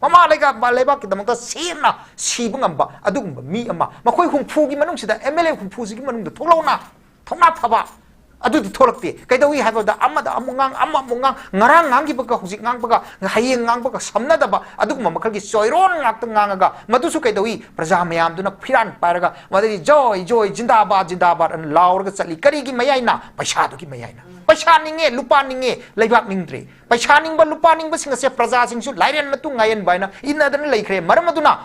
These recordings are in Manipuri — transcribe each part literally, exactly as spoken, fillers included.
ꯃꯃꯥ ꯂꯩꯕꯥꯛ, ꯂꯩꯕꯥꯛꯀꯤꯗꯃꯛꯇ ꯁꯦꯡꯅ ꯁꯤꯕ ꯉꯝꯕ ꯑꯗꯨꯒꯨꯝꯕ ꯃꯤ ꯑꯃ, ꯃꯈꯣꯏ ꯍꯨꯝꯐꯨꯒꯤ ꯃꯅꯨꯡꯁꯤꯗ, ꯑꯦꯝ ꯑꯦꯜ ꯑꯦ ꯍꯨꯝꯐꯨꯁꯤꯒꯤ ꯃꯅꯨꯡꯗ ꯊꯣꯛꯂꯛꯑꯣꯅ, ꯊꯧꯅꯥ ꯐꯕ, ꯑꯗꯨꯗꯤ ꯊꯣꯛꯂꯛꯇꯦ꯫ ꯀꯩꯗꯧꯏ ꯍꯥꯏꯕꯗ, ꯑꯃꯗ ꯑꯃꯨꯛ ꯉꯥꯡ, ꯑꯃ ꯑꯃꯨꯛ ꯉꯥꯡ, ꯉꯔꯥꯡ ꯉꯥꯡꯈꯤꯕꯒ ꯍꯧꯖꯤꯛ ꯉꯥꯡꯕꯒ, ꯍꯌꯦꯡ ꯉꯥꯡꯕꯒ ꯁꯝꯅꯗꯕ ꯑꯗꯨꯒꯨꯝꯕ ꯃꯈꯜꯒꯤ ꯆꯣꯏꯔꯣꯟ ꯉꯥꯛꯇ ꯉꯥꯡꯉꯒ, ꯃꯗꯨꯁꯨ ꯀꯩꯗꯧꯏ, ꯄ꯭ꯔꯖꯥ ꯃꯌꯥꯝꯗꯨꯅ ꯐꯤꯔꯥꯟ ꯄꯥꯏꯔꯒ ꯃꯗꯒꯤ "ꯖꯣꯏ, ꯖꯣꯏ, ꯖꯤꯟꯗꯥꯕꯥꯗ, ꯖꯤꯟꯗꯥꯕꯥꯗ" ꯑꯅ ꯂꯥꯎꯔꯒ ꯆꯠꯂꯤ꯫ ꯀꯔꯤꯒꯤ ꯃꯌꯥꯏꯅ? ꯄꯩꯁꯥꯗꯨꯒꯤ ꯃꯌꯥꯏꯅ꯫ ꯄꯩꯁꯥ ꯅꯤꯡꯉꯦ, ꯂꯨꯄꯥ ꯅꯤꯡꯉꯦ, ꯂꯩꯕꯥꯛ ꯅꯤꯡꯗ꯭ꯔꯦ꯫ ꯄꯩꯁꯥ ꯅꯤꯡꯕ, ꯂꯨꯄꯥ ꯅꯤꯡꯕꯁꯤꯡ ꯑꯁꯦ ꯄ꯭ꯔꯖꯥꯁꯤꯡꯁꯨ ꯂꯥꯏꯔꯦꯟ ꯃꯇꯨ ꯉꯥꯌꯦꯟꯕ ꯍꯥꯏꯅ ꯏꯟꯅꯗꯅ ꯂꯩꯈ꯭ꯔꯦ꯫ ꯃꯔꯝ ꯑꯗꯨꯅ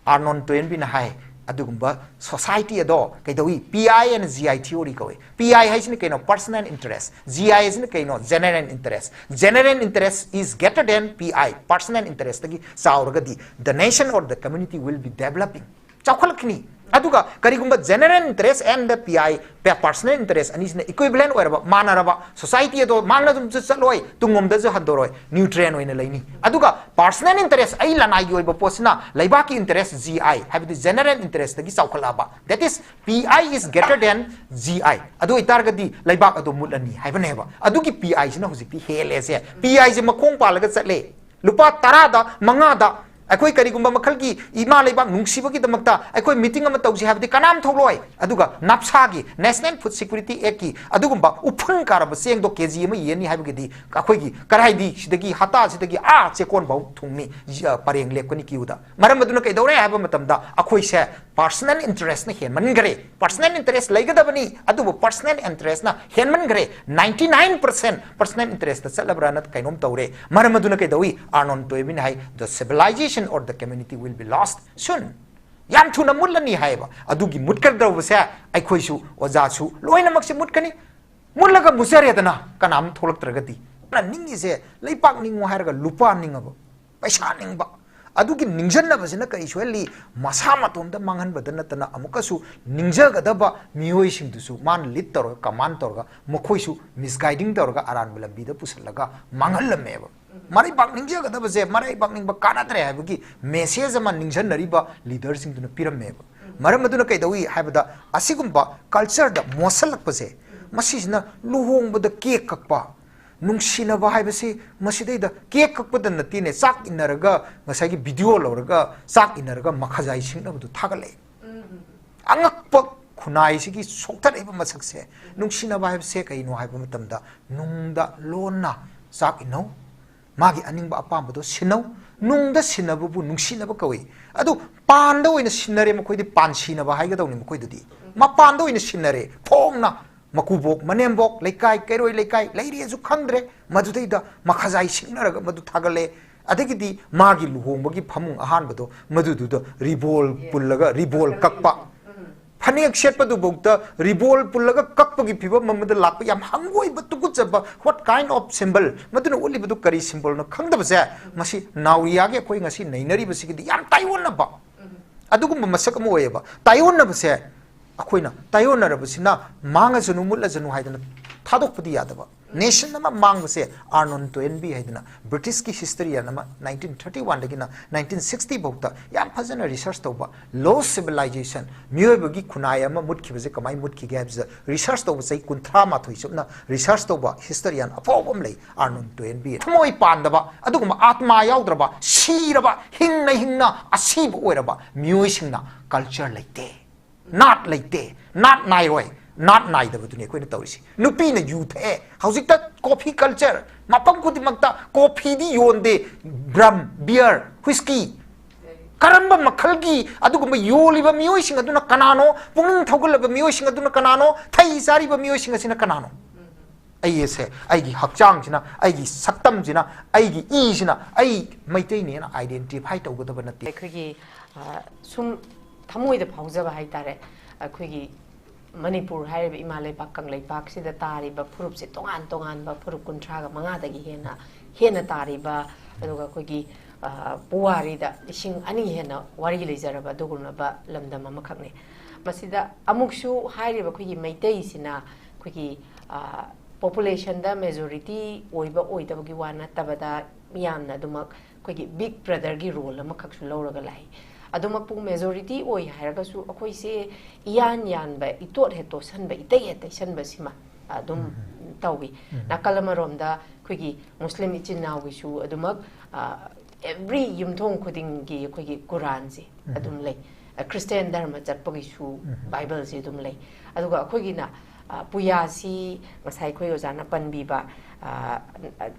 ꯑꯥꯔꯅꯣꯟ ꯇꯣꯌꯦꯟꯕꯤꯅ ꯍꯥꯏ, ꯑꯗꯨꯒꯨꯝꯕ society ꯑꯗꯣ ꯀꯩꯗꯧꯏ? P I and G I theory ꯀꯧꯏ꯫ P I ꯍꯥꯏꯁꯤꯅ ꯀꯩꯅꯣ? Personal interest꯫ G I ꯍꯥꯏꯁꯤꯅ ꯀꯩꯅꯣ? General interest꯫ General interest is greater than P I꯫ Personal interest ꯇꯒꯤ ꯆꯥꯎꯔꯒꯗꯤ the nation or the community will be developing꯫ ꯆꯥꯎꯈꯠꯂꯛꯈꯤꯅꯤ꯫ ꯑꯗꯨꯒ ꯀꯔꯤꯒꯨꯝꯕ general interest and the P I, personal interest ꯑꯅꯤꯁꯤꯅ equivalent ꯑꯣꯏꯔꯕ, ꯃꯥꯟꯅꯔꯕ, society ꯑꯗꯣ ꯃꯥꯡꯅ ꯑꯗꯨꯝ ꯆꯠꯂꯣꯏ, ꯇꯨꯡꯂꯣꯝꯗꯁꯨ ꯍꯟꯗꯣꯔꯣꯏ, neutral ꯑꯣꯏꯅ ꯂꯩꯅꯤ꯫ ꯑꯗꯨꯒ personal interest, ꯑꯩ ꯂꯅꯥꯏꯒꯤ ꯑꯣꯏꯕ ꯄꯣꯠꯁꯤꯅ ꯂꯩꯕꯥꯛꯀꯤ interest, G I, ꯍꯥꯏꯕꯗꯤ general interest ꯇꯒꯤ ꯆꯥꯎꯈꯠꯂꯛꯑꯕ, that is, P I is greater than G I, ꯑꯗꯨ ꯑꯣꯏꯇꯥꯔꯒꯗꯤ ꯂꯩꯕꯥꯛ ꯑꯗꯣ ꯃꯨꯠꯂꯅꯤ ꯍꯥꯏꯕꯅꯦꯕ꯫ ꯑꯗꯨꯒꯤ P I ꯁꯤꯅ ꯍꯧꯖꯤꯛꯇꯤ ꯍꯦꯜꯂꯦꯁꯦ꯫ P I ꯁꯦ ꯃꯈꯣꯡ ꯄꯥꯜꯂꯒ ꯆꯠꯂꯦ꯫ ꯂꯨꯄꯥ ꯇꯔꯥꯗ ꯃꯉꯥꯗ ꯑꯩꯈꯣꯏ ꯀꯔꯤꯒꯨꯝꯕ ꯃꯈꯜꯒꯤ ꯏꯃꯥ ꯂꯩꯕꯥꯛ ꯅꯨꯡꯁꯤꯕꯒꯤꯗꯃꯛꯇ ꯑꯩꯈꯣꯏ meeting ꯑꯃ ꯇꯧꯁꯤ ꯍꯥꯏꯕꯗꯤ ꯀꯅꯥꯝ ꯊꯣꯛꯂꯣꯏ꯫ ꯑꯗꯨꯒ ꯅꯞꯁꯥꯒꯤ, National Food Security Act ꯀꯤ ꯑꯗꯨꯒꯨꯝꯕ ꯎꯐꯨꯟ ꯀꯥꯔꯕ ꯆꯦꯡꯗꯣ ꯀꯦ ꯖꯤ ꯑꯃ ꯌꯦꯟꯅꯤ ꯍꯥꯏꯕꯒꯤꯗꯤ ꯑꯩꯈꯣꯏꯒꯤ ꯀꯔꯥꯏꯗꯤ ꯁꯤꯗꯒꯤ, ꯍꯇꯥꯁꯤꯗꯒꯤ ꯑꯥ ꯆꯦꯛꯀꯣꯟ ꯐꯥꯎ ꯊꯨꯡꯅꯤ, ꯖ-, ꯄꯔꯦꯡ ꯂꯦꯞꯀꯅꯤ queue ꯗ꯫ ꯃꯔꯝ ꯑꯗꯨꯅ ꯀꯩꯗꯧꯔꯦ ꯍꯥꯏꯕ ꯃꯇꯝꯗ ꯑꯩꯈꯣꯏꯁꯦ personal interest ꯅ ꯍꯦꯟꯃꯟꯈ꯭ꯔꯦ꯫ Personal interest ꯂꯩꯒꯗꯕꯅꯤ, ꯑꯗꯨꯕꯨ personal interest ꯅ ꯍꯦꯟꯃꯟꯈ꯭ꯔꯦ꯫ Ninety nine percent personal interest ꯇ ꯆꯠꯂꯕ꯭ꯔꯥꯅ ꯀꯩꯅꯣꯝ ꯇꯧꯔꯦ꯫ ꯃꯔꯝ ꯑꯗꯨꯅ ꯀꯩꯗꯧꯏ? ꯑꯥꯔꯅꯣꯟ ꯇꯣꯌꯦꯕꯤꯅ ꯍꯥꯏ, "The civilization or the community will be lost soon." ꯌꯥꯝ ꯊꯨꯅ ꯃꯨꯠꯂꯅꯤ ꯍꯥꯏꯌꯦꯕ꯫ ꯑꯗꯨꯒꯤ ꯃꯨꯠꯀꯗꯧꯕꯁꯦ ꯑꯩꯈꯣꯏꯁꯨ, ꯑꯣꯖꯥꯁꯨ, ꯂꯣꯏꯅꯃꯛꯁꯦ ꯃꯨꯠꯀꯅꯤ꯫ ꯃꯨꯠꯂꯒ ꯃꯨꯠꯆꯔꯦꯗꯅ, ꯀꯅꯥꯝ ꯊꯣꯛꯂꯛꯇ꯭ꯔꯒꯗꯤ꯫ ꯅꯤꯡꯉꯤꯁꯦ ꯂꯩꯄꯥꯛ ꯅꯤꯡꯉꯣ ꯍꯥꯏꯔꯒ ꯂꯨꯄꯥ ꯅꯤꯡꯉꯕ, ꯄꯩꯁꯥ ꯅꯤꯡꯕ꯫ ꯑꯗꯨꯒꯤ ꯅꯤꯡꯁꯤꯟꯅꯕꯁꯤꯅ ꯀꯔꯤ ꯁꯣꯏꯍꯜꯂꯤ? ꯃꯁꯥ ꯃꯇꯣꯝꯇ ꯃꯥꯡꯍꯟꯕꯗ ꯅꯠꯇꯅ ꯑꯃꯨꯛꯀꯁꯨ ꯅꯤꯡꯖꯒꯗꯕ ꯃꯤꯑꯣꯏꯁꯤꯡꯗꯨꯁꯨ ꯃꯥꯅ lead ꯇꯧꯔꯒ, command ꯇꯧꯔꯒ, ꯃꯈꯣꯏꯁꯨ misguiding ꯇꯧꯔꯒ ꯑꯔꯥꯟꯕ ꯂꯝꯕꯤꯗ ꯄꯨꯁꯤꯜꯂꯒ ꯃꯥꯡꯍꯜꯂꯝꯃꯦꯕ꯫ ꯃꯔꯩꯕꯥꯛ ꯅꯤꯡꯖꯒꯗꯕꯁꯦ, ꯃꯔꯩꯕꯥꯛ ꯅꯤꯡꯕ ꯀꯥꯟꯅꯗ꯭ꯔꯦ ꯍꯥꯏꯕꯒꯤ message ꯑꯃ ꯅꯤꯡꯁꯤꯟꯅꯔꯤꯕ leader ꯁꯤꯡꯗꯨꯅ ꯄꯤꯔꯝꯃꯦꯕ꯫ ꯃꯔꯝ ꯑꯗꯨꯅ ꯀꯩꯗꯧꯏ ꯍꯥꯏꯕꯗ, ꯑꯁꯤꯒꯨꯝꯕ culture ꯗ ꯃꯣꯠꯁꯜꯂꯛꯄꯁꯦ, ꯃꯁꯤꯁꯤꯅ ꯂꯨꯍꯣꯡꯕꯗ cake ꯀꯛꯄ, ꯅꯨꯡꯁꯤꯅꯕ ꯍꯥꯏꯕꯁꯤ ꯃꯁꯤꯗꯩꯗ ꯀꯦꯛ ꯀꯛꯄꯗ ꯅꯠꯇꯦꯅꯦ, ꯆꯥꯛ ꯏꯟꯅꯔꯒ, ꯉꯁꯥꯏꯒꯤ ꯚꯤꯗꯤꯑꯣ ꯂꯧꯔꯒ ꯆꯥꯛ ꯏꯟꯅꯔꯒ ꯃꯈꯥꯖꯥꯏ ꯁꯤꯡꯅꯕꯗꯨ ꯊꯥꯒꯠꯂꯛꯑꯦ꯫ ꯑꯉꯛꯄ ꯈꯨꯟꯅꯥꯏꯁꯤꯒꯤ ꯁꯣꯛꯊꯔꯛꯏꯕ ꯃꯁꯛꯁꯦ꯫ ꯅꯨꯡꯁꯤꯅꯕ ꯍꯥꯏꯕꯁꯦ ꯀꯩꯅꯣ ꯍꯥꯏꯕ ꯃꯇꯝꯗ, ꯅꯨꯡꯗ ꯂꯣꯟꯅ ꯆꯥꯛ ꯏꯟꯅꯧ, ꯃꯥꯒꯤ ꯑꯅꯤꯡꯕ ꯑꯄꯥꯝꯕꯗꯣ ꯁꯤꯟꯅꯧ꯫ ꯅꯨꯡꯗ ꯁꯤꯟꯅꯕꯕꯨ ꯅꯨꯡꯁꯤꯅꯕ ꯀꯧꯏ꯫ ꯑꯗꯨ ꯄꯥꯟꯗ ꯑꯣꯏꯅ ꯁꯤꯟꯅꯔꯦ, ꯃꯈꯣꯏꯗꯤ ꯄꯥꯟꯁꯤꯅꯕ ꯍꯥꯏꯒꯗꯧꯅꯤ ꯃꯈꯣꯏꯗꯨꯗꯤ꯫ ꯃꯄꯥꯟꯗ ꯑꯣꯏꯅ ꯁꯤꯟꯅꯔꯦ, ꯐꯣꯡꯅ ꯃꯀꯨꯕꯣꯛ, ꯃꯅꯦꯝꯕꯣꯛ, ꯂꯩꯀꯥꯏ, ꯀꯩꯔꯣꯏ ꯂꯩꯀꯥꯏ ꯂꯩꯔꯦꯁꯨ ꯈꯪꯗ꯭ꯔꯦ, ꯃꯗꯨꯗꯩꯗ ꯃꯈꯥꯖꯥꯏ ꯁꯤꯡꯅꯔꯒ ꯃꯗꯨ ꯊꯥꯒꯠꯂꯦ꯫ ꯑꯗꯒꯤꯗꯤ ꯃꯥꯒꯤ ꯂꯨꯍꯣꯡꯕꯒꯤ ꯐꯃꯨꯡ ꯑꯍꯥꯟꯕꯗꯣ ꯃꯗꯨꯗꯨꯗ ꯔꯤꯕꯣꯜ ꯄꯨꯜꯂꯒ ꯔꯤꯕꯣꯜ ꯀꯛꯄ꯫ ꯐꯅꯦꯛ ꯁꯦꯠꯄꯗꯨꯐꯥꯎꯗ ꯔꯤꯕꯣꯜ ꯄꯨꯜꯂꯒ ꯀꯛꯄꯒꯤ ꯐꯤꯕꯝ ꯑꯃꯗ ꯂꯥꯛꯄ, ꯌꯥꯝ ꯍꯪꯒꯣꯏꯕ, ꯇꯨꯀꯠꯆꯕ꯫ What kind of symbol? ꯃꯗꯨꯅ ꯎꯠꯂꯤꯕꯗꯨ ꯀꯔꯤ ꯁꯤꯝꯕꯣꯜꯅꯣ ꯈꯪꯗꯕꯁꯦ, ꯃꯁꯤ ꯅꯥꯎꯔꯤꯌꯥꯒꯤ ꯑꯩꯈꯣꯏ ꯉꯁꯤ ꯅꯩꯅꯔꯤꯕꯁꯤꯒꯤꯗꯤ ꯌꯥꯝ ꯇꯥꯏꯑꯣꯟꯅꯕ ꯑꯗꯨꯒꯨꯝꯕ ꯃꯁꯛ ꯑꯃ ꯑꯣꯏꯌꯦꯕ꯫ ꯇꯥꯏꯑꯣꯟꯅꯕꯁꯦ, ꯑꯩꯈꯣꯏꯅ ꯇꯥꯏꯑꯣꯟꯅꯔꯕꯁꯤꯅ ꯃꯥꯡꯉꯁꯅꯨ, ꯃꯨꯠꯂꯁꯅꯨ ꯍꯥꯏꯗꯅ ꯊꯥꯗꯣꯛꯄꯗꯤ ꯌꯥꯗꯕ꯫ ꯅꯦꯁꯟ ꯑꯃ ꯃꯥꯡꯕꯁꯦ ꯑꯥꯔꯅꯣꯟ ꯇꯣꯌꯦꯟꯕꯤ ꯍꯥꯏꯗꯅ ꯕ꯭ꯔꯤꯇꯤꯁꯀꯤ ꯍꯤꯁꯇꯔꯤꯌꯥꯟ ꯑꯃ ꯅꯥꯏꯟꯇꯤꯟ ꯊꯥꯔꯇꯤ ꯋꯥꯟꯗꯒꯤꯅ ꯅꯥꯏꯟꯇꯤꯟ ꯁꯤꯛꯁꯇꯤ ꯐꯥꯎꯗ ꯌꯥꯝ ꯐꯖꯅ ꯔꯤꯁꯔꯆ ꯇꯧꯕ, Lost Civilization, ꯃꯤꯑꯣꯏꯕꯒꯤ ꯈꯨꯟꯅꯥꯏ ꯑꯃ ꯃꯨꯠꯈꯤꯕꯁꯦ ꯀꯃꯥꯏꯅ ꯃꯨꯠꯈꯤꯒꯦ ꯍꯥꯏꯕꯁꯤꯗ ꯔꯤꯁꯔꯆ ꯇꯧꯕ, ꯆꯍꯤ ꯀꯨꯟꯊ꯭ꯔꯥ ꯃꯥꯊꯣꯏ ꯆꯨꯞꯅ ꯔꯤꯁꯔꯆ ꯇꯧꯕ ꯍꯤꯁꯇꯔꯤꯌꯥꯟ ꯑꯐꯥꯎꯕ ꯑꯃ ꯂꯩ, ꯑꯥꯔꯅꯣꯟ ꯇꯣꯌꯦꯟꯕꯤ꯫ ꯊꯃꯣꯏ ꯄꯥꯟꯗꯕ, ꯑꯗꯨꯒꯨꯝꯕ ꯑꯥꯠꯃꯥ ꯌꯥꯎꯗ꯭ꯔꯕ, ꯁꯤꯔꯕ, ꯍꯤꯡꯅ ꯍꯤꯡꯅ ꯑꯁꯤꯕ ꯑꯣꯏꯔꯕ ꯃꯤꯑꯣꯏꯁꯤꯡꯅ ꯀꯜꯆꯔ ꯂꯩꯇꯦ, ꯅꯥꯠ ꯂꯩꯇꯦ, ꯅꯥꯠ ꯅꯥꯏꯔꯣꯏ꯫ ꯅꯥꯠ ꯅꯥꯏꯗꯕꯗꯨꯅꯤ ꯑꯩꯈꯣꯏꯅ ꯇꯧꯔꯤꯁꯤ꯫ ꯅꯨꯄꯤꯅ ꯌꯨ ꯊꯛꯑꯦ, ꯍꯧꯖꯤꯛꯇ ꯀꯣꯐꯤ ꯀꯜꯆꯔ, ꯃꯐꯝ ꯈꯨꯗꯤꯡꯃꯛꯇ ꯀꯣꯐꯤꯗꯤ ꯌꯣꯟꯗꯦ, ꯕ꯭ꯔꯝ, ꯕꯤꯌꯔ, ꯍꯨꯏꯁꯀꯤ꯫ ꯀꯔꯝꯕ ꯃꯈꯜꯒꯤ ꯑꯗꯨꯒꯨꯝꯕ ꯌꯣꯜꯂꯤꯕ ꯃꯤꯑꯣꯏꯁꯤꯡ ꯑꯗꯨꯅ ꯀꯅꯥꯅꯣ? ꯄꯨꯛꯅꯤꯡ ꯊꯧꯒꯠꯂꯕ ꯃꯤꯑꯣꯏꯁꯤꯡ ꯑꯗꯨꯅ ꯀꯅꯥꯅꯣ? ꯊꯩ ꯆꯥꯔꯤꯕ ꯃꯤꯑꯣꯏꯁꯤꯡ ꯑꯁꯤꯅ ꯀꯅꯥꯅꯣ? ꯑꯩ ꯑꯁꯦ, ꯑꯩꯒꯤ ꯍꯛꯆꯥꯡꯁꯤꯅ, ꯑꯩꯒꯤ ꯁꯛꯇꯝꯁꯤꯅ, ꯑꯩꯒꯤ ꯏꯁꯤꯅ ꯑꯩ ꯃꯩꯇꯩꯅꯦꯅ ꯑꯥꯏꯗꯦꯟꯇꯤꯐꯥꯏ ꯇꯧꯒꯗꯕ ꯅꯠꯇꯦ꯫ ꯑꯩꯈꯣꯏꯒꯤ, ꯑ, ꯁꯨꯝ ꯊꯃꯣꯏꯗ ꯐꯥꯎꯖꯕ ꯍꯥꯏꯇꯥꯔꯦ, ꯑꯩꯈꯣꯏꯒꯤ ꯃꯅꯤꯄꯨꯔ ꯍꯥꯏꯔꯤꯕ ꯏꯃꯥ ꯂꯩꯕꯥꯛ ꯀꯪꯂꯩꯄꯥꯛꯁꯤꯗ ꯇꯥꯔꯤꯕ ꯐꯨꯔꯨꯞꯁꯦ ꯇꯣꯉꯥꯟ ꯇꯣꯉꯥꯟꯕ ꯐꯨꯔꯨꯞ ꯀꯨꯟꯊ꯭ꯔꯥꯒ ꯃꯉꯥꯗꯒꯤ ꯍꯦꯟꯅ, ꯍꯦꯟꯅ ꯇꯥꯔꯤꯕ, ꯑꯗꯨꯒ ꯑꯩꯈꯣꯏꯒꯤ, ꯑ, ꯄꯨꯋꯥꯔꯤꯗ ꯂꯤꯁꯤꯡ ꯑꯅꯤ ꯍꯦꯟꯅ ꯋꯥꯔꯤ ꯂꯩꯖꯔꯕ ꯑꯗꯨꯒꯨꯝꯂꯕ ꯂꯝꯗꯝ ꯑꯃꯈꯛꯅꯤ꯫ ꯃꯁꯤꯗ ꯑꯃꯨꯛꯁꯨ ꯍꯥꯏꯔꯤꯕ ꯑꯩꯈꯣꯏꯒꯤ ꯃꯩꯇꯩꯁꯤꯅ ꯑꯩꯈꯣꯏꯒꯤ, ꯑ, ꯄꯣꯄꯨꯂꯦꯁꯟꯗ ꯃꯦꯖꯣꯔꯤꯇꯤ ꯑꯣꯏꯕ ꯑꯣꯏꯗꯕꯒꯤ ꯋꯥ ꯅꯠꯇꯕꯗ, ꯃꯤꯌꯥꯝꯅ ꯑꯗꯨꯃꯛ ꯑꯩꯈꯣꯏꯒꯤ ꯕꯤꯛ ꯕ꯭ꯔꯗꯔꯒꯤ ꯔꯣꯜ ꯑꯃꯈꯛꯁꯨ ꯂꯧꯔꯒ ꯂꯥꯛꯏ꯫ ꯑꯗꯨꯃꯛꯄꯨ ꯃꯦꯖꯣꯔꯤꯇꯤ ꯑꯣꯏ ꯍꯥꯏꯔꯒꯁꯨ ꯑꯩꯈꯣꯏꯁꯦ ꯏꯌꯥꯟ ꯌꯥꯟꯕ, ꯏꯇꯣꯠ ꯍꯦꯛ ꯇꯣꯠꯁꯟꯕ, ꯏꯇꯩ ꯍꯦꯛ ꯇꯩꯁꯟꯕꯁꯤꯃ ꯑꯗꯨꯝ ꯇꯧꯏ꯫ ꯅꯥꯀꯜ ꯑꯃꯔꯣꯝꯗ ꯑꯩꯈꯣꯏꯒꯤ ꯃꯨꯁꯂꯤꯝ ꯏꯆꯤꯟ ꯏꯅꯥꯎꯒꯤꯁꯨ ꯑꯗꯨꯃꯛ, ꯑ, every ꯌꯨꯝꯊꯣꯡ ꯈꯨꯗꯤꯡꯒꯤ ꯑꯩꯈꯣꯏꯒꯤ ꯀꯨꯔꯥꯟꯁꯦ ꯑꯗꯨꯝ ꯂꯩ꯫ ꯑ, ꯈ꯭ꯔꯤꯁꯇꯤꯌꯥꯟ ꯙꯔꯃ ꯆꯠꯄꯒꯤꯁꯨ ꯕꯥꯏꯕꯜꯁꯦ ꯑꯗꯨꯝ ꯂꯩ꯫ ꯑꯗꯨꯒ ꯑꯩꯈꯣꯏꯒꯤꯅ, ꯑ, ꯄꯨꯌꯥꯁꯤ ꯉꯁꯥꯏ ꯑꯩꯈꯣꯏ ꯑꯣꯖꯥꯅ ꯄꯟꯕꯤꯕ, ꯑ,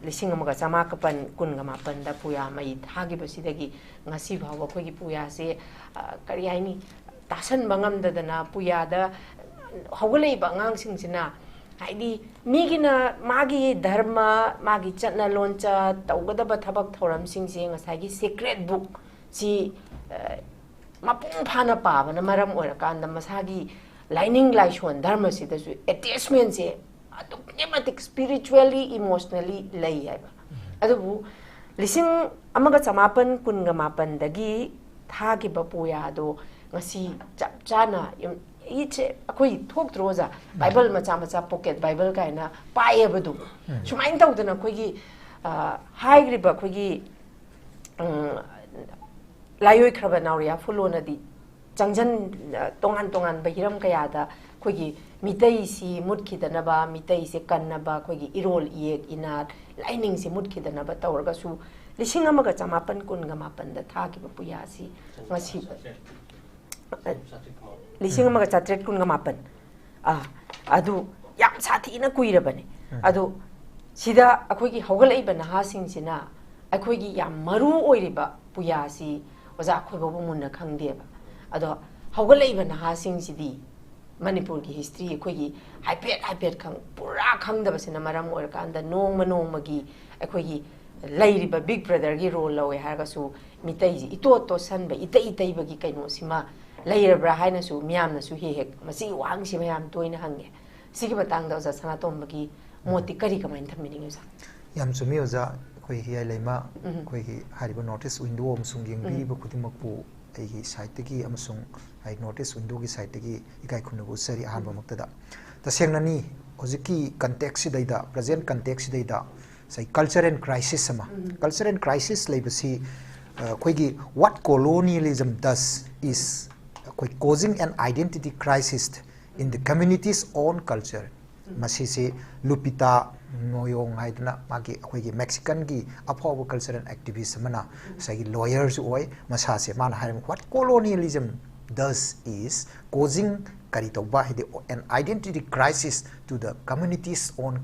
ꯂꯤꯁꯤꯡ ꯑꯃꯒ ꯆꯃꯥꯄꯟ ꯀꯨꯟꯒ ꯃꯥꯄꯟꯗ ꯄꯨꯌꯥ ꯃꯩ ꯊꯥꯈꯤꯕꯁꯤꯗꯒꯤ ꯉꯁꯤ ꯐꯥꯎꯕ ꯑꯩꯈꯣꯏꯒꯤ ꯄꯨꯌꯥꯁꯦ, ꯑ, ꯀꯔꯤ ꯍꯥꯏꯅꯤ, ꯇꯥꯁꯟꯕ ꯉꯝꯗꯗꯅ ꯄꯨꯌꯥꯗ ꯍꯧꯒꯠꯂꯛꯏꯕ ꯑꯉꯥꯡꯁꯤꯡꯁꯤꯅ, ꯍꯥꯏꯗꯤ, ꯃꯤꯒꯤꯅ ꯃꯥꯒꯤ ꯙꯔꯃ, ꯃꯥꯒꯤ ꯆꯠꯅ ꯂꯣꯟꯆꯠ, ꯇꯧꯒꯗꯕ ꯊꯕꯛ ꯊꯧꯔꯝꯁꯤꯡꯁꯦ ꯉꯁꯥꯏꯒꯤ sacred book ꯁꯤ, ꯑ, ꯃꯄꯨꯡ ꯐꯥꯅ ꯄꯥꯕꯅ ꯃꯔꯝ ꯑꯣꯏꯔꯀꯥꯟꯗ ꯃꯁꯥꯒꯤ ꯂꯥꯏꯅꯤꯡ ꯂꯥꯏꯁꯣꯟ ꯙꯔꯃꯁꯤꯗꯁꯨ attachment ꯁꯦ ꯑꯗꯨꯛꯀꯤ ꯃꯇꯤꯛ spiritually, emotionally ꯂꯩ ꯍꯥꯏꯕ꯫ ꯑꯗꯨꯕꯨ ꯂꯤꯁꯤꯡ ꯑꯃꯒ ꯆꯃꯥꯄꯟ ꯀꯨꯟꯒ ꯃꯥꯄꯟꯗꯒꯤ ꯊꯥꯈꯤꯕ ꯄꯨꯌꯥꯗꯣ ꯉꯁꯤ ꯆꯞ ꯆꯥꯅ ꯌꯨꯝ-, ꯏꯠꯁꯦ ꯑꯩꯈꯣꯏ ꯊꯣꯛꯇ꯭ꯔꯣ, ꯑꯣꯖꯥ? ꯕꯥꯏꯕꯜ ꯃꯆꯥ ꯃꯆꯥ, pocket ꯕꯥꯏꯕꯜ ꯀꯥꯏꯅ ꯄꯥꯏꯌꯦꯕꯗꯨ꯫ ꯁꯨꯃꯥꯏꯅ ꯇꯧꯗꯅ ꯑꯩꯈꯣꯏꯒꯤ, ꯑ, ꯍꯥꯏꯈ꯭ꯔꯤꯕ ꯑꯩꯈꯣꯏꯒꯤ, ꯎꯝ, ꯂꯥꯏꯑꯣꯏꯈ꯭ꯔꯕ ꯅꯥꯎꯔꯤꯌꯥ ꯐꯨꯂꯣꯅꯗꯤ ꯆꯪꯖꯟ-, ꯇꯣꯉꯥꯟ ꯇꯣꯉꯥꯟꯕ ꯍꯤꯔꯝ ꯀꯌꯥꯗ ꯑꯩꯈꯣꯏꯒꯤ ꯃꯤꯇꯩꯁꯤ ꯃꯨꯠꯈꯤꯗꯅꯕ, ꯃꯤꯇꯩꯁꯤ ꯀꯟꯅꯕ, ꯑꯩꯈꯣꯏꯒꯤ ꯏꯔꯣꯜ ꯏꯌꯦꯛ ꯏꯅꯥꯠ ꯂꯥꯏꯅꯤꯡꯁꯤ ꯃꯨꯠꯈꯤꯗꯅꯕ ꯇꯧꯔꯒꯁꯨ, ꯂꯤꯁꯤꯡ ꯑꯃꯒ ꯆꯃꯥꯄꯟ ꯀꯨꯟꯒ ꯃꯥꯄꯟꯗ ꯊꯥꯈꯤꯕ ꯄꯨꯌꯥꯁꯤ ꯉꯁꯤ, ꯂꯤꯁꯤꯡ ꯑꯃꯒ ꯆꯥꯇ꯭ꯔꯦꯠ ꯀꯨꯟꯒ ꯃꯥꯄꯟ, ꯑꯥ, ꯑꯗꯨ ꯌꯥꯝ ꯁꯥꯊꯤꯅ ꯀꯨꯏꯔꯕꯅꯦ꯫ ꯑꯗꯣ ꯁꯤꯗ ꯑꯩꯈꯣꯏꯒꯤ ꯍꯧꯒꯠꯂꯛꯏꯕ ꯅꯍꯥꯁꯤꯡꯁꯤꯅ ꯑꯩꯈꯣꯏꯒꯤ ꯌꯥꯝ ꯃꯔꯨ ꯑꯣꯏꯔꯤꯕ ꯄꯨꯌꯥꯁꯤ, ꯑꯣꯖꯥ, ꯑꯩꯈꯣꯏ ꯐꯥꯎꯕ ꯃꯨꯟꯅ ꯈꯪꯗꯦꯕ꯫ ꯑꯗꯣ ꯍꯧꯒꯠꯂꯛꯏꯕ ꯅꯍꯥꯁꯤꯡꯁꯤꯗꯤ ꯃꯅꯤꯄꯨꯔꯒꯤ history ꯑꯩꯈꯣꯏꯒꯤ ꯍꯥꯏꯐꯦꯠ ꯍꯥꯏꯐꯦꯠ ꯈꯪ-, ꯄꯨꯔꯥ ꯈꯪꯗꯕꯁꯤꯅ ꯃꯔꯝ ꯑꯣꯏꯔꯀꯥꯟꯗ ꯅꯣꯡꯃ ꯅꯣꯡꯃꯒꯤ ꯑꯩꯈꯣꯏꯒꯤ ꯂꯩꯔꯤꯕ Big Brother ꯒꯤ role ꯂꯧꯋꯦ ꯍꯥꯏꯔꯒꯁꯨ ꯃꯤꯇꯩꯁꯤ ꯏꯇꯣꯠ ꯇꯣꯠꯁꯟꯕ, ꯏꯇꯩ ꯇꯩꯕꯒꯤ ꯀꯩꯅꯣꯁꯤꯃ ꯂꯩꯔꯕ꯭ꯔꯥ ꯍꯥꯏꯅꯁꯨ ꯃꯤꯌꯥꯝꯅꯁꯨ ꯍꯦꯛ ꯍꯦꯛ ꯃꯁꯤꯒꯤ ꯋꯥꯍꯪꯁꯤ ꯃꯌꯥꯝ ꯇꯣꯏꯅ ꯍꯪꯉꯦ꯫ ꯁꯤꯒꯤ ꯃꯇꯥꯡꯗ ꯑꯣꯖꯥ ꯁꯅꯥꯇꯣꯝꯕꯒꯤ ꯃꯣꯠꯇꯤ ꯀꯔꯤ, ꯀꯃꯥꯏꯅ ꯊꯝꯕꯤꯅꯤꯡꯉꯤ, ꯑꯣꯖꯥ? ꯌꯥꯝ ꯆꯨꯝꯃꯤ, ꯑꯣꯖꯥ꯫ ꯑꯩꯈꯣꯏ ꯍꯤꯌꯥꯏ ꯂꯩꯃ, ꯎꯝ꯫ ꯑꯩꯈꯣꯏꯒꯤ ꯍꯥꯏꯔꯤꯕ North East Window ꯑꯃꯁꯨꯡ ꯌꯦꯡꯕꯤꯔꯤꯕ ꯈꯨꯗꯤꯡꯃꯛꯄꯨ ꯑꯩꯒꯤ side ꯇꯒꯤ ꯑꯃꯁꯨꯡ ꯑꯩ North East Window ꯒꯤ side ꯇꯒꯤ ꯏꯀꯥꯏ ꯈꯨꯝꯅꯕ ꯎꯠꯆꯔꯤ꯫ ꯑꯍꯥꯟꯕꯃꯛꯇꯗ ꯇꯁꯦꯡꯅꯅꯤ, ꯍꯧꯖꯤꯛꯀꯤ context ꯁꯤꯗꯩꯗ, present context ꯁꯤꯗꯩꯗ ꯉꯁꯥꯏ cultural crisis ꯑꯃ, ꯎꯝ꯫ Cultural crisis ꯂꯩꯕꯁꯤ, ꯑ, ꯑꯩꯈꯣꯏꯒꯤ what colonialism does is ꯑꯩꯈꯣꯏ causing an identity crisis in the community's own culture꯫ ꯃꯁꯤꯁꯤ ꯂꯨꯄꯤꯇꯥ ꯅꯣꯌꯣꯡ ꯍꯥꯏꯗꯅ ꯃꯥꯒꯤ ꯑꯩꯈꯣꯏꯒꯤ ꯃꯦꯛꯁꯤꯀꯟꯒꯤ ꯑꯐꯥꯎꯕ ꯀꯜꯆꯔꯦꯜ ꯑꯦꯛꯇꯤꯚꯤꯁ ꯑꯃꯅ ꯉꯁꯥꯏꯒꯤ ꯂꯣꯌꯔꯁꯨ ꯑꯣꯏ꯫ ꯃꯁꯥꯁꯦ ꯃꯥꯅ ꯍꯥꯏꯔꯝꯃꯤ, "What colonialism does is causing" ꯀꯔꯤ ꯇꯧꯕ ꯍꯥꯏꯗꯤ "an identity crisis to the community's own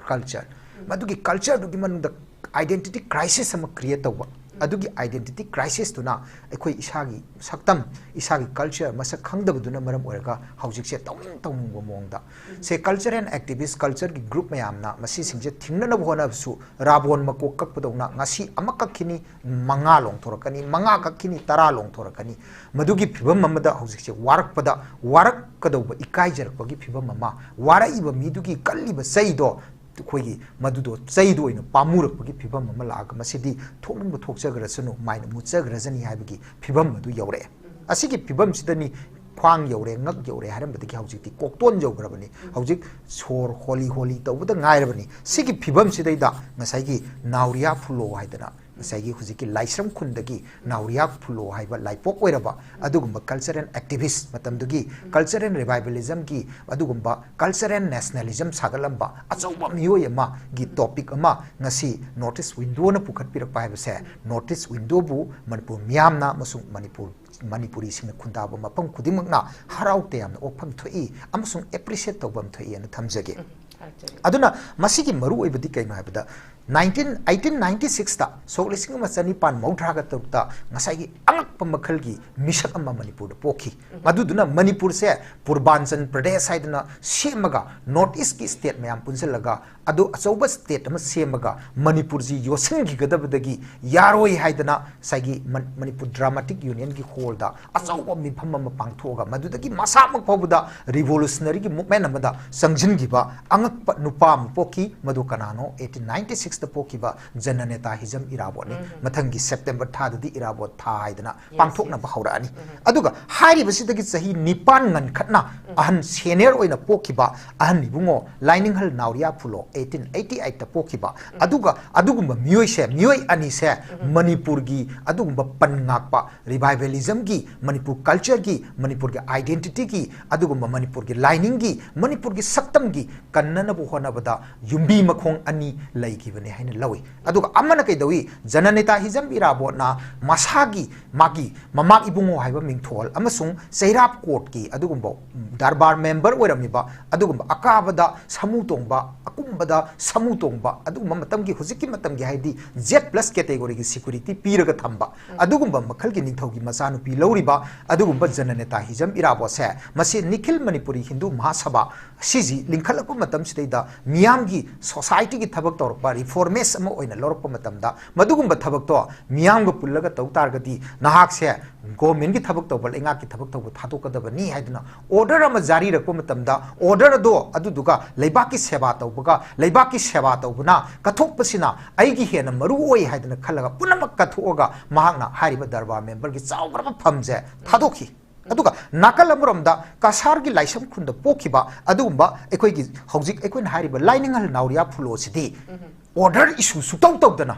culture"꯫ ꯃꯗꯨꯒꯤ ꯀꯜꯆꯔꯗꯨꯒꯤ ꯃꯅꯨꯡꯗ ꯑꯥꯏꯗꯦꯟꯇꯤꯇꯤ ꯀ꯭ꯔꯥꯏꯁꯤꯁ ꯑꯃ ꯀ꯭ꯔꯤꯌꯦꯠ ꯇꯧꯕ꯫ ꯑꯗꯨꯒꯤ ꯑꯥꯏꯗꯦꯟꯇꯤꯇꯤ ꯀ꯭ꯔꯥꯏꯁꯤꯁꯇꯨꯅ ꯑꯩꯈꯣꯏ ꯏꯁꯥꯒꯤ ꯁꯛꯇꯝ, ꯏꯁꯥꯒꯤ ꯀꯜꯆꯔ ꯃꯁꯛ ꯈꯪꯗꯕꯗꯨꯅ ꯃꯔꯝ ꯑꯣꯏꯔꯒ ꯍꯧꯖꯤꯛꯁꯦ ꯇꯧꯅꯤꯡ ꯇꯧꯅꯤꯡꯕ ꯃꯑꯣꯡꯗ ꯁꯦ ꯀꯜꯆꯔꯦꯜ ꯑꯦꯛꯇꯤꯚꯤꯁ, ꯀꯜꯆꯔꯒꯤ ꯒ꯭ꯔꯨꯞ ꯃꯌꯥꯝꯅ ꯃꯁꯤꯁꯤꯡꯁꯦ ꯊꯤꯡꯅꯅꯕ ꯍꯣꯠꯅꯕꯁꯨ ꯔꯥꯕꯣꯟ ꯃꯀꯣꯛ ꯀꯛꯄꯗꯧꯅ ꯉꯁꯤ ꯑꯃ ꯀꯛꯈꯤꯅꯤ, ꯃꯉꯥ ꯂꯣꯡꯊꯣꯔꯛꯀꯅꯤ, ꯃꯉꯥ ꯀꯛꯈꯤꯅꯤ, ꯇꯔꯥ ꯂꯣꯡꯊꯣꯔꯛꯀꯅꯤ꯫ ꯃꯗꯨꯒꯤ ꯐꯤꯕꯝ ꯑꯃꯗ ꯍꯧꯖꯤꯛꯁꯦ ꯋꯥꯔꯛꯄꯗ, ꯋꯥꯔꯛꯀꯗꯧꯕ ꯏꯀꯥꯏꯖꯔꯛꯄꯒꯤ ꯐꯤꯕꯝ ꯑꯃ, ꯋꯥꯔꯛꯏꯕ ꯃꯤꯗꯨꯒꯤ ꯀꯜꯂꯤꯕ ꯆꯩꯗꯣ ꯑꯩꯈꯣꯏꯒꯤ ꯃꯗꯨꯗꯣ ꯆꯩꯗꯣ ꯑꯣꯏꯅ ꯄꯥꯝꯃꯨꯔꯛꯄꯒꯤ ꯐꯤꯕꯝ ꯑꯃ ꯂꯥꯛꯑꯒ ꯃꯁꯤꯗꯤ ꯊꯣꯛꯅꯤꯡꯕ ꯊꯣꯛꯆꯈ꯭ꯔꯁꯅꯨ, ꯃꯥꯏꯅ ꯃꯨꯠꯆꯈ꯭ꯔꯁꯅꯤ ꯍꯥꯏꯕꯒꯤ ꯐꯤꯕꯝ ꯑꯗꯨ ꯌꯧꯔꯛꯑꯦ꯫ ꯑꯁꯤꯒꯤ ꯐꯤꯕꯝꯁꯤꯗꯅꯤ ꯈ꯭ꯋꯥꯡ ꯌꯧꯔꯦ, ꯉꯛ ꯌꯧꯔꯦ ꯍꯥꯏꯔꯝꯕꯗꯒꯤ ꯍꯧꯖꯤꯛꯇꯤ ꯀꯣꯛꯇꯣꯟ ꯌꯧꯈ꯭ꯔꯕꯅꯤ꯫ ꯍꯧꯖꯤꯛ ꯁꯣꯔ ꯍꯣꯂꯤ ꯍꯣꯂꯤ ꯇꯧꯕꯗ ꯉꯥꯏꯔꯕꯅꯤ꯫ ꯁꯤꯒꯤ ꯐꯤꯕꯝꯁꯤꯗꯩꯗ ꯉꯁꯥꯏꯒꯤ ꯅꯥꯎꯔꯤꯌꯥ ꯐꯨꯂꯣ ꯍꯥꯏꯗꯅ ꯉꯁꯥꯏꯒꯤ ꯍꯧꯖꯤꯛꯀꯤ ꯂꯥꯏꯁ꯭ꯔꯝ ꯈꯨꯟꯗꯒꯤ ꯅꯥꯎꯔꯤꯌꯥ ꯐꯨꯂꯣ ꯍꯥꯏꯕ ꯂꯥꯏꯄꯣꯛ ꯑꯣꯏꯔꯕ ꯑꯗꯨꯒꯨꯝꯕ ꯀꯜꯆꯔꯦꯜ ꯑꯦꯛꯇꯤꯚꯤꯁ, ꯃꯇꯝꯗꯨꯒꯤ ꯀꯜꯆꯔꯦꯜ ꯔꯤꯚꯥꯏꯕꯦꯂꯤꯖꯝꯒꯤ ꯑꯗꯨꯒꯨꯝꯕ ꯀꯜꯆꯔꯦꯜ ꯅꯦꯁꯅꯦꯂꯤꯖꯝ ꯁꯥꯒꯠꯂꯝꯕ ꯑꯆꯧꯕ ꯃꯤꯑꯣꯏ ꯑꯃꯒꯤ ꯇꯣꯄꯤꯛ ꯑꯃ ꯉꯁꯤ ꯅꯣꯔꯠ ꯏꯁ ꯋꯤꯟꯗꯣꯅ ꯄꯨꯈꯠꯄꯤꯔꯛꯄ ꯍꯥꯏꯕꯁꯦ, ꯅꯣꯔꯠ ꯏꯁ ꯋꯤꯟꯗꯣꯕꯨ ꯃꯅꯤꯄꯨꯔ ꯃꯤꯌꯥꯝꯅ ꯑꯃꯁꯨꯡ ꯃꯅꯤꯄꯨꯔ, ꯃꯅꯤꯄꯨꯔꯤꯁꯤꯡꯅ ꯈꯨꯟꯗꯥꯕ ꯃꯐꯝ ꯈꯨꯗꯤꯡꯃꯛꯅ ꯍꯔꯥꯎ ꯇꯌꯥꯝꯅ ꯑꯣꯛꯐꯝ ꯊꯣꯛꯏ ꯑꯃꯁꯨꯡ ꯑꯦꯄ꯭ꯔꯤꯁꯤꯌꯦꯠ ꯇꯧꯐꯝ ꯊꯣꯛꯏ ꯍꯥꯏꯅ ꯊꯝꯖꯒꯦ꯫ ꯑꯗꯨꯅ ꯃꯁꯤꯒꯤ ꯃꯔꯨꯑꯣꯏꯕꯗꯤ ꯀꯩꯅꯣ ꯍꯥꯏꯕꯗ, nineteen, eighteen ninety sixꯇ, ꯁꯣꯛ ꯂꯤꯁꯤꯡ ꯑꯃ ꯆꯅꯤꯄꯥꯟ ꯃꯧꯗ꯭ꯔꯥꯒ ꯇꯔꯨꯛꯇ ꯉꯁꯥꯏꯒꯤ ꯑꯉꯛꯄ ꯃꯈꯜꯒꯤ ꯃꯤꯁꯛ ꯑꯃ ꯃꯅꯤꯄꯨꯔꯗ ꯄꯣꯛꯈꯤ꯫ ꯃꯗꯨꯗꯨꯅ ꯃꯅꯤꯄꯨꯔꯁꯦ ꯄꯨꯔꯕꯥꯟꯆꯜ ꯄ꯭ꯔꯗꯦꯁ ꯍꯥꯏꯗꯅ ꯁꯦꯝꯃꯒ, ꯅꯣꯔꯠ ꯏꯁꯀꯤ ꯁ꯭ꯇꯦꯠ ꯃꯌꯥꯝ ꯄꯨꯟꯁꯤꯜꯂꯒ ꯑꯗꯨ ꯑꯆꯧꯕ ꯁ꯭ꯇꯦꯠ ꯑꯃ ꯁꯦꯝꯃꯒ ꯃꯅꯤꯄꯨꯔꯁꯤ ꯌꯣꯠꯁꯤꯟꯈꯤꯒꯗꯕꯗꯒꯤ ꯌꯥꯔꯣꯏ ꯍꯥꯏꯗꯅ ꯉꯁꯥꯏꯒꯤ ꯃꯟ-, ꯃꯅꯤꯄꯨꯔ ꯗ꯭ꯔꯥꯃꯥꯇꯤꯛ ꯌꯨꯅꯤꯌꯟꯒꯤ ꯍꯣꯜꯗ ꯑꯆꯧꯕ ꯃꯤꯐꯝ ꯑꯃ ꯄꯥꯡꯊꯣꯛꯑꯒ ꯃꯗꯨꯗꯒꯤ ꯃꯁꯥꯃꯛ ꯐꯥꯎꯕꯗ ꯔꯤꯚꯣꯂꯨꯁꯅꯔꯤꯒꯤ ꯃꯨꯚꯃꯦꯟ ꯑꯃꯗ ꯆꯪꯁꯤꯟꯈꯤꯕ ꯑꯉꯛꯄ ꯅꯨꯄꯥ ꯑꯃ ꯄꯣꯛꯈꯤ꯫ ꯃꯗꯨ ꯀꯅꯥꯅꯣ? eighteen ninety sixꯇ ꯄꯣꯛꯈꯤꯕ ꯖꯅꯅꯦꯇꯥ ꯍꯤꯖꯝ ꯏꯔꯥꯕꯣꯠꯅꯤ꯫ ꯃꯊꯪꯒꯤ ꯁꯦꯞꯇꯦꯝꯕꯔ ꯊꯥꯗꯗꯤ ꯏꯔꯥꯕꯣꯠ ꯊꯥ ꯍꯥꯏꯗꯅ ꯄꯥꯡꯊꯣꯛꯅꯕ ꯍꯧꯔꯛꯑꯅꯤ꯫ ꯑꯗꯨꯒ ꯍꯥꯏꯔꯤꯕꯁꯤꯗꯒꯤ ꯆꯍꯤ ꯅꯤꯄꯥꯟ ꯉꯟꯈꯠꯅ ꯑꯍꯟ ꯁꯦꯅꯤꯌꯔ ꯑꯣꯏꯅ ꯄꯣꯛꯈꯤꯕ ꯑꯍꯟ ꯏꯕꯨꯡꯉꯣ ꯂꯥꯏꯅꯤꯡꯍꯜ ꯅꯥꯎꯔꯤꯌꯥ ꯐꯨꯂꯣ ꯑꯩꯠꯇꯤꯟ ꯑꯩꯠꯇꯤ ꯑꯩꯠꯇ ꯄꯣꯛꯈꯤꯕ꯫ ꯑꯗꯨꯒ ꯑꯗꯨꯒꯨꯝꯕ ꯃꯤꯑꯣꯏꯁꯦ, ꯃꯤꯑꯣꯏ ꯑꯅꯤꯁꯦ ꯃꯅꯤꯄꯨꯔꯒꯤ ꯑꯗꯨꯒꯨꯝꯕ ꯄꯟ ꯉꯥꯛꯄ, ꯔꯤꯚꯥꯏꯕꯦꯂꯤꯖꯝꯒꯤ, ꯃꯅꯤꯄꯨꯔ ꯀꯜꯆꯔꯒꯤ, ꯃꯅꯤꯄꯨꯔꯒꯤ ꯑꯥꯏꯗꯦꯟꯇꯤꯇꯤꯒꯤ, ꯑꯗꯨꯒꯨꯝꯕ ꯃꯅꯤꯄꯨꯔꯒꯤ ꯂꯥꯏꯅꯤꯡꯒꯤ, ꯃꯅꯤꯄꯨꯔꯒꯤ ꯁꯛꯇꯝꯒꯤ ꯀꯟꯅꯅꯕ ꯍꯣꯠꯅꯕꯗ ꯌꯨꯝꯕꯤ ꯃꯈꯣꯡ ꯑꯅꯤ ꯂꯩꯈꯤꯕꯅꯦ ꯍꯥꯏꯅ ꯂꯧꯏ꯫ ꯑꯗꯨꯒ ꯑꯃꯅ ꯀꯩꯗꯧꯏ? ꯖꯅꯅꯦꯇꯥ ꯍꯤꯖꯝ ꯏꯔꯥꯕꯣꯠꯅ ꯃꯁꯥꯒꯤ, ꯃꯥꯒꯤ ꯃꯃꯥꯛ ꯏꯕꯨꯡꯉꯣ ꯍꯥꯏꯕ ꯃꯤꯡꯊꯣꯜ ꯑꯃꯁꯨꯡ ꯆꯩꯔꯥꯞ ꯀꯣꯔꯠꯀꯤ ꯑꯗꯨꯒꯨꯝꯕ ꯗꯔꯕꯥꯔ ꯃꯦꯝꯕꯔ ꯑꯣꯏꯔꯝꯃꯤꯕ ꯑꯗꯨꯒꯨꯝꯕ ꯑꯀꯥꯕꯗ ꯁꯃꯨ ꯇꯣꯡꯕ, ꯑꯀꯨꯝꯕꯗ ꯁꯃꯨ ꯇꯣꯡꯕ, ꯑꯗꯨꯒꯨꯝꯕ ꯃꯇꯝꯒꯤ, ꯍꯧꯖꯤꯛꯀꯤ ꯃꯇꯝꯒꯤ ꯍꯥꯏꯗꯤ ꯖꯦꯠ ꯄ꯭ꯂꯁ ꯀꯦꯇꯦꯒꯣꯔꯤꯒꯤ ꯁꯦꯀ꯭ꯌꯨꯔꯤꯇꯤ ꯄꯤꯔꯒ ꯊꯝꯕ ꯑꯗꯨꯒꯨꯝꯕ ꯃꯈꯜꯒꯤ ꯅꯤꯡꯊꯧꯒꯤ ꯃꯆꯥꯅꯨꯄꯤ ꯂꯧꯔꯤꯕ ꯑꯗꯨꯒꯨꯝꯕ ꯖꯅꯅꯦꯇꯥ ꯍꯤꯖꯝ ꯏꯔꯥꯕꯣꯠꯁꯦ, ꯃꯁꯤ ꯅꯤꯈꯤꯜ ꯃꯅꯤꯄꯨꯔꯤ ꯍꯤꯟꯗꯨ ꯃꯍꯥꯁꯚꯥ ꯁꯤꯁꯤ ꯂꯤꯡꯈꯠꯂꯛꯄ ꯃꯇꯝꯁꯤꯗꯩꯗ ꯃꯤꯌꯥꯝꯒꯤ, ꯁꯣꯁꯥꯏꯇꯤꯒꯤ ꯊꯕꯛ ꯇꯧꯔꯛꯄ, ꯔꯤꯐꯣꯔꯃꯤꯁ ꯑꯃ ꯑꯣꯏꯅ ꯂꯧꯔꯛꯄ ꯃꯇꯝꯗ ꯃꯗꯨꯒꯨꯝꯕ ꯊꯕꯛꯇꯣ ꯃꯤꯌꯥꯝꯒ ꯄꯨꯜꯂꯒ ꯇꯧ ꯇꯥꯔꯒꯗꯤ ꯅꯍꯥꯛꯁꯦ ꯒꯣꯔꯃꯦꯟꯒꯤ ꯊꯕꯛ ꯇꯧꯕ, ꯂꯩꯉꯥꯛꯀꯤ ꯊꯕꯛ ꯇꯧꯕ ꯊꯥꯗꯣꯛꯀꯗꯕꯅꯤ ꯍꯥꯏꯗꯨꯅ ꯑꯣꯔꯗꯔ ꯑꯃ ꯖꯥꯔꯤꯔꯛꯄ ꯃꯇꯝꯗ, ꯑꯣꯔꯗꯔ ꯑꯗꯣ ꯑꯗꯨꯗꯨꯒ ꯂꯩꯕꯥꯛꯀꯤ ꯁꯦꯕꯥ ꯇꯧꯕꯒ, ꯂꯩꯕꯥꯛꯀꯤ ꯁꯦꯕꯥ ꯇꯧꯕꯅ ꯀꯠꯊꯣꯛꯄꯁꯤꯅ ꯑꯩꯒꯤ ꯍꯦꯟꯅ ꯃꯔꯨ ꯑꯣꯏ ꯍꯥꯏꯗꯅ ꯈꯜꯂꯒ ꯄꯨꯝꯅꯃꯛ ꯀꯠꯊꯣꯛꯑꯒ ꯃꯍꯥꯛꯅ ꯍꯥꯏꯔꯤꯕ ꯗꯔꯕꯥꯔ ꯃꯦꯝꯕꯔꯒꯤ ꯆꯥꯎꯈ꯭ꯔꯕ ꯐꯝꯁꯦ ꯊꯥꯗꯣꯛꯈꯤ꯫ ꯑꯗꯨꯒ ꯅꯥꯀꯜ ꯑꯃꯔꯣꯝꯗ ꯀꯁꯥꯔꯒꯤ ꯂꯥꯏꯁꯪ ꯈꯨꯟꯗ ꯄꯣꯛꯈꯤꯕ ꯑꯗꯨꯒꯨꯝꯕ ꯑꯩꯈꯣꯏꯒꯤ ꯍꯧꯖꯤꯛ ꯑꯩꯈꯣꯏꯅ ꯍꯥꯏꯔꯤꯕ ꯂꯥꯏꯅꯤꯡꯍꯜ ꯅꯥꯎꯔꯤꯌꯥ ꯐꯨꯂꯣꯁꯤꯗꯤ ꯑꯣꯔꯗꯔ ꯏꯁꯨ ꯁꯨꯛꯇꯧ ꯇꯧꯗꯅ,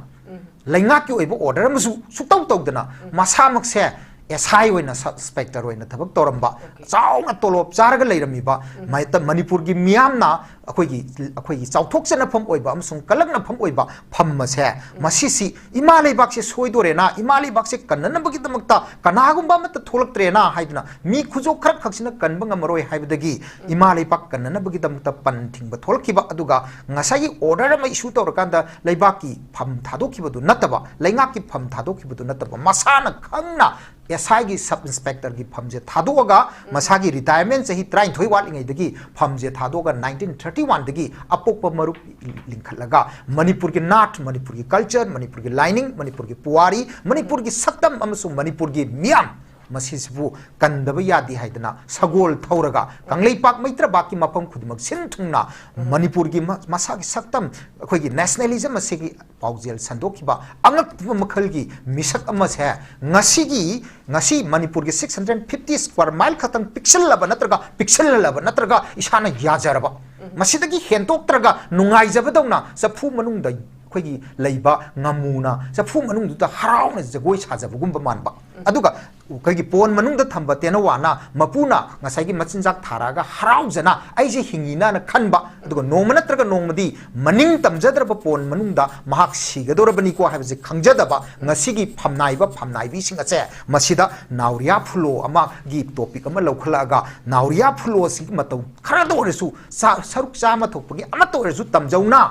ꯂꯩꯉꯥꯛꯀꯤ ꯑꯣꯏꯕ ꯑꯣꯔꯗꯔ ꯑꯃꯁꯨ ꯁꯨꯛꯇꯧ ꯇꯧꯗꯅ, ꯃꯁꯥꯃꯛꯁꯦ ꯑꯦꯁ ꯑꯥꯏ ꯑꯣꯏꯅ, ꯁꯕ ꯏꯟꯁꯄꯦꯛꯇꯔ ꯑꯣꯏꯅ ꯊꯕꯛ ꯇꯧꯔꯝꯕ, ꯆꯥꯎꯅ ꯇꯣꯂꯣꯞ ꯆꯥꯔꯒ ꯂꯩꯔꯝꯃꯤꯕ ꯃꯥꯏꯇ-, ꯃꯅꯤꯄꯨꯔꯒꯤ ꯃꯤꯌꯥꯝꯅ ꯑꯩꯈꯣꯏꯒꯤ, ꯑꯩꯈꯣꯏꯒꯤ ꯆꯥꯎꯊꯣꯛꯆꯅꯐꯝ ꯑꯣꯏꯕ ꯑꯃꯁꯨꯡ ꯀꯜꯂꯛꯅꯐꯝ ꯑꯣꯏꯕ ꯐꯝ ꯑꯁꯦ, ꯃꯁꯤꯁꯤ ꯏꯃꯥ ꯂꯩꯕꯥꯛꯁꯦ ꯁꯣꯏꯗꯣꯔꯦꯅ, ꯏꯃꯥ ꯂꯩꯕꯥꯛꯁꯦ ꯀꯟꯅꯅꯕꯒꯤꯗꯃꯛꯇ ꯀꯅꯥꯒꯨꯝꯕ ꯑꯃꯠꯇ ꯊꯣꯛꯂꯛꯇ꯭ꯔꯦꯅ ꯍꯥꯏꯗꯨꯅ ꯃꯤ ꯈꯨꯖꯣꯛ ꯈꯔ ꯈꯛꯁꯤꯅ ꯀꯟꯕ ꯉꯝꯃꯔꯣꯏ ꯍꯥꯏꯕꯗꯒꯤ ꯏꯃꯥ ꯂꯩꯕꯥꯛ ꯀꯟꯅꯅꯕꯒꯤꯗꯃꯛꯇ ꯄꯟ ꯊꯤꯡꯕ ꯊꯣꯛꯂꯛꯈꯤꯕ꯫ ꯑꯗꯨꯒ ꯉꯁꯥꯏꯒꯤ ꯑꯣꯔꯗꯔ ꯑꯃ ꯏꯁꯨ ꯇꯧꯔꯀꯥꯟꯗ ꯂꯩꯕꯥꯛꯀꯤ ꯐꯝ ꯊꯥꯗꯣꯛꯈꯤꯕꯗꯨ ꯅꯠꯇꯕ, ꯂꯩꯉꯥꯛꯀꯤ ꯐꯝ ꯊꯥꯗꯣꯛꯈꯤꯕꯗꯨ ꯅꯠꯇꯕ, ꯃꯁꯥꯅ ꯈꯪꯅ ꯑꯦꯁ ꯑꯥꯏꯒꯤ ꯁꯕ ꯏꯟꯁꯄꯦꯛꯇꯔꯒꯤ ꯐꯝꯁꯦ ꯊꯥꯗꯣꯛꯑꯒ ꯃꯁꯥꯒꯤ ꯔꯤꯇꯥꯌꯔꯃꯦꯟ ꯆꯍꯤ ꯇꯔꯥꯅꯤꯊꯣꯏ ꯋꯥꯠꯂꯤꯉꯩꯗꯒꯤ ꯐꯝꯁꯦ ꯊꯥꯗꯣꯛꯑꯒ ꯅꯥꯏꯟꯇꯤꯟ ꯊꯥꯔꯇꯤ ꯋꯥꯟꯗꯒꯤ ꯑꯄꯣꯛꯄ ꯃꯔꯨꯞ ꯂꯤꯡꯈꯠꯂꯒ ꯃꯅꯤꯄꯨꯔꯒꯤ ꯅꯥꯠ, ꯃꯅꯤꯄꯨꯔꯒꯤ ꯀꯜꯆꯔ, ꯃꯅꯤꯄꯨꯔꯒꯤ ꯂꯥꯏꯅꯤꯡ, ꯃꯅꯤꯄꯨꯔꯒꯤ ꯄꯨꯋꯥꯔꯤ, ꯃꯅꯤꯄꯨꯔꯒꯤ ꯁꯛꯇꯝ ꯑꯃꯁꯨꯡ ꯃꯅꯤꯄꯨꯔꯒꯤ ꯃꯤꯌꯥꯝ ꯃꯁꯤꯁꯤꯕꯨ ꯀꯟꯗꯕ ꯌꯥꯗꯦ ꯍꯥꯏꯗꯅ ꯁꯒꯣꯜ ꯊꯧꯔꯒ ꯀꯪꯂꯩꯄꯥꯛ ꯃꯩꯇ꯭ꯔꯕꯥꯛꯀꯤ ꯃꯐꯝ ꯈꯨꯗꯤꯡꯃꯛ ꯁꯤꯟ ꯊꯨꯡꯅ ꯃꯅꯤꯄꯨꯔꯒꯤ ꯃ-, ꯃꯁꯥꯒꯤ ꯁꯛꯇꯝ, ꯑꯩꯈꯣꯏꯒꯤ nationalism ꯑꯁꯤꯒꯤ ꯄꯥꯎꯖꯦꯜ ꯁꯟꯗꯣꯛꯈꯤꯕ ꯑꯉꯛꯄ ꯃꯈꯜꯒꯤ ꯃꯤꯁꯛ ꯑꯃꯁꯦ ꯉꯁꯤꯒꯤ, ꯉꯁꯤ ꯃꯅꯤꯄꯨꯔꯒꯤ six hundred fifty square mile ꯈꯛꯇꯪ ꯄꯤꯛꯁꯜꯂꯕ ꯅꯠꯇ꯭ꯔꯒ ꯄꯤꯛꯁꯜꯍꯜꯂꯕ ꯅꯠꯇ꯭ꯔꯒ ꯏꯁꯥꯅ ꯌꯥꯖꯔꯕ, ꯃꯁꯤꯗꯒꯤ ꯍꯦꯟꯗꯣꯛꯇ꯭ꯔꯒ ꯅꯨꯡꯉꯥꯏꯖꯕꯗꯧꯅ ꯆꯐꯨ ꯃꯅꯨꯡꯗ ꯑꯩꯈꯣꯏꯒꯤ ꯂꯩꯕ ꯉꯥꯃꯨꯅ ꯆꯐꯨ ꯃꯅꯨꯡꯗꯨꯗ ꯍꯔꯥꯎꯅ ꯖꯒꯣꯏ ꯁꯥꯖꯕꯒꯨꯝꯕ ꯃꯥꯟꯕ꯫ ꯑꯗꯨꯒ ꯑꯩꯈꯣꯏꯒꯤ ꯄꯣꯟ ꯃꯅꯨꯡꯗ ꯊꯝꯕ ꯇꯦꯅꯋꯥꯅ ꯃꯄꯨꯅ ꯉꯁꯥꯏꯒꯤ ꯃꯆꯤꯟꯖꯥꯛ ꯊꯥꯔꯛꯑꯒ ꯍꯔꯥꯎꯖꯅ ꯑꯩꯁꯦ ꯍꯤꯡꯉꯤꯅꯅ ꯈꯟꯕ, ꯑꯗꯨꯒ ꯅꯣꯡꯃ ꯅꯠꯇ꯭ꯔꯒ ꯅꯣꯡꯃꯗꯤ ꯃꯅꯤꯡ ꯇꯝꯖꯗ꯭ꯔꯕ ꯄꯣꯟ ꯃꯅꯨꯡꯗ ꯃꯍꯥꯛ ꯁꯤꯒꯗꯧꯔꯕꯅꯤꯀꯣ ꯍꯥꯏꯕꯁꯦ ꯈꯪꯖꯗꯕ ꯉꯁꯤꯒꯤ ꯐꯝꯅꯥꯏꯕ ꯐꯝꯅꯥꯏꯕꯤꯁꯤꯡ ꯑꯁꯦ ꯃꯁꯤꯗ ꯅꯥꯎꯔꯤꯌꯥ ꯐꯨꯂꯣ ꯑꯃꯒꯤ topic ꯑꯃ ꯂꯧꯈꯠꯂꯛꯑꯒ ꯅꯥꯎꯔꯤꯌꯥ ꯐꯨꯂꯣ ꯑꯁꯤꯒꯤ ꯃꯇꯧ ꯈꯔꯗ ꯑꯣꯏꯔꯁꯨ ꯆꯥ-, ꯁꯔꯨꯛ ꯆꯥꯝꯃ ꯊꯣꯛꯄꯒꯤ ꯑꯃꯠꯇ ꯑꯣꯏꯔꯁꯨ ꯇꯝꯖꯧꯅ꯫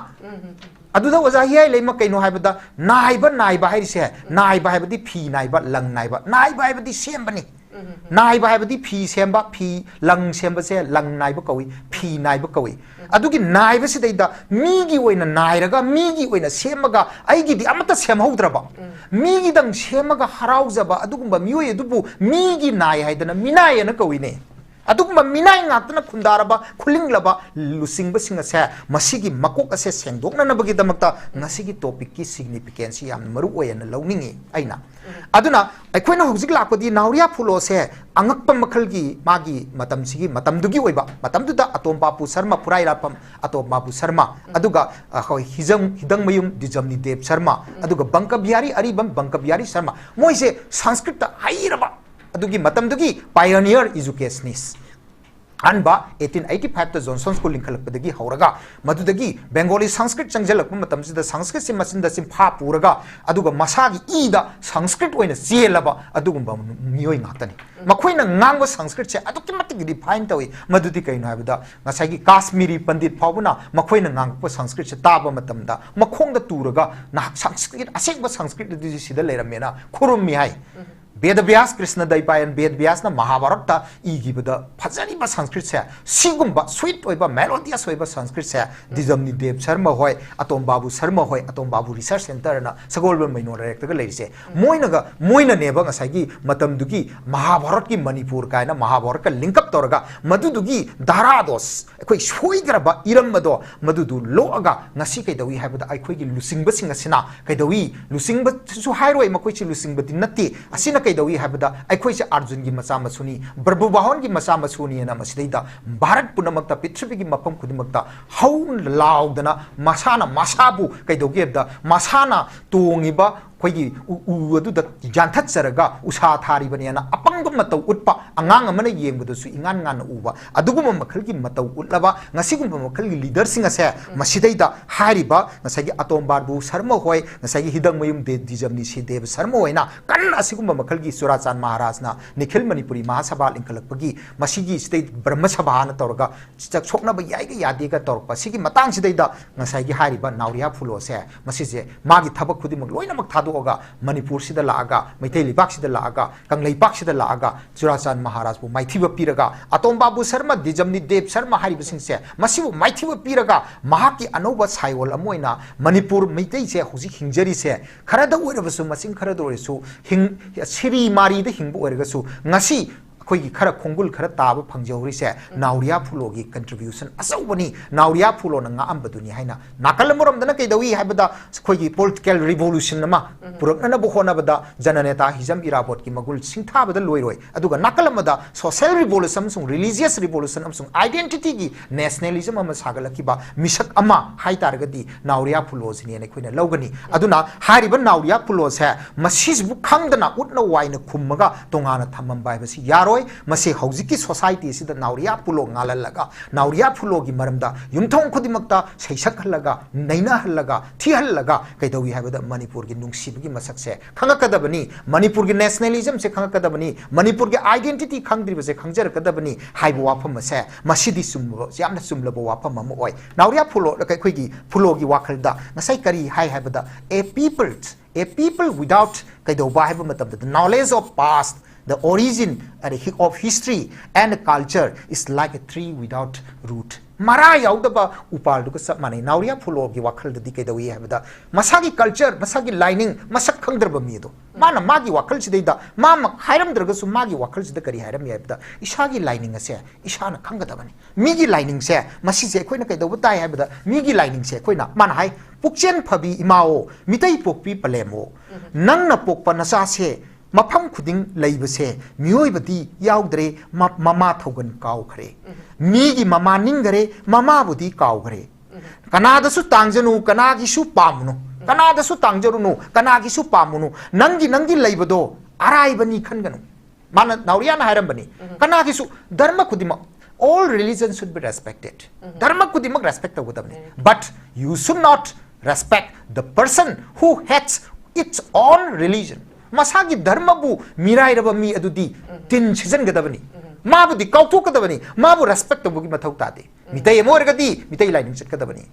ꯑꯗꯨꯗ ꯑꯣꯖꯥ ꯍꯤꯌꯥꯏ ꯂꯩꯃ ꯀꯩꯅꯣ ꯍꯥꯏꯕꯗ, ꯅꯥꯏꯕ, ꯅꯥꯏꯕ ꯍꯥꯏꯔꯤꯁꯦ, ꯅꯥꯏꯕ ꯍꯥꯏꯕꯗꯤ ꯐꯤ ꯅꯥꯏꯕ, ꯂꯪ ꯅꯥꯏꯕ, ꯅꯥꯏꯕ ꯍꯥꯏꯕꯗꯤ ꯁꯦꯝꯕꯅꯤ꯫ ꯅꯥꯏꯕ ꯍꯥꯏꯕꯗꯤ ꯐꯤ ꯁꯦꯝꯕ, ꯐꯤ, ꯂꯪ ꯁꯦꯝꯕꯁꯦ ꯂꯪ ꯅꯥꯏꯕ ꯀꯧꯏ, ꯐꯤ ꯅꯥꯏꯕ ꯀꯧꯏ꯫ ꯑꯗꯨꯒꯤ ꯅꯥꯏꯕꯁꯤꯗꯩꯗ ꯃꯤꯒꯤ ꯑꯣꯏꯅ ꯅꯥꯏꯔꯒ, ꯃꯤꯒꯤ ꯑꯣꯏꯅ ꯁꯦꯝꯃꯒ, ꯑꯩꯒꯤꯗꯤ ꯑꯃꯠꯇ ꯁꯦꯝꯍꯧꯗ꯭ꯔꯕ, ꯃꯤꯒꯤꯗꯪ ꯁꯦꯝꯃꯒ ꯍꯔꯥꯎꯖꯕ ꯑꯗꯨꯒꯨꯝꯕ ꯃꯤꯑꯣꯏ ꯑꯗꯨꯕꯨ ꯃꯤꯒꯤ ꯅꯥꯏ ꯍꯥꯏꯗꯅ ꯃꯤꯅꯥꯏ ꯑꯅ ꯀꯧꯏꯅꯦ꯫ ꯑꯗꯨꯒꯨꯝꯕ ꯃꯤꯅꯥꯏ ꯉꯥꯛꯇꯅ ꯈꯨꯟꯗꯥꯔꯕ, ꯈꯨꯂꯤꯡꯂꯕ ꯂꯨꯆꯤꯡꯕꯁꯤꯡ ꯑꯁꯦ, ꯃꯁꯤꯒꯤ ꯃꯀꯣꯛ ꯑꯁꯦ ꯁꯦꯡꯗꯣꯛꯅꯅꯕꯒꯤꯗꯃꯛꯇ ꯉꯁꯤꯒꯤ topicꯀꯤ significanceꯁꯤ ꯌꯥꯝꯅ ꯃꯔꯨ ꯑꯣꯏ ꯍꯥꯏꯅ ꯂꯧꯅꯤꯡꯉꯤ ꯑꯩꯅ꯫ ꯑꯗꯨꯅ ꯑꯩꯈꯣꯏꯅ ꯍꯧꯖꯤꯛ ꯂꯥꯛꯄꯗꯤ ꯅꯥꯎꯔꯤꯌꯥ ꯐꯨꯂꯣꯁꯦ ꯑꯉꯛꯄ ꯃꯈꯜꯒꯤ ꯃꯥꯒꯤ ꯃꯇꯝꯁꯤꯒꯤ, ꯃꯇꯝꯗꯨꯒꯤ ꯑꯣꯏꯕ, ꯃꯇꯝꯗꯨꯗ ꯑꯇꯣꯝ ꯕꯥꯄꯨ ꯁꯔꯃ, ꯐꯨꯔꯥꯏ ꯂꯥꯠꯐꯝ ꯑꯇꯣꯝ ꯕꯥꯄꯨ ꯁꯔꯃ, ꯑꯗꯨꯒ, ꯑ, ꯑꯩꯈꯣꯏ ꯍꯤꯖꯪ-, ꯍꯤꯗꯪꯃꯌꯨꯝ ꯗꯤꯖꯝꯅꯤ ꯗꯦꯕ ꯁꯔꯃ, ꯑꯗꯨꯒ ꯕꯪꯀ ꯕꯤꯍꯥꯔꯤ ꯑꯔꯤꯕꯝ ꯕꯪꯀ ꯕꯤꯍꯥꯔꯤ ꯁꯔꯃ, ꯃꯣꯏꯁꯦ ꯁꯪꯁꯀ꯭ꯔꯤꯠꯇ ꯍꯩꯔꯕ ꯑꯗꯨꯒꯤ ꯃꯇꯝꯗꯨꯒꯤ pioneer educationist꯫ ꯑꯍꯥꯟꯕ eighteen eighty fiveꯇ Johnson School ꯂꯤꯡꯈꯠꯂꯛꯄꯗꯒꯤ ꯍꯧꯔꯒ, ꯃꯗꯨꯗꯒꯤ Bengali ꯁꯪꯁꯀ꯭ꯔꯤꯠ ꯆꯪꯁꯤꯜꯂꯛꯄ ꯃꯇꯝꯁꯤꯗ ꯁꯪꯁꯀ꯭ꯔꯤꯠꯁꯤ ꯃꯆꯤꯟꯗ ꯆꯤꯟꯐꯥ ꯄꯨꯔꯒ, ꯑꯗꯨꯒ ꯃꯁꯥꯒꯤ ꯏꯗ ꯁꯪꯁꯀ꯭ꯔꯤꯠ ꯑꯣꯏꯅ ꯆꯦꯜꯂꯕ ꯑꯗꯨꯒꯨꯝꯕ ꯃꯤꯑꯣꯏ ꯉꯥꯛꯇꯅꯤ꯫ ꯃꯈꯣꯏꯅ ꯉꯥꯡꯕ ꯁꯪꯁꯀ꯭ꯔꯤꯠꯁꯦ ꯑꯗꯨꯛꯀꯤ ꯃꯇꯤꯛ refine ꯇꯧꯏ꯫ ꯃꯗꯨꯗꯤ ꯀꯩꯅꯣ ꯍꯥꯏꯕꯗ, ꯉꯁꯥꯏꯒꯤ ꯀꯥꯁꯃꯤꯔꯤ ꯄꯟꯗꯤꯠ ꯐꯥꯎꯕꯅ ꯃꯈꯣꯏꯅ ꯉꯥꯡꯉꯛꯄ ꯁꯪꯁꯀ꯭ꯔꯤꯠꯁꯦ ꯇꯥꯕ ꯃꯇꯝꯗ ꯃꯈꯣꯡꯗ ꯇꯨꯔꯒ, "ꯅꯍꯥꯛ ꯁꯪꯁꯀ꯭ꯔꯤꯠ, ꯑꯁꯦꯡꯕ ꯁꯪꯁꯀ꯭ꯔꯤꯠ ꯑꯗꯨꯗꯤ ꯁꯤꯗ ꯂꯩꯔꯝꯃꯦꯅ" ꯈꯨꯔꯨꯝꯃꯤ ꯍꯥꯏ꯫ ꯕꯦꯗ ꯕ꯭ꯌꯥꯁ, ꯀ꯭ꯔꯤꯁꯅ ꯗꯩꯄꯥꯌꯟ ꯕꯦꯗ ꯕ꯭ꯌꯥꯁꯅ ꯃꯍꯥꯚꯥꯔꯠꯇ ꯏꯈꯤꯕꯗ ꯐꯖꯔꯤꯕ ꯁꯪꯁꯀ꯭ꯔꯤꯠꯁꯦ, ꯁꯤꯒꯨꯝꯕ sweet ꯑꯣꯏꯕ, melodious ꯑꯣꯏꯕ ꯁꯪꯁꯀ꯭ꯔꯤꯠꯁꯦ ꯗꯤꯖꯝꯅꯤ ꯗꯦꯕ ꯁꯔꯃ ꯍꯣꯏ, ꯑꯇꯣꯝ ꯕꯥꯕꯨ ꯁꯔꯃ ꯍꯣꯏ, ꯑꯇꯣꯝ ꯕꯥꯕꯨ ꯔꯤꯁꯔꯁ ꯁꯦꯟꯇꯔꯅ ꯁꯒꯣꯜꯕꯟ ꯃꯩꯅꯣ ꯂꯩꯔꯛꯇꯒ ꯂꯩꯔꯤꯁꯦ, ꯃꯣꯏꯅꯒ, ꯃꯣꯏꯅꯅꯦꯕ ꯉꯁꯥꯏꯒꯤ ꯃꯇꯝꯗꯨꯒꯤ ꯃꯍꯥꯚꯥꯔꯠꯀꯤ ꯃꯅꯤꯄꯨꯔ ꯀꯥꯏꯅ ꯃꯍꯥꯚꯥꯔꯠꯀ link up ꯇꯧꯔꯒ ꯃꯗꯨꯗꯨꯒꯤ ꯙꯥꯔꯥꯗꯣ, ꯑꯩꯈꯣꯏ ꯁꯣꯏꯈ꯭ꯔꯕ ꯏꯔꯝꯕꯗꯣ ꯃꯗꯨꯗꯨ ꯂꯣꯛꯑꯒ ꯉꯁꯤ ꯀꯩꯗꯧꯏ ꯍꯥꯏꯕꯗ ꯑꯩꯈꯣꯏꯒꯤ ꯂꯨꯆꯤꯡꯕꯁꯤꯡ ꯑꯁꯤꯅ ꯀꯩꯗꯧꯏ, ꯂꯨꯆꯤꯡꯕꯁꯨ ꯍꯥꯏꯔꯣꯏ, ꯃꯈꯣꯏꯁꯤ ꯂꯨꯆꯤꯡꯕꯗꯤ ꯅꯠꯇꯦ, ꯑꯁꯤꯅ ꯀꯩꯗꯧꯏ ꯍꯥꯏꯕꯗ ꯑꯩꯈꯣꯏꯁꯦ ꯑꯔꯖꯨꯟꯒꯤ ꯃꯆꯥ ꯃꯁꯨꯅꯤ, ꯕ꯭ꯔꯕꯨꯕꯥꯍꯣꯟꯒꯤ ꯃꯆꯥ ꯃꯁꯨꯅꯤꯅ ꯃꯁꯤꯗꯩꯗ ꯚꯥꯔꯠ ꯄꯨꯝꯅꯃꯛꯇ, ꯄ꯭ꯔꯤꯊꯤꯕꯤꯒꯤ ꯃꯐꯝ ꯈꯨꯗꯤꯡꯃꯛꯇ ꯍꯧ ꯂꯥꯎꯗꯅ ꯃꯁꯥꯅ ꯃꯁꯥꯕꯨ ꯀꯩꯗꯧꯒꯦ ꯍꯥꯏꯕꯗ ꯃꯁꯥꯅ ꯇꯣꯡꯉꯤꯕ ꯑꯩꯈꯣꯏꯒꯤ ꯎ, ꯎ ꯑꯗꯨꯗ ꯌꯥꯟꯊꯠꯆꯔꯒ ꯎꯁꯥ ꯊꯥꯔꯤꯕꯅꯦꯅ ꯑꯄꯪꯕ ꯃꯇꯧ ꯎꯠꯄ, ꯑꯉꯥꯡ ꯑꯃꯅ ꯌꯦꯡꯕꯗꯁꯨ ꯏꯉꯥꯟ ꯉꯥꯟꯅ ꯎꯕ, ꯑꯗꯨꯒꯨꯝꯕ ꯃꯈꯜꯒꯤ ꯃꯇꯧ ꯎꯠꯂꯕ ꯉꯁꯤꯒꯨꯝꯕ ꯃꯈꯜꯒꯤ ꯂꯤꯗꯔꯁꯤꯡ ꯑꯁꯦ ꯃꯁꯤꯗꯩꯗ ꯍꯥꯏꯔꯤꯕ ꯉꯁꯥꯏꯒꯤ ꯑꯇꯣꯝ ꯕꯥꯕꯨ ꯁꯔꯃ ꯍꯣꯏ, ꯉꯁꯥꯏꯒꯤ ꯍꯤꯗꯛꯃꯌꯨꯝ ꯗꯦ, ꯗꯤꯖꯝꯅꯤ ꯁꯤ ꯗꯦꯕ ꯁꯔꯃ ꯍꯣꯏꯅ ꯀꯟꯅ ꯑꯁꯤꯒꯨꯝꯕ ꯃꯈꯜꯒꯤ ꯆꯨꯔꯥꯆꯥꯟ ꯃꯍꯥꯔꯥꯖꯅ ꯅꯤꯈꯤꯜ ꯃꯅꯤꯄꯨꯔꯤ ꯃꯍꯥꯁꯚꯥ ꯂꯤꯡꯈꯠꯂꯛꯄꯒꯤ ꯃꯁꯤꯒꯤ ꯁꯤꯗꯩ ꯕ꯭ꯔꯍ꯭ꯃ ꯁꯚꯥꯅ ꯇꯧꯔꯒ ꯆꯥꯛꯁꯣꯛꯅꯕ ꯌꯥꯏꯒ ꯌꯥꯗꯦꯒ ꯇꯧꯔꯛꯄ ꯁꯤꯒꯤ ꯃꯇꯥꯡꯁꯤꯗꯩꯗ ꯉꯁꯥꯏꯒꯤ ꯍꯥꯏꯔꯤꯕ ꯅꯥꯎꯔꯤꯌꯥ ꯐꯨꯂꯣꯁꯦ ꯃꯁꯤꯁꯦ ꯃꯥꯒꯤ ꯊꯕꯛ ꯈꯨꯗꯤꯡꯃꯛ ꯂꯣꯏꯅꯃꯛ ꯊꯥꯗꯣꯛꯑꯒ ꯃꯅꯤꯄꯨꯔꯁꯤꯗ ꯂꯥꯛꯑꯒ, ꯃꯩꯇꯩ ꯂꯩꯕꯥꯛꯁꯤꯗ ꯂꯥꯛꯑꯒ, ꯀꯪꯂꯩꯄꯥꯛꯁꯤꯗ ꯂꯥꯛꯑꯒ ꯆꯨꯔꯥꯆꯥꯟ ꯃꯍꯥꯔꯥꯖꯕꯨ ꯃꯥꯏꯊꯤꯕ ꯄꯤꯔꯒ, ꯑꯇꯣꯝ ꯕꯥꯕꯨ ꯁꯔꯃ, ꯗꯤꯖꯝꯅꯤ ꯗꯦꯕ ꯁꯔꯃ ꯍꯥꯏꯔꯤꯕꯁꯤꯡꯁꯦ ꯃꯁꯤꯕꯨ ꯃꯥꯏꯊꯤꯕ ꯄꯤꯔꯒ ꯃꯍꯥꯛꯀꯤ ꯑꯅꯧꯕ ꯁꯥꯏꯑꯣꯜ ꯑꯃ ꯑꯣꯏꯅ ꯃꯅꯤꯄꯨꯔ ꯃꯩꯇꯩꯁꯦ ꯍꯧꯖꯤꯛ ꯍꯤꯡꯖꯔꯤꯁꯦ ꯈꯔꯗ ꯑꯣꯏꯔꯕꯁꯨ, ꯃꯁꯤꯡ ꯈꯔꯗ ꯑꯣꯏꯔꯁꯨ ꯍꯤꯡ-, ꯁꯤꯔꯤ ꯃꯥꯔꯤꯗ ꯍꯤꯡꯕ ꯑꯣꯏꯔꯒꯁꯨ ꯉꯁꯤ ꯑꯩꯈꯣꯏꯒꯤ ꯈꯔ ꯈꯣꯡꯒꯨꯜ ꯈꯔ ꯇꯥꯕ ꯐꯪꯖꯍꯧꯔꯤꯁꯦ ꯅꯥꯎꯔꯤꯌꯥ ꯐꯨꯂꯣꯒꯤ contribution ꯑꯆꯧꯕꯅꯤ, ꯅꯥꯎꯔꯤꯌꯥ ꯐꯨꯂꯣꯅ ꯉꯥꯛꯑꯝꯕꯗꯨꯅꯤ ꯍꯥꯏꯅ꯫ ꯅꯥꯀꯜ ꯑꯃꯔꯣꯝꯗꯅ ꯀꯩꯗꯧꯏ ꯍꯥꯏꯕꯗ ꯑꯩꯈꯣꯏꯒꯤ political revolution ꯑꯃ ꯄꯨꯔꯛꯅꯅꯕ ꯍꯣꯠꯅꯕꯗ ꯖꯅꯅꯦꯇꯥ ꯍꯤꯖꯝ ꯏꯔꯥꯕꯣꯠꯀꯤ ꯃꯒꯨꯜ ꯁꯤꯡꯊꯥꯕꯗ ꯂꯣꯏꯔꯣꯏ꯫ ꯑꯗꯨꯒ ꯅꯥꯀꯜ ꯑꯃꯗ social revolution ꯑꯃꯁꯨꯡ religious revolution ꯑꯃꯁꯨꯡ identityꯒꯤ nationalism ꯑꯃ ꯁꯥꯒꯠꯂꯛꯈꯤꯕ ꯃꯤꯁꯛ ꯑꯃ ꯍꯥꯏꯇꯥꯔꯒꯗꯤ ꯅꯥꯎꯔꯤꯌꯥ ꯐꯨꯂꯣꯁꯤꯅꯦꯅ ꯑꯩꯈꯣꯏꯅ ꯂꯧꯒꯅꯤ꯫ ꯑꯗꯨꯅ ꯍꯥꯏꯔꯤꯕ ꯅꯥꯎꯔꯤꯌꯥ ꯐꯨꯂꯣꯁꯦ ꯃꯁꯤꯁꯤꯕꯨ ꯈꯪꯗꯅ ꯎꯠꯅ ꯋꯥꯏꯅ ꯈꯨꯝꯃꯒ ꯇꯣꯉꯥꯟꯅ ꯊꯝꯃꯝꯕ ꯍꯥꯏꯕꯁꯤ ꯌꯥꯔꯣꯏ꯫ ꯃꯁꯤ ꯍꯧꯖꯤꯛꯀꯤ society ꯑꯁꯤꯗ ꯅꯥꯎꯔꯤꯌꯥ ꯐꯨꯂꯣ ꯉꯥꯜꯍꯜꯂꯒ, ꯅꯥꯎꯔꯤꯌꯥ ꯐꯨꯂꯣꯒꯤ ꯃꯔꯝꯗ ꯌꯨꯝꯊꯣꯡ ꯈꯨꯗꯤꯡꯃꯛꯇ ꯁꯩꯁꯛꯍꯜꯂꯒ, ꯅꯩꯅꯍꯜꯂꯒ, ꯊꯤꯍꯜꯂꯒ ꯀꯩꯗꯧꯏ ꯍꯥꯏꯕꯗ ꯃꯅꯤꯄꯨꯔꯒꯤ ꯅꯨꯡꯁꯤꯕꯒꯤ ꯃꯁꯛꯁꯦ ꯈꯪꯉꯛꯀꯗꯕꯅꯤ, ꯃꯅꯤꯄꯨꯔꯒꯤ nationalismꯁꯦ ꯈꯪꯉꯛꯀꯗꯕꯅꯤ, ꯃꯅꯤꯄꯨꯔꯒꯤ identity ꯈꯪꯗ꯭ꯔꯤꯕꯁꯦ ꯈꯪꯖꯔꯛꯀꯗꯕꯅꯤ ꯍꯥꯏꯕ ꯋꯥꯐꯝ ꯑꯁꯦ ꯃꯁꯤꯗꯤ ꯆꯨꯝꯕ, ꯌꯥꯝꯅ ꯆꯨꯝꯂꯕ ꯋꯥꯐꯝ ꯑꯃ ꯑꯣꯏ꯫ ꯅꯥꯎꯔꯤꯌꯥ ꯐꯨꯂꯣ, ꯑꯩꯈꯣꯏꯒꯤ ꯐꯨꯂꯣꯒꯤ ꯋꯥꯈꯜꯗ ꯉꯁꯥꯏ ꯀꯔꯤ ꯍꯥꯏ ꯍꯥꯏꯕꯗ, a people A people without ꯀꯩꯗꯧꯕ ꯍꯥꯏꯕ ꯃꯇꯝꯗ, the knowledge of past, the origin and hi- of history and culture is like a tree without root. ꯃꯔꯥ ꯌꯥꯎꯗꯕ ꯎꯄꯥꯜꯗꯨꯒ ꯆꯞ ꯃꯥꯟꯅꯩ꯫ ꯅꯥꯎꯔꯤꯌꯥ ꯐꯨꯂꯣꯒꯤ ꯋꯥꯈꯜꯗꯗꯤ ꯀꯩꯗꯧꯏ ꯍꯥꯏꯕꯗ, ꯃꯁꯥꯒꯤ culture, ꯃꯁꯥꯒꯤ ꯂꯥꯏꯅꯤꯡ ꯃꯁꯛ ꯈꯪꯗ꯭ꯔꯕ ꯃꯤ ꯑꯗꯣ, ꯃꯥꯅ ꯃꯥꯒꯤ ꯋꯥꯈꯜꯁꯤꯗꯩꯗ, ꯃꯥꯃꯛ ꯍꯥꯏꯔꯝꯗ꯭ꯔꯒꯁꯨ ꯃꯥꯒꯤ ꯋꯥꯈꯜꯁꯤꯗ ꯀꯔꯤ ꯍꯥꯏꯔꯝꯃꯤ ꯍꯥꯏꯕꯗ, ꯏꯁꯥꯒꯤ ꯂꯥꯏꯅꯤꯡ ꯑꯁꯦ ꯏꯁꯥꯅ ꯈꯪꯒꯗꯕꯅꯤ꯫ ꯃꯤꯒꯤ ꯂꯥꯏꯅꯤꯡꯁꯦ, ꯃꯁꯤꯁꯦ ꯑꯩꯈꯣꯏꯅ ꯀꯩꯗꯧꯕ ꯇꯥꯏ ꯍꯥꯏꯕꯗ, ꯃꯤꯒꯤ ꯂꯥꯏꯅꯤꯡꯁꯦ ꯑꯩꯈꯣꯏꯅ, ꯃꯥꯅ ꯍꯥꯏ, "ꯄꯨꯛꯆꯦꯟ ꯐꯕꯤ ꯏꯃꯥꯑꯣ, ꯃꯤꯇꯩ ꯄꯣꯛꯄꯤ ꯄꯂꯦꯝꯑꯣ, ꯅꯪꯅ ꯄꯣꯛꯄ ꯅꯆꯥꯁꯦ ꯃꯐꯝ ꯈꯨꯗꯤꯡ ꯂꯩꯕꯁꯦ, ꯃꯤꯑꯣꯏꯕꯗꯤ ꯌꯥꯎꯗ꯭ꯔꯦ, ꯃ- ꯃꯃꯥ ꯊꯧꯒꯟ ꯀꯥꯎꯈ꯭ꯔꯦ꯫ ꯃꯤꯒꯤ ꯃꯃꯥ ꯅꯤꯡꯈꯔꯦ, ꯃꯃꯥꯕꯨꯗꯤ ꯀꯥꯎꯈ꯭ꯔꯦ꯫ ꯀꯅꯥꯗꯁꯨ ꯇꯥꯡꯖꯅꯨ, ꯀꯅꯥꯒꯤꯁꯨ ꯄꯥꯝꯃꯨꯅꯨ, ꯀꯅꯥꯗꯁꯨ ꯇꯥꯡꯖꯔꯨꯅꯨ, ꯀꯅꯥꯒꯤꯁꯨ ꯄꯥꯝꯃꯨꯅꯨ, ꯅꯪꯒꯤ ꯅꯪꯒꯤ ꯂꯩꯕꯗꯣ ꯑꯔꯥꯏꯕꯅꯤ ꯈꯟꯒꯅꯨ"꯫ ꯃꯥꯅ, ꯅꯥꯎꯔꯤꯌꯥꯅ ꯍꯥꯏꯔꯝꯕꯅꯤ, ꯀꯅꯥꯒꯤꯁꯨ, ꯙꯔꯃ ꯈꯨꯗꯤꯡꯃꯛ, all religion should be respected. ꯙꯔꯃ ꯈꯨꯗꯤꯡꯃꯛ respect ꯇꯧꯒꯗꯕꯅꯤ꯫ But you should not respect the person who hates its own religion. ꯃꯁꯥꯒꯤ ꯙꯔꯃꯕꯨ ꯃꯤꯔꯥꯏꯔꯕ ꯃꯤ ꯑꯗꯨꯗꯤ ꯇꯤꯟ ꯁꯤꯖꯟꯒꯗꯕꯅꯤ꯫ ꯃꯥꯕꯨꯗꯤ ꯀꯥꯎꯊꯣꯛꯀꯗꯕꯅꯤ꯫ ꯃꯥꯕꯨ respect ꯇꯧꯕꯒꯤ ꯃꯊꯧ ꯇꯥꯗꯦ꯫ ꯃꯤꯇꯩ ꯑꯃ ꯑꯣꯏꯔꯒꯗꯤ ꯃꯤꯇꯩ ꯂꯥꯏꯅꯤꯡ ꯆꯠꯀꯗꯕꯅꯤ꯫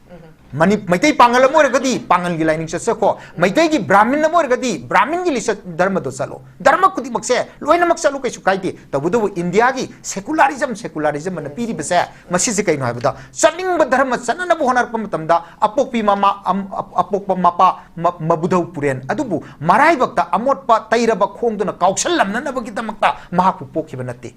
ꯃꯅꯤ-, ꯃꯩꯇꯩ ꯄꯥꯉꯜ ꯑꯃ ꯑꯣꯏꯔꯒꯗꯤ ꯄꯥꯉꯜꯒꯤ ꯂꯥꯏꯅꯤꯡ ꯆꯠꯆꯈꯣ꯫ ꯃꯩꯇꯩꯒꯤ ꯕ꯭ꯔꯥꯍꯃꯤꯟ ꯑꯃ ꯑꯣꯏꯔꯒꯗꯤ ꯕ꯭ꯔꯥꯍꯃꯤꯟꯒꯤ ꯂꯤꯆꯠ ꯙꯔꯃꯗꯣ ꯆꯠꯂꯣ꯫ ꯙꯔꯃ ꯈꯨꯗꯤꯡꯃꯛꯁꯦ ꯂꯣꯏꯅꯃꯛ ꯆꯠꯂꯨ, ꯀꯩꯁꯨ ꯀꯥꯏꯗꯦ꯫ ꯇꯧꯕꯇꯕꯨ ꯏꯟꯗꯤꯌꯥꯒꯤ secularism, secularism ꯑꯅ ꯄꯤꯔꯤꯕꯁꯦ, ꯃꯁꯤꯁꯦ ꯀꯩꯅꯣ ꯍꯥꯏꯕꯗ, ꯆꯠꯅꯤꯡꯕ ꯙꯔꯃ ꯆꯠꯅꯅꯕ ꯍꯣꯠꯅꯔꯛꯄ ꯃꯇꯝꯗ ꯑꯄꯣꯛꯄꯤ ꯃꯃꯥ, ꯑꯝ-, ꯑꯞ-, ꯑꯄꯣꯛꯄ ꯃꯄꯥ ꯃ-, ꯃꯕꯨꯙꯧ ꯄꯨꯔꯦꯟ ꯑꯗꯨꯕꯨ ꯃꯔꯥꯏꯕꯛꯇ ꯑꯃꯣꯠꯄ ꯇꯩꯔꯕ ꯈꯣꯡꯗꯨꯅ ꯀꯥꯎꯁꯜꯂꯝꯅꯅꯕꯒꯤꯗꯃꯛꯇ ꯃꯍꯥꯛꯄꯨ ꯄꯣꯛꯈꯤꯕ ꯅꯠꯇꯦ꯫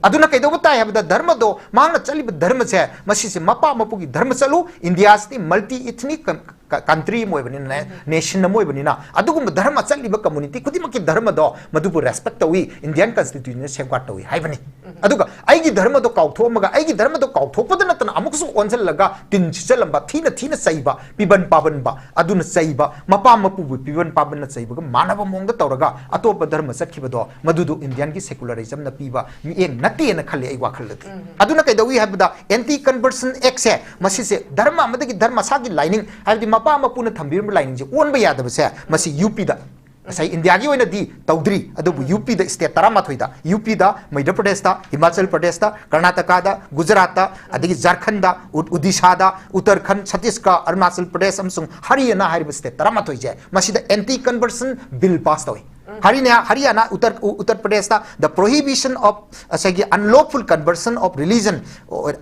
ꯑꯗꯨꯅ ꯀꯩꯗꯧꯕ ꯇꯥꯏ ꯍꯥꯏꯕꯗ, ꯙꯔꯃꯗꯣ, ꯃꯍꯥꯛꯅ ꯆꯠꯂꯤꯕ ꯙꯔꯃꯁꯦ, ꯃꯁꯤꯁꯦ ꯃꯄꯥ ꯃꯄꯨꯒꯤ ꯙꯔꯃ ꯆꯠꯂꯨ꯫ ꯏꯟꯗꯤꯌꯥꯁꯤꯗꯤ multi ethnic ꯀꯟ-, ꯀ-, country ꯑꯃ ꯑꯣꯏꯕꯅꯤꯅ, nation ꯑꯃ ꯑꯣꯏꯕꯅꯤꯅ, ꯑꯗꯨꯒꯨꯝꯕ ꯙꯔꯃ ꯆꯠꯂꯤꯕ community ꯈꯨꯗꯤꯡꯃꯛꯀꯤ ꯙꯔꯃꯗꯣ ꯃꯗꯨꯕꯨ respect ꯇꯧꯏ, Indian Constitution ꯅ safeguard ꯇꯧꯏ ꯍꯥꯏꯕꯅꯤ꯫ ꯑꯗꯨꯒ ꯑꯩꯒꯤ ꯙꯔꯃꯗꯣ ꯀꯥꯎꯊꯣꯛꯑꯝꯃꯒ, ꯑꯩꯒꯤ ꯙꯔꯃꯗꯣ ꯀꯥꯎꯊꯣꯛꯄꯗ ꯅꯠꯇꯅ ꯑꯃꯨꯛꯀꯁꯨ ꯑꯣꯟꯁꯤꯜꯂꯒ ꯇꯤꯟ ꯁꯤꯠꯆꯜꯂꯝꯕ, ꯊꯤꯅ ꯊꯤꯅ ꯆꯩꯕ, ꯄꯤꯕꯟ ꯄꯥꯕꯟꯕ, ꯑꯗꯨꯅ ꯆꯩꯕ, ꯃꯄꯥ ꯃꯄꯨꯕꯨ ꯄꯤꯕꯟ ꯄꯥꯕꯟꯅ ꯆꯩꯕꯒ ꯃꯥꯟꯅꯕ ꯃꯑꯣꯡꯗ ꯇꯧꯔꯒ ꯑꯇꯣꯞꯄ ꯙꯔꯃ ꯆꯠꯈꯤꯕꯗꯣ, ꯃꯗꯨꯗꯣ Indian ꯒꯤ secularism ꯅ ꯄꯤꯕ ꯃꯤꯠꯌꯦꯡ ꯅꯠꯇꯦꯅ ꯈꯜꯂꯤ ꯑꯩ ꯋꯥꯈꯜꯗꯗꯤ꯫ ꯑꯗꯨꯅ ꯀꯩꯗꯧꯏ ꯍꯥꯏꯕꯗ, Anti Conversion Act ꯁꯦ, ꯃꯁꯤꯁꯦ ꯙꯔꯃ ꯑꯃꯗꯒꯤ ꯙꯔꯃ, ꯃꯁꯥꯒꯤ ꯂꯥꯏꯅꯤꯡ, ꯍꯥꯏꯕꯗꯤ ꯃꯄꯥ ꯃꯄꯨꯅ ꯊꯝꯕꯤꯔꯝꯕ ꯂꯥꯏꯅꯤꯡꯁꯦ ꯑꯣꯟꯕ ꯌꯥꯗꯕꯁꯦ, ꯃꯁꯤ ꯌꯨ ꯄꯤꯗ ꯉꯁꯥꯏ ꯏꯟꯗꯤꯌꯥꯒꯤ ꯑꯣꯏꯅꯗꯤ ꯇꯧꯗ꯭ꯔꯤ, ꯑꯗꯨꯕꯨ ꯌꯨ ꯄꯤꯗ ꯁ꯭ꯇꯦꯠ ꯇꯔꯥꯃꯥꯊꯣꯏꯗ, ꯌꯨ ꯄꯤꯗ, ꯃꯙ꯭ꯌ ꯄ꯭ꯔꯗꯦꯁꯇ, ꯍꯤꯃꯥꯆꯜ ꯄ꯭ꯔꯗꯦꯁꯇ, ꯀꯔꯅꯥꯇꯀꯥꯗ, ꯒꯨꯖꯔꯥꯠꯇ, ꯑꯗꯒꯤ ꯖꯥꯔꯈꯟꯗ, ꯎ- ꯎꯗꯤꯁꯥꯗ, ꯎꯠꯇꯔꯈꯟ, ꯁꯇꯤꯁꯒꯔ, ꯑꯔꯨꯅꯥꯆꯜ ꯄ꯭ꯔꯗꯦꯁ ꯑꯃꯁꯨꯡ ꯍꯔꯤꯌꯥꯅꯥ ꯍꯥꯏꯔꯤꯕ ꯁ꯭ꯇꯦꯠ ꯇꯔꯥꯃꯥꯊꯣꯏꯁꯦ ꯃꯁꯤꯗ ꯑꯦꯟꯇꯤ ꯀꯟꯚꯔꯁꯟ ꯕꯤꯜ ꯄꯥꯁ ꯇꯧꯏ꯫ ꯍꯔꯤꯌꯥꯅꯥ, ꯍꯔꯤꯌꯥꯅꯥ, ꯎꯇꯔ ꯎ- ꯎꯇꯔ ꯄ꯭ꯔꯗꯦꯁꯇ the prohibition of ꯉꯁꯥꯏꯒꯤ unlawful conversion of religion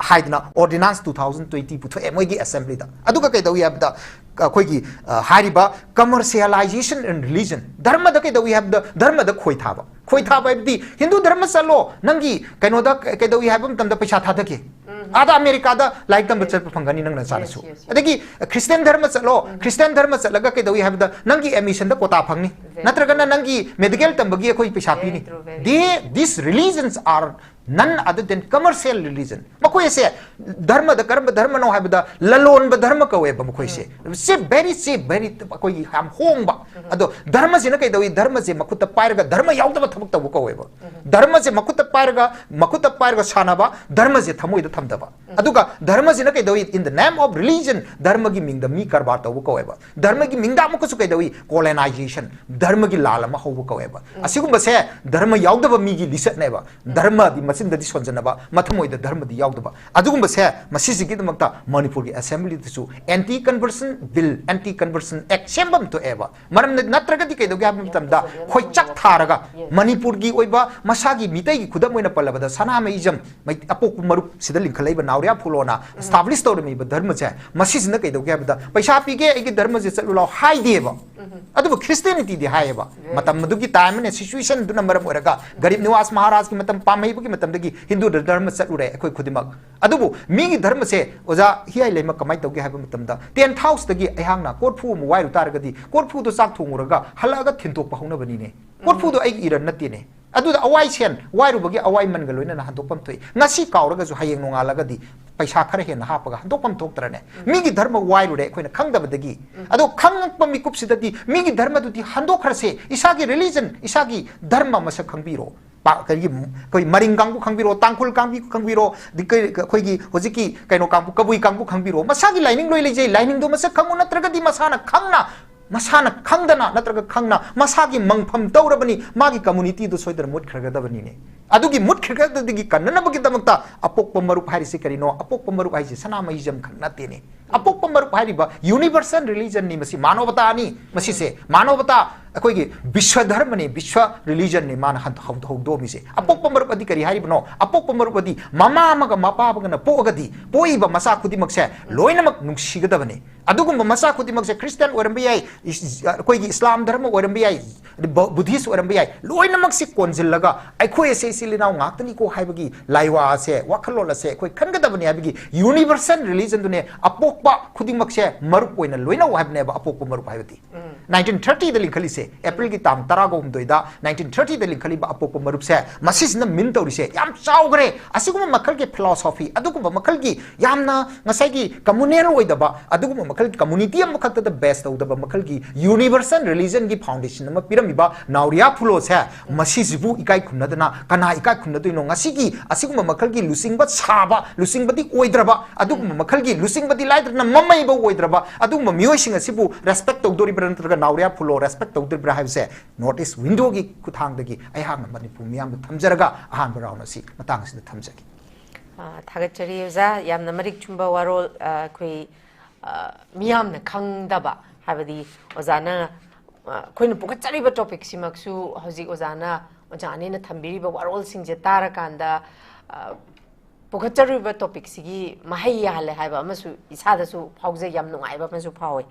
ꯍꯥꯏꯗꯅ ꯑꯣꯔꯗꯤꯅꯥꯟꯁ ꯇꯨ ꯊꯥꯎꯖꯟ ꯇ꯭ꯋꯦꯟꯇꯤ ꯄꯨꯊꯣꯛꯑꯦ ꯃꯣꯏꯒꯤ ꯑꯦꯁꯦꯝꯕ꯭ꯂꯤꯗ꯫ ꯑꯗꯨꯒ ꯀꯩꯗꯧꯏ ꯍꯥꯏꯕꯗ ꯑꯩꯈꯣꯏꯒꯤ ꯑ, ꯍꯥꯏꯔꯤꯕ commercialization in religion, ꯙꯔꯃꯗ ꯀꯩꯗꯧꯏ ꯍꯥꯏꯕꯗ ꯙꯔꯃꯗ ꯈꯣꯏ ꯊꯥꯕ꯫ ꯈꯣꯏ ꯊꯥꯕ ꯍꯥꯏꯕꯗꯤ ꯍꯤꯟꯗꯨ ꯙꯔꯃ ꯆꯠꯂꯣ, ꯅꯪꯒꯤ ꯀꯩꯅꯣꯗ ꯀꯩꯗꯧꯏ ꯍꯥꯏꯕ ꯃꯇꯝꯗ ꯄꯩꯁꯥ ꯊꯥꯗꯒꯦ꯫ ꯑꯥꯗ ꯑꯃꯦꯔꯤꯀꯥꯗ ꯂꯥꯏꯔꯤꯛ ꯇꯝꯕ ꯆꯠꯄ ꯐꯪꯒꯅꯤ ꯅꯪ ꯅꯆꯥꯅꯁꯨ꯫ Yes, yes, yes. ꯑꯗꯒꯤ ꯈ꯭ꯔꯤꯁꯇꯤꯌꯥꯟ ꯙꯔꯃ ꯆꯠꯂꯣ, ꯈ꯭ꯔꯤꯁꯇꯤꯌꯥꯟ ꯙꯔꯃ ꯆꯠꯂꯒ ꯀꯩꯗꯧꯏ ꯍꯥꯏꯕꯗ ꯅꯪꯒꯤ ꯑꯦꯗꯃꯤꯁꯟꯗ ꯀꯣꯇꯥ ꯐꯪꯅꯤ, very ꯅꯠꯇ꯭ꯔꯒꯅ true. ꯅꯪꯒꯤ ꯃꯦꯗꯤꯀꯦꯜ ꯇꯝꯕꯒꯤ ꯑꯩꯈꯣꯏ ꯄꯩꯁꯥ Very ꯄꯤꯅꯤ꯫ True, very true. They, these religions are none other than commercial religion. ꯃꯈꯣꯏ ꯑꯁꯦ ꯙꯔꯃꯗ ꯀꯔꯝꯕ ꯙꯔꯃꯅꯣ ꯍꯥꯏꯕꯗ ꯂꯂꯣꯟꯕ ꯙꯔꯃ ꯀꯧꯋꯦꯕ ꯃꯈꯣꯏꯁꯦ꯫ ꯆꯤꯞ, ꯚꯦꯔꯤ ꯆꯤꯞ, ꯚꯦꯔꯤ ꯑꯩꯈꯣꯏꯒꯤ ꯌꯥꯝ ꯍꯣꯡꯕ꯫ ꯑꯗꯣ ꯙꯔꯃꯁꯤꯅ ꯀꯩꯗꯧꯏ? ꯙꯔꯃꯁꯦ ꯃꯈꯨꯠꯇ ꯄꯥꯏꯔꯒ ꯙꯔꯃ ꯌꯥꯎꯗꯕ ꯊꯕꯛ ꯇꯧꯕ ꯀꯧꯋꯦꯕ꯫ ꯙꯔꯃꯁꯦ ꯃꯈꯨꯠꯇ ꯄꯥꯏꯔꯒ, ꯃꯈꯨꯠꯇ ꯄꯥꯏꯔꯒ ꯁꯥꯟꯅꯕ, ꯙꯔꯃꯁꯦ ꯊꯃꯣꯏꯗ ꯊꯝꯗꯕ꯫ ꯑꯗꯨꯒ ꯙꯔꯃꯁꯤꯅ ꯀꯩꯗꯧꯏ? In the name of religion, ꯙꯔꯃꯒꯤ ꯃꯤꯡꯗ ꯃꯤ ꯀꯔꯕꯥꯔ ꯇꯧꯕ ꯀꯧꯋꯦꯕ꯫ ꯙꯔꯃꯒꯤ ꯃꯤꯡꯗ ꯑꯃꯨꯛꯀꯁꯨ ꯀꯩꯗꯧꯏ? ꯀꯣꯂꯣꯅꯥꯏꯖꯦꯁꯟ, ꯙꯔꯃꯒꯤ ꯂꯥꯜ ꯑꯃ ꯍꯧꯕ ꯀꯧꯋꯦꯕ꯫ ꯑꯁꯤꯒꯨꯝꯕꯁꯦ ꯙꯔꯃ ꯌꯥꯎꯗꯕ ꯃꯤꯒꯤ ꯂꯤꯆꯠꯅꯦꯕ꯫ ꯙꯔꯃꯗꯤ ꯃꯆꯤꯟꯗꯗꯤ ꯁꯣꯟꯖꯅꯕ, ꯃꯊꯃꯣꯏꯗ ꯙꯔꯃꯗꯤ ꯌꯥꯎꯗꯕ꯫ ꯑꯗꯨꯒꯨꯝꯕꯁꯦ ꯃꯁꯤꯁꯤꯒꯤꯗꯃꯛꯇ ꯃꯅꯤꯄꯨꯔꯒꯤ ꯑꯦꯁꯦꯝꯕ꯭ꯂꯤꯗꯁꯨ anti conversion bill, anti conversion act ꯁꯦꯝꯕ ꯑꯃ ꯊꯣꯛꯑꯦꯕ꯫ ꯃꯔꯝꯅ ꯅꯠꯇ꯭ꯔꯒꯗꯤ ꯀꯩꯗꯧꯒꯦ ꯍꯥꯏꯕ ꯃꯇꯝꯗ ꯈꯣꯏꯆꯥꯛ ꯊꯥꯔꯒ ꯃꯅꯤꯄꯨꯔꯒꯤ ꯑꯣꯏꯕ ꯃꯁꯥꯒꯤ ꯃꯤꯇꯩꯒꯤ ꯈꯨꯗꯝ ꯑꯣꯏꯅ ꯄꯜꯂꯕꯗ ꯁꯅꯥꯃꯍꯤꯖꯝ ꯃꯩ-, ꯑꯄꯣꯛꯄ ꯃꯔꯨꯞ ꯁꯤꯗ ꯂꯤꯡꯈꯠꯂꯛꯏꯕ ꯅꯥꯎꯔꯤꯌꯥ ꯐꯨꯂꯣꯅ establish ꯇꯧꯔꯝꯃꯤꯕ ꯙꯔꯃꯁꯦ ꯃꯁꯤꯁꯤꯅ ꯀꯩꯗꯧꯒꯦ ꯍꯥꯏꯕꯗ ꯄꯩꯁꯥ ꯄꯤꯒꯦ ꯑꯩꯒꯤ ꯙꯔꯃꯁꯦ ꯆꯠꯂꯨ ꯂꯥꯎ ꯍꯥꯏꯗꯦꯕ꯫ ꯑꯗꯨꯕꯨ ꯈ꯭ꯔꯤꯁꯇꯤꯌꯥꯅꯤꯇꯤꯗꯤ ꯍꯥꯏꯌꯦꯕ꯫ ꯃꯇꯝ ꯑꯗꯨꯒꯤ ꯇꯥꯏꯝ ꯑꯦꯟ ꯁꯤꯆꯨꯋꯦꯁꯟꯗꯨꯅ ꯃꯔꯝ ꯑꯣꯏꯔꯒ ꯒꯔꯤꯕ ꯅꯤꯋꯥꯖ ꯃꯍꯥꯔꯥꯖꯀꯤ ꯃꯇꯝ, ꯄꯥꯝꯍꯩꯕꯒꯤ ꯃꯇꯝꯗꯒꯤ ꯍꯤꯟꯗꯨ ꯙꯔꯃ ꯆꯠꯂꯨꯔꯦ ꯑꯩꯈꯣꯏ ꯈꯨꯗꯤꯡꯃꯛ꯫ ꯑꯗꯨꯕꯨ ꯃꯤꯒꯤ ꯙꯔꯃꯁꯦ ꯑꯣꯖꯥ ꯍꯤꯌꯥꯏ ꯂꯩꯃ ꯀꯃꯥꯏꯅ ꯇꯧꯒꯦ ꯍꯥꯏꯕ ꯃꯇꯝꯗ ꯇꯦꯟꯠ ꯍꯥꯎꯁꯇꯒꯤ ꯑꯩꯍꯥꯛꯅ ꯀꯣꯔꯐꯨ ꯑꯃ ꯋꯥꯏꯔꯨ ꯇꯥꯔꯒꯗꯤ ꯀꯣꯔꯐꯨꯗꯣ ꯆꯥꯛ ꯊꯣꯡꯉꯨꯔꯒ ꯍꯜꯂꯛꯑꯒ ꯊꯤꯟꯗꯣꯛꯄ ꯍꯧꯅꯕꯅꯤꯅꯦ꯫ ꯀꯣꯔꯐꯨꯗꯣ ꯑꯩꯒꯤ ꯏꯔꯟ ꯅꯠꯇꯦꯅꯦ꯫ ꯑꯗꯨꯗ ꯑꯋꯥꯏ ꯁꯦꯟ ꯋꯥꯏꯔꯨꯕꯒꯤ ꯑꯋꯥꯏ ꯃꯟꯒ ꯂꯣꯏꯅꯅ ꯍꯟꯗꯣꯛꯐꯝ ꯊꯣꯛꯏ꯫ ꯉꯁꯤ ꯀꯥꯎꯔꯒꯁꯨ ꯍꯌꯦꯡ ꯅꯣꯡꯉꯥꯜꯂꯒꯗꯤ ꯄꯩꯁꯥ ꯈꯔ ꯍꯦꯟꯅ ꯍꯥꯞꯄꯒ ꯍꯟꯗꯣꯛꯐꯝ ꯊꯣꯛꯇ꯭ꯔꯅꯦ? ꯃꯤꯒꯤ ꯙꯔꯃ ꯋꯥꯏꯔꯨꯔꯦ ꯑꯩꯈꯣꯏꯅ ꯈꯪꯗꯕꯗꯒꯤ꯫ ꯑꯗꯣ ꯈꯪꯉꯛꯄ ꯃꯤꯀꯨꯞꯁꯤꯗꯗꯤ ꯃꯤꯒꯤ ꯙꯔꯃꯗꯨꯗꯤ ꯍꯟꯗꯣꯛꯈ꯭ꯔꯁꯦ, ꯏꯁꯥꯒꯤ ꯔꯤꯂꯤꯖꯟ, ꯏꯁꯥꯒꯤ ꯙꯔꯃ ꯃꯁꯛ ꯈꯪꯕꯤꯔꯣ꯫ ꯄꯥ-, ꯀꯔꯤꯒꯤ, ꯑꯩꯈꯣꯏ ꯃꯔꯤꯡ ꯀꯥꯡꯕꯨ ꯈꯪꯕꯤꯔꯣ, ꯇꯥꯡꯈꯨꯜ ꯀꯥꯡꯕꯨ ꯈꯪꯕꯤꯔꯣ, ꯑꯗꯩ ꯀꯩ-, ꯑꯩꯈꯣꯏꯒꯤ ꯍꯧꯖꯤꯛꯀꯤ ꯀꯩꯅꯣ ꯀꯥꯡꯕꯨ, ꯀꯕꯨꯏ ꯀꯥꯡꯕꯨ ꯈꯪꯕꯤꯔꯣ, ꯃꯁꯥꯒꯤ ꯂꯥꯏꯅꯤꯡ ꯂꯣꯏ ꯂꯩꯖꯩ꯫ ꯂꯥꯏꯅꯤꯡꯗꯣ ꯃꯁꯛ ꯈꯪꯉꯨ, ꯅꯠꯇ꯭ꯔꯒꯗꯤ ꯃꯁꯥꯅ ꯈꯪꯅ ꯃꯁꯥꯅ ꯈꯪꯗꯅ ꯅꯠꯇ꯭ꯔꯒ ꯈꯪꯅ ꯃꯁꯥꯒꯤ ꯃꯪꯐꯝ ꯇꯧꯔꯕꯅꯤ, ꯃꯥꯒꯤ communityꯗꯨ ꯁꯣꯏꯗꯅ ꯃꯨꯠꯈ꯭ꯔꯒꯗꯕꯅꯤꯅꯦ꯫ ꯑꯗꯨꯒꯤ ꯃꯨꯠꯈ꯭ꯔꯒꯗꯒꯤ ꯀꯟꯅꯅꯕꯒꯤꯗꯃꯛꯇ ꯑꯄꯣꯛꯄ ꯃꯔꯨꯞ ꯍꯥꯏꯔꯤꯁꯤ ꯀꯔꯤꯅꯣ? ꯑꯄꯣꯛꯄ ꯃꯔꯨꯞ ꯍꯥꯏꯁꯤ ꯁꯅꯥꯃꯍꯤꯖꯝ ꯈꯛ ꯅꯠꯇꯦꯅꯦ꯫ ꯑꯄꯣꯛꯄ ꯃꯔꯨꯞ ꯍꯥꯏꯔꯤꯕ universal religionꯅꯤ꯫ ꯃꯁꯤ ꯃꯥꯅꯣꯕꯇꯥꯅꯤ꯫ ꯃꯁꯤꯁꯦ ꯃꯥꯅꯣꯕꯇꯥ, ꯑꯩꯈꯣꯏꯒꯤ ꯕꯤꯁ꯭ꯋ ꯙꯔꯃꯅꯤ, ꯕꯤꯁ꯭ꯋ religionꯅꯤ ꯃꯥꯅ ꯍꯟ-, ꯍꯧ-, ꯍꯧꯗꯣꯛꯑꯝꯃꯤꯁꯦ꯫ ꯑꯄꯣꯛꯄ ꯃꯔꯨꯞ ꯑꯗꯤ ꯀꯔꯤ ꯍꯥꯏꯔꯤꯕꯅꯣ? ꯑꯄꯣꯛꯄ ꯃꯔꯨꯞ ꯑꯗꯤ ꯃꯃꯥ ꯑꯃꯒ ꯃꯄꯥ ꯑꯃꯒꯅ ꯄꯣꯛꯑꯒꯗꯤ ꯄꯣꯛꯏꯕ ꯃꯆꯥ ꯈꯨꯗꯤꯡꯃꯛꯁꯦ ꯂꯣꯏꯅꯃꯛ ꯅꯨꯡꯁꯤꯒꯗꯕꯅꯤ꯫ ꯑꯗꯨꯒꯨꯝꯕ ꯃꯆꯥ ꯈꯨꯗꯤꯡꯃꯛꯁꯦ ꯈ꯭ꯔꯤꯁꯇꯤꯌꯥꯟ ꯑꯣꯏꯔꯝꯕ ꯌꯥꯏ, ꯏꯁ-, ꯑꯩꯈꯣꯏꯒꯤ ꯏꯁꯂꯥꯝ ꯙꯔꯃ ꯑꯣꯏꯔꯝꯕ ꯌꯥꯏ, ꯕ-, ꯕꯨꯙꯤꯁ ꯑꯣꯏꯔꯝꯕ ꯌꯥꯏ, ꯂꯣꯏꯅꯃꯛꯁꯤ ꯀꯣꯟꯁꯤꯜꯂꯒ ꯑꯩꯈꯣꯏ ꯑꯁꯦ ꯏꯆꯤꯜ ꯏꯅꯥꯎ ꯉꯥꯛꯇꯅꯤꯀꯣ ꯍꯥꯏꯕꯒꯤ ꯂꯥꯏꯋꯥ ꯑꯁꯦ, ꯋꯥꯈꯜꯂꯣꯟ ꯑꯁꯦ ꯑꯩꯈꯣꯏ ꯈꯟꯒꯗꯕꯅꯤ ꯍꯥꯏꯕꯒꯤ universal religionꯗꯨꯅꯦ꯫ ꯑꯄꯣꯛꯄ ꯈꯨꯗꯤꯡꯃꯛꯁꯦ ꯃꯔꯨꯞ ꯑꯣꯏꯅ ꯂꯣꯏꯅꯧ ꯍꯥꯏꯕꯅꯦꯕ ꯑꯄꯣꯛꯄ ꯃꯔꯨꯞ ꯍꯥꯏꯕꯗꯤ꯫ ꯅꯥꯏꯟꯇꯤꯟ ꯊꯥꯔꯇꯤꯗ ꯂꯤꯡꯈꯠꯂꯤꯁꯦ, ꯑꯦꯄ꯭ꯔꯤꯜꯒꯤ ꯇꯥꯡ ꯇꯔꯥꯒ ꯍꯨꯝꯗꯣꯏꯗ ꯅꯥꯏꯟꯇꯤꯟ ꯊꯥꯔꯇꯤꯗ ꯂꯤꯡꯈꯠꯂꯤꯕ ꯑꯄꯣꯛꯄ ꯃꯔꯨꯞꯁꯦ, ꯃꯁꯤꯁꯤꯅ ꯃꯤꯟ ꯇꯧꯔꯤꯁꯦ ꯌꯥꯝ ꯆꯥꯎꯈ꯭ꯔꯦ꯫ ꯑꯁꯤꯒꯨꯝꯕ ꯃꯈꯜꯒꯤ philosophy, ꯑꯗꯨꯒꯨꯝꯕ ꯃꯈꯜꯒꯤ ꯌꯥꯝꯅ ꯉꯁꯥꯏꯒꯤ communal ꯑꯣꯏꯗꯕ, ꯑꯗꯨꯒꯨꯝꯕ ꯃꯈꯜꯒꯤ community ꯑꯃꯈꯛꯇꯗ base ꯇꯧꯗꯕ ꯃꯈꯜꯒꯤ universal religionꯒꯤ foundation ꯑꯃ ꯄꯤꯔꯝꯃꯤꯕ ꯅꯥꯎꯔꯤꯌꯥ ꯐꯨꯂꯣꯁꯦ, ꯃꯁꯤꯁꯤꯕꯨ ꯏꯀꯥꯏ ꯈꯨꯝꯅꯗꯅ ꯀꯅꯥ ꯏꯀꯥꯏ ꯈꯨꯝꯅꯗꯣꯏꯅꯣ? ꯉꯁꯤꯒꯤ ꯑꯁꯤꯒꯨꯝꯕ ꯃꯈꯜꯒꯤ ꯂꯨꯆꯤꯡꯕ ꯁꯥꯕ, ꯂꯨꯆꯤꯡꯕꯗꯤ ꯑꯣꯏꯗ꯭ꯔꯕ, ꯑꯗꯨꯒꯨꯝꯕ ꯃꯈꯜꯒꯤ ꯂꯨꯆꯤꯡꯕꯗꯤ ꯂꯥꯏꯗꯅ ꯃꯃꯩꯕ ꯑꯣꯏꯗ꯭ꯔꯕ ꯑꯗꯨꯒꯨꯝꯕ ꯃꯤꯑꯣꯏꯁꯤꯡ ꯑꯁꯤꯕꯨ respect ꯇꯧꯗꯣꯔꯤꯕ꯭ꯔꯥ ꯅꯠꯇ꯭ꯔꯒ ꯅꯥꯎꯔꯤꯌꯥ ꯐꯨꯂꯣ respect ꯇꯧꯗꯣꯔꯤꯕ꯭ꯔꯥ ꯍꯥꯏꯕꯁꯦ North East Windowꯒꯤ ꯈꯨꯠꯊꯥꯡꯗꯒꯤ ꯑꯩꯍꯥꯛꯅ ꯃꯅꯤꯄꯨꯔ ꯃꯤꯌꯥꯝꯗ ꯊꯝꯖꯔꯒ ꯑꯍꯥꯟꯕ round ꯑꯁꯤ ꯃꯇꯥꯡ ꯑꯁꯤꯗ ꯊꯝꯖꯒꯦ꯫ ꯑ, ꯊꯥꯒꯠꯆꯔꯤ ꯑꯣꯖꯥ꯫ ꯌꯥꯝꯅ ꯃꯔꯤꯛ ꯆꯨꯝꯕ ꯋꯥꯔꯣꯜ, ꯑ, ꯑꯩꯈꯣꯏ, ꯑ, ꯃꯤꯌꯥꯝꯅ ꯈꯪꯗꯕ, ꯍꯥꯏꯕꯗꯤ ꯑꯣꯖꯥꯅ, ꯑ, ꯑꯩꯈꯣꯏꯅ ꯄꯨꯈꯠꯆꯔꯤꯕ topicꯁꯤꯃꯛꯁꯨ ꯍꯧꯖꯤꯛ ꯑꯣꯖꯥꯅ, ꯑꯣꯖꯥ ꯑꯅꯤꯅ ꯊꯝꯕꯤꯔꯤꯕ ꯋꯥꯔꯣꯜꯁꯤꯡꯁꯦ ꯇꯥꯔꯀꯥꯟꯗ, ꯑ, ꯄꯨꯈꯠꯆꯔꯤꯕ topicꯁꯤꯒꯤ ꯃꯍꯩ ꯌꯥꯜꯂꯦ ꯍꯥꯏꯕ ꯑꯃꯁꯨ ꯏꯁꯥꯗꯁꯨ ꯐꯥꯎꯖꯩ, ꯌꯥꯝ ꯅꯨꯡꯉꯥꯏꯕ ꯑꯃꯁꯨ ꯐꯥꯎꯋꯤ꯫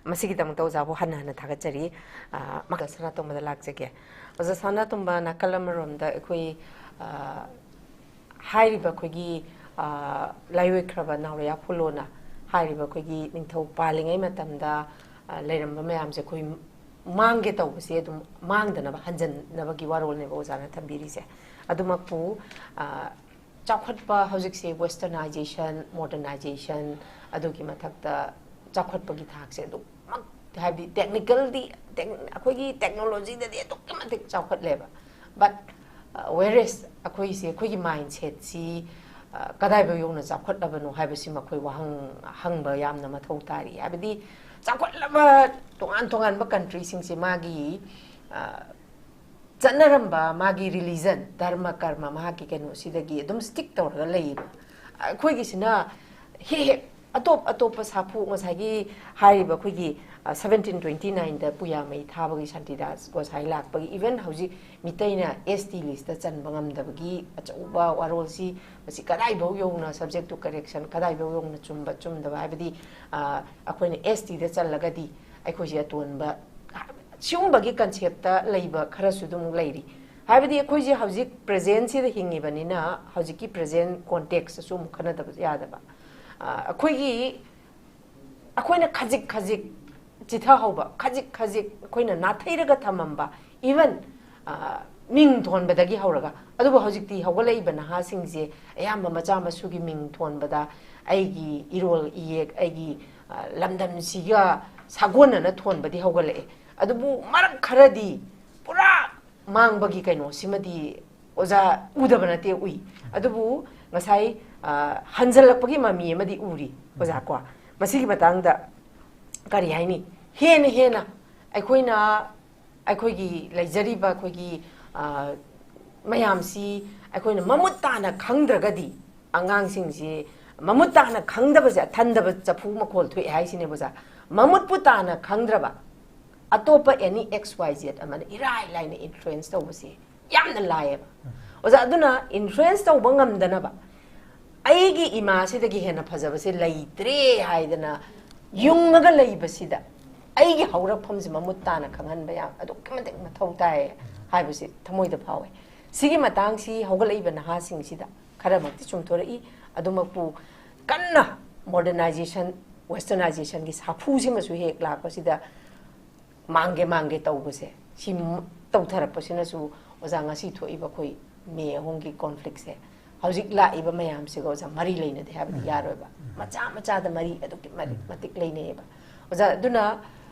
ꯃꯁꯤꯒꯤꯗꯃꯛꯇ ꯑꯣꯖꯥꯕꯨ ꯍꯟꯅ ꯍꯟꯅ ꯊꯥꯒꯠꯆꯔꯤ꯫ ꯑ, ꯃꯈꯥ ꯁꯅꯥꯇꯣꯝꯕꯗ ꯂꯥꯛꯆꯒꯦ꯫ ꯑꯣꯖꯥ ꯁꯅꯥꯇꯣꯝꯕ, ꯅꯥꯀꯜ ꯑꯃꯔꯣꯝꯗ ꯑꯩꯈꯣꯏ, ꯑ, ꯍꯥꯏꯔꯤꯕ ꯑꯩꯈꯣꯏꯒꯤ, ꯑ, ꯂꯥꯏꯑꯣꯏꯈ꯭ꯔꯕ ꯅꯥꯎꯔꯤꯌꯥ ꯐꯨꯂꯣꯅ ꯍꯥꯏꯔꯤꯕ ꯑꯩꯈꯣꯏꯒꯤ ꯅꯤꯡꯊꯧ ꯄꯥꯜꯂꯤꯉꯩ ꯃꯇꯝꯗ, ꯑ, ꯂꯩꯔꯝꯕ ꯃꯌꯥꯝꯁꯦ ꯑꯩꯈꯣꯏ ꯃꯥꯡꯒꯦ ꯇꯧꯕꯁꯦ ꯑꯗꯨꯝ ꯃꯥꯡꯗꯅꯕ ꯍꯟꯖꯟꯅꯕꯒꯤ ꯋꯥꯔꯣꯜꯅꯦꯕ ꯑꯣꯖꯥꯅ ꯊꯝꯕꯤꯔꯤꯁꯦ꯫ ꯑꯗꯨꯃꯛꯄꯨ, ꯑ, ꯆꯥꯎꯈꯠꯄ ꯍꯧꯖꯤꯛꯁꯦ westernization, modernization, ꯑꯗꯨꯒꯤ ꯃꯊꯛꯇ ꯆꯥꯎꯈꯠꯄꯒꯤ ꯊꯥꯛꯁꯦ ꯑꯗꯨꯛꯃꯛ, ꯍꯥꯏꯕꯗꯤ technicalꯗꯤ, tech-, ꯑꯩꯈꯣꯏꯒꯤ technologyꯗꯗꯤ ꯑꯗꯨꯛꯀꯤ ꯃꯇꯤꯛ ꯆꯥꯎꯈꯠꯂꯦꯕ, but, uh, whereas ꯑꯩꯈꯣꯏꯁꯦ, ꯑꯩꯈꯣꯏꯒꯤ mindsetꯁꯤ, uh, ꯀꯗꯥꯏꯐꯥꯎ ꯌꯧꯅ ꯆꯥꯎꯈꯠꯂꯕꯅꯣ ꯍꯥꯏꯕꯁꯤꯃ ꯑꯩꯈꯣꯏ ꯋꯥꯍꯪ ꯍꯪꯕ ꯌꯥꯝꯅ ꯃꯊꯧ ꯇꯥꯔꯤ꯫ ꯍꯥꯏꯕꯗꯤ ꯆꯥꯎꯈꯠꯂꯕ ꯇꯣꯉꯥꯟ ꯇꯣꯉꯥꯟꯕ ꯀꯟꯇ꯭ꯔꯤꯁꯤꯡꯁꯦ ꯃꯥꯒꯤ ꯑ, ꯆꯠꯅꯔꯝꯕ ꯃꯥꯒꯤ ꯔꯤꯂꯤꯖꯟ, ꯙꯔꯃ ꯀꯔꯃ, ꯃꯍꯥꯛꯀꯤ ꯀꯩꯅꯣꯁꯤꯗꯒꯤ ꯑꯗꯨꯝ ꯁ꯭ꯇꯤꯛ ꯇꯧꯔꯒ ꯂꯩꯌꯦꯕ꯫ ꯑꯩꯈꯣꯏꯒꯤꯁꯤꯅ ꯍꯦꯛ ꯍꯦꯛ ꯑꯇꯣꯞ ꯑꯇꯣꯞꯄ ꯁꯥꯐꯨ, ꯉꯁꯥꯏꯒꯤ ꯍꯥꯏꯔꯤꯕ ꯑꯩꯈꯣꯏꯒꯤ ꯁꯕꯦꯟꯇꯤꯟ ꯇ꯭ꯋꯦꯟꯇꯤ ꯅꯥꯏꯟꯗ ꯄꯨꯌꯥꯃꯩ ꯊꯥꯕꯒꯤ ꯁꯥꯟꯇꯤꯗꯥꯁ ꯒꯣꯁꯥꯏ ꯂꯥꯛꯄꯒꯤ, ꯏꯚꯟ ꯍꯧꯖꯤꯛ ꯃꯤꯇꯩꯅ ꯑꯦꯁ ꯇꯤ ꯂꯤꯁꯇ ꯆꯟꯕ ꯉꯝꯗꯕꯒꯤ ꯑꯆꯧꯕ ꯋꯥꯔꯣꯜꯁꯤ, ꯃꯁꯤ ꯀꯗꯥꯏꯐꯥꯎ ꯌꯧꯅ subject to correction, ꯀꯗꯥꯏꯐꯥꯎ ꯌꯧꯅ ꯆꯨꯝꯕ ꯆꯨꯝꯗꯕ ꯍꯥꯏꯕꯗꯤ, ꯑ, ꯑꯩꯈꯣꯏꯅ ꯑꯦꯁ ꯇꯤꯗ ꯆꯜꯂꯒꯗꯤ ꯑꯩꯈꯣꯏꯁꯦ ꯑꯇꯣꯟꯕ, ꯁꯤꯒꯨꯝꯕꯒꯤ ꯀꯟꯁꯦꯞꯇ ꯂꯩꯕ ꯈꯔꯁꯨ ꯑꯗꯨꯝ ꯂꯩꯔꯤ꯫ ꯍꯥꯏꯕꯗꯤ ꯑꯩꯈꯣꯏꯁꯦ ꯍꯧꯖꯤꯛ ꯄ꯭ꯔꯦꯖꯦꯟꯁꯤꯗ ꯍꯤꯡꯉꯤꯕꯅꯤꯅ, ꯍꯧꯖꯤꯛꯀꯤ ꯄ꯭ꯔꯦꯖꯦꯟ ꯀꯣꯟꯇꯦꯛꯁꯇꯁꯨ ꯑꯃꯨꯛ ꯈꯟꯅꯗꯕ ꯌꯥꯗꯕ꯫ ꯑ, ꯑꯩꯈꯣꯏꯒꯤ, ꯑꯩꯈꯣꯏꯅ ꯈꯖꯤꯛ ꯈꯖꯤꯛ ꯆꯤꯊꯍꯧꯕ, ꯈꯖꯤꯛ ꯈꯖꯤꯛ ꯑꯩꯈꯣꯏꯅ ꯅꯥꯊꯩꯔꯒ ꯊꯝꯃꯝꯕ, ꯏꯚꯟ ꯃꯤꯡ ꯊꯣꯟꯕꯗꯒꯤ ꯍꯧꯔꯒ, ꯑꯗꯨꯕꯨ ꯍꯧꯖꯤꯛꯇꯤ ꯍꯧꯒꯠꯂꯛꯏꯕ ꯅꯍꯥꯁꯤꯡꯁꯦ ꯑꯌꯥꯝꯕ ꯃꯆꯥ ꯃꯁꯨꯒꯤ ꯃꯤꯡ ꯊꯣꯟꯕꯗ ꯑꯩꯒꯤ ꯏꯔꯣꯜ ꯏꯌꯦꯛ, ꯑꯩꯒꯤ ꯑ, ꯂꯝꯗꯝꯁꯤꯒ ꯁꯥꯒꯣꯟꯅꯅ ꯊꯣꯟꯕꯗꯤ ꯍꯧꯒꯠꯂꯛꯑꯦ꯫ ꯑꯗꯨꯕꯨ ꯃꯔꯛ ꯈꯔꯗꯤ ꯄꯨꯔꯥ ꯃꯥꯡꯕꯒꯤ ꯀꯩꯅꯣꯁꯤꯃꯗꯤ ꯑꯣꯖꯥ ꯎꯗꯕ ꯅꯠꯇꯦ, ꯎꯏ꯫ ꯑꯗꯨꯕꯨ ꯉꯁꯥꯏ, ꯑ, ꯍꯟꯖꯜꯂꯛꯄꯒꯤ ꯃꯃꯤ ꯑꯃꯗꯤ ꯎꯔꯤ, ꯑꯣꯖꯥ ꯀꯣ꯫ ꯃꯁꯤꯒꯤ ꯃꯇꯥꯡꯗ ꯀꯔꯤ ꯍꯥꯏꯅꯤ? ꯍꯦꯟꯅ ꯍꯦꯟꯅ ꯑꯩꯈꯣꯏꯅ ꯑꯩꯈꯣꯏꯒꯤ ꯂꯩꯖꯔꯤꯕ ꯑꯩꯈꯣꯏꯒꯤ, ꯑ, ꯃꯌꯥꯝꯁꯤ ꯑꯩꯈꯣꯏꯅ ꯃꯃꯨꯠ ꯇꯥꯅ ꯈꯪꯗ꯭ꯔꯒꯗꯤ, ꯑꯉꯥꯡꯁꯤꯡꯁꯤ ꯃꯃꯨꯠ ꯇꯥꯅ ꯈꯪꯗꯕꯁꯦ ꯑꯊꯟꯗꯕ ꯆꯐꯨ ꯃꯈꯣꯜ ꯊꯣꯛꯑꯦ ꯍꯥꯏꯁꯤꯅꯦꯕ, ꯑꯣꯖꯥ꯫ ꯃꯃꯨꯠꯄꯨ ꯇꯥꯅ ꯈꯪꯗ꯭ꯔꯕ ꯑꯇꯣꯞꯄ ꯑꯦꯅꯤ ꯑꯦꯛꯁ ꯋꯥꯏ ꯖꯦꯠ ꯑꯃꯅ ꯏꯔꯥꯏ ꯂꯥꯏꯅ ꯏꯟꯐ꯭ꯂꯨꯌꯦꯟꯁ ꯇꯧꯕꯁꯦ ꯌꯥꯝꯅ ꯂꯥꯏꯌꯦꯕ꯫ ꯑꯣꯖꯥ, ꯑꯗꯨꯅ ꯏꯟꯐ꯭ꯂꯨꯌꯦꯟꯁ ꯇꯧꯕ ꯉꯝꯗꯅꯕ ꯑꯩꯒꯤ ꯏꯃꯥꯁꯤꯗꯒꯤ ꯍꯦꯟꯅ ꯐꯖꯕꯁꯦ ꯂꯩꯇ꯭ꯔꯦ ꯍꯥꯏꯗꯅ ꯌꯨꯡꯉꯒ ꯂꯩꯕꯁꯤꯗ, ꯑꯩꯒꯤ ꯍꯧꯔꯛꯐꯝꯁꯤ ꯃꯃꯨꯠ ꯇꯥꯅ ꯈꯪꯍꯟꯕ ꯌꯥꯝ ꯑꯗꯨꯛꯀꯤ ꯃꯇꯤꯛ ꯃꯊꯧ ꯇꯥꯏ ꯍꯥꯏꯕꯁꯤ ꯊꯃꯣꯏꯗ ꯐꯥꯎꯏ꯫ ꯁꯤꯒꯤ ꯃꯇꯥꯡꯁꯤ ꯍꯧꯒꯠꯂꯛꯏꯕ ꯅꯍꯥꯁꯤꯡꯁꯤꯗ ꯈꯔꯃꯛꯇꯤ ꯆꯨꯝꯊꯣꯔꯛꯏ꯫ ꯑꯗꯨꯃꯛꯄꯨ ꯀꯟꯅ ꯃꯣꯗꯔꯅꯥꯏꯖꯦꯁꯟ, ꯋꯦꯁꯇꯔꯅꯥꯏꯖꯦꯁꯟꯒꯤ ꯁꯥꯐꯨꯁꯤꯃꯁꯨ ꯍꯦꯛ ꯂꯥꯛꯄꯁꯤꯗ ꯃꯥꯡꯒꯦ ꯃꯥꯡꯒꯦ ꯇꯧꯕꯁꯦ, ꯁꯤ ꯇꯧꯊꯔꯛꯄꯁꯤꯅꯁꯨ ꯑꯣꯖꯥ, ꯉꯁꯤ ꯊꯣꯛꯏꯕ ꯑꯩꯈꯣꯏ ꯃꯦ ꯑꯍꯨꯝꯒꯤ ꯀꯣꯟꯐ꯭ꯂꯤꯛꯁꯦ ꯍꯧꯖꯤꯛ ꯂꯥꯛꯏꯕ ꯃꯌꯥꯝꯁꯤꯒ, ꯑꯣꯖꯥ, ꯃꯔꯤ ꯂꯩꯅꯗꯦ ꯍꯥꯏꯕꯗꯤ ꯌꯥꯔꯣꯏꯕ꯫ ꯃꯆꯥ ꯃꯆꯥꯗ ꯃꯔꯤ ꯑꯗꯨꯛꯀꯤ ꯃꯔꯤ ꯃꯇꯤꯛ ꯂꯩꯅꯩꯌꯦꯕ, ꯑꯣꯖꯥ꯫ ꯑꯗꯨꯅ,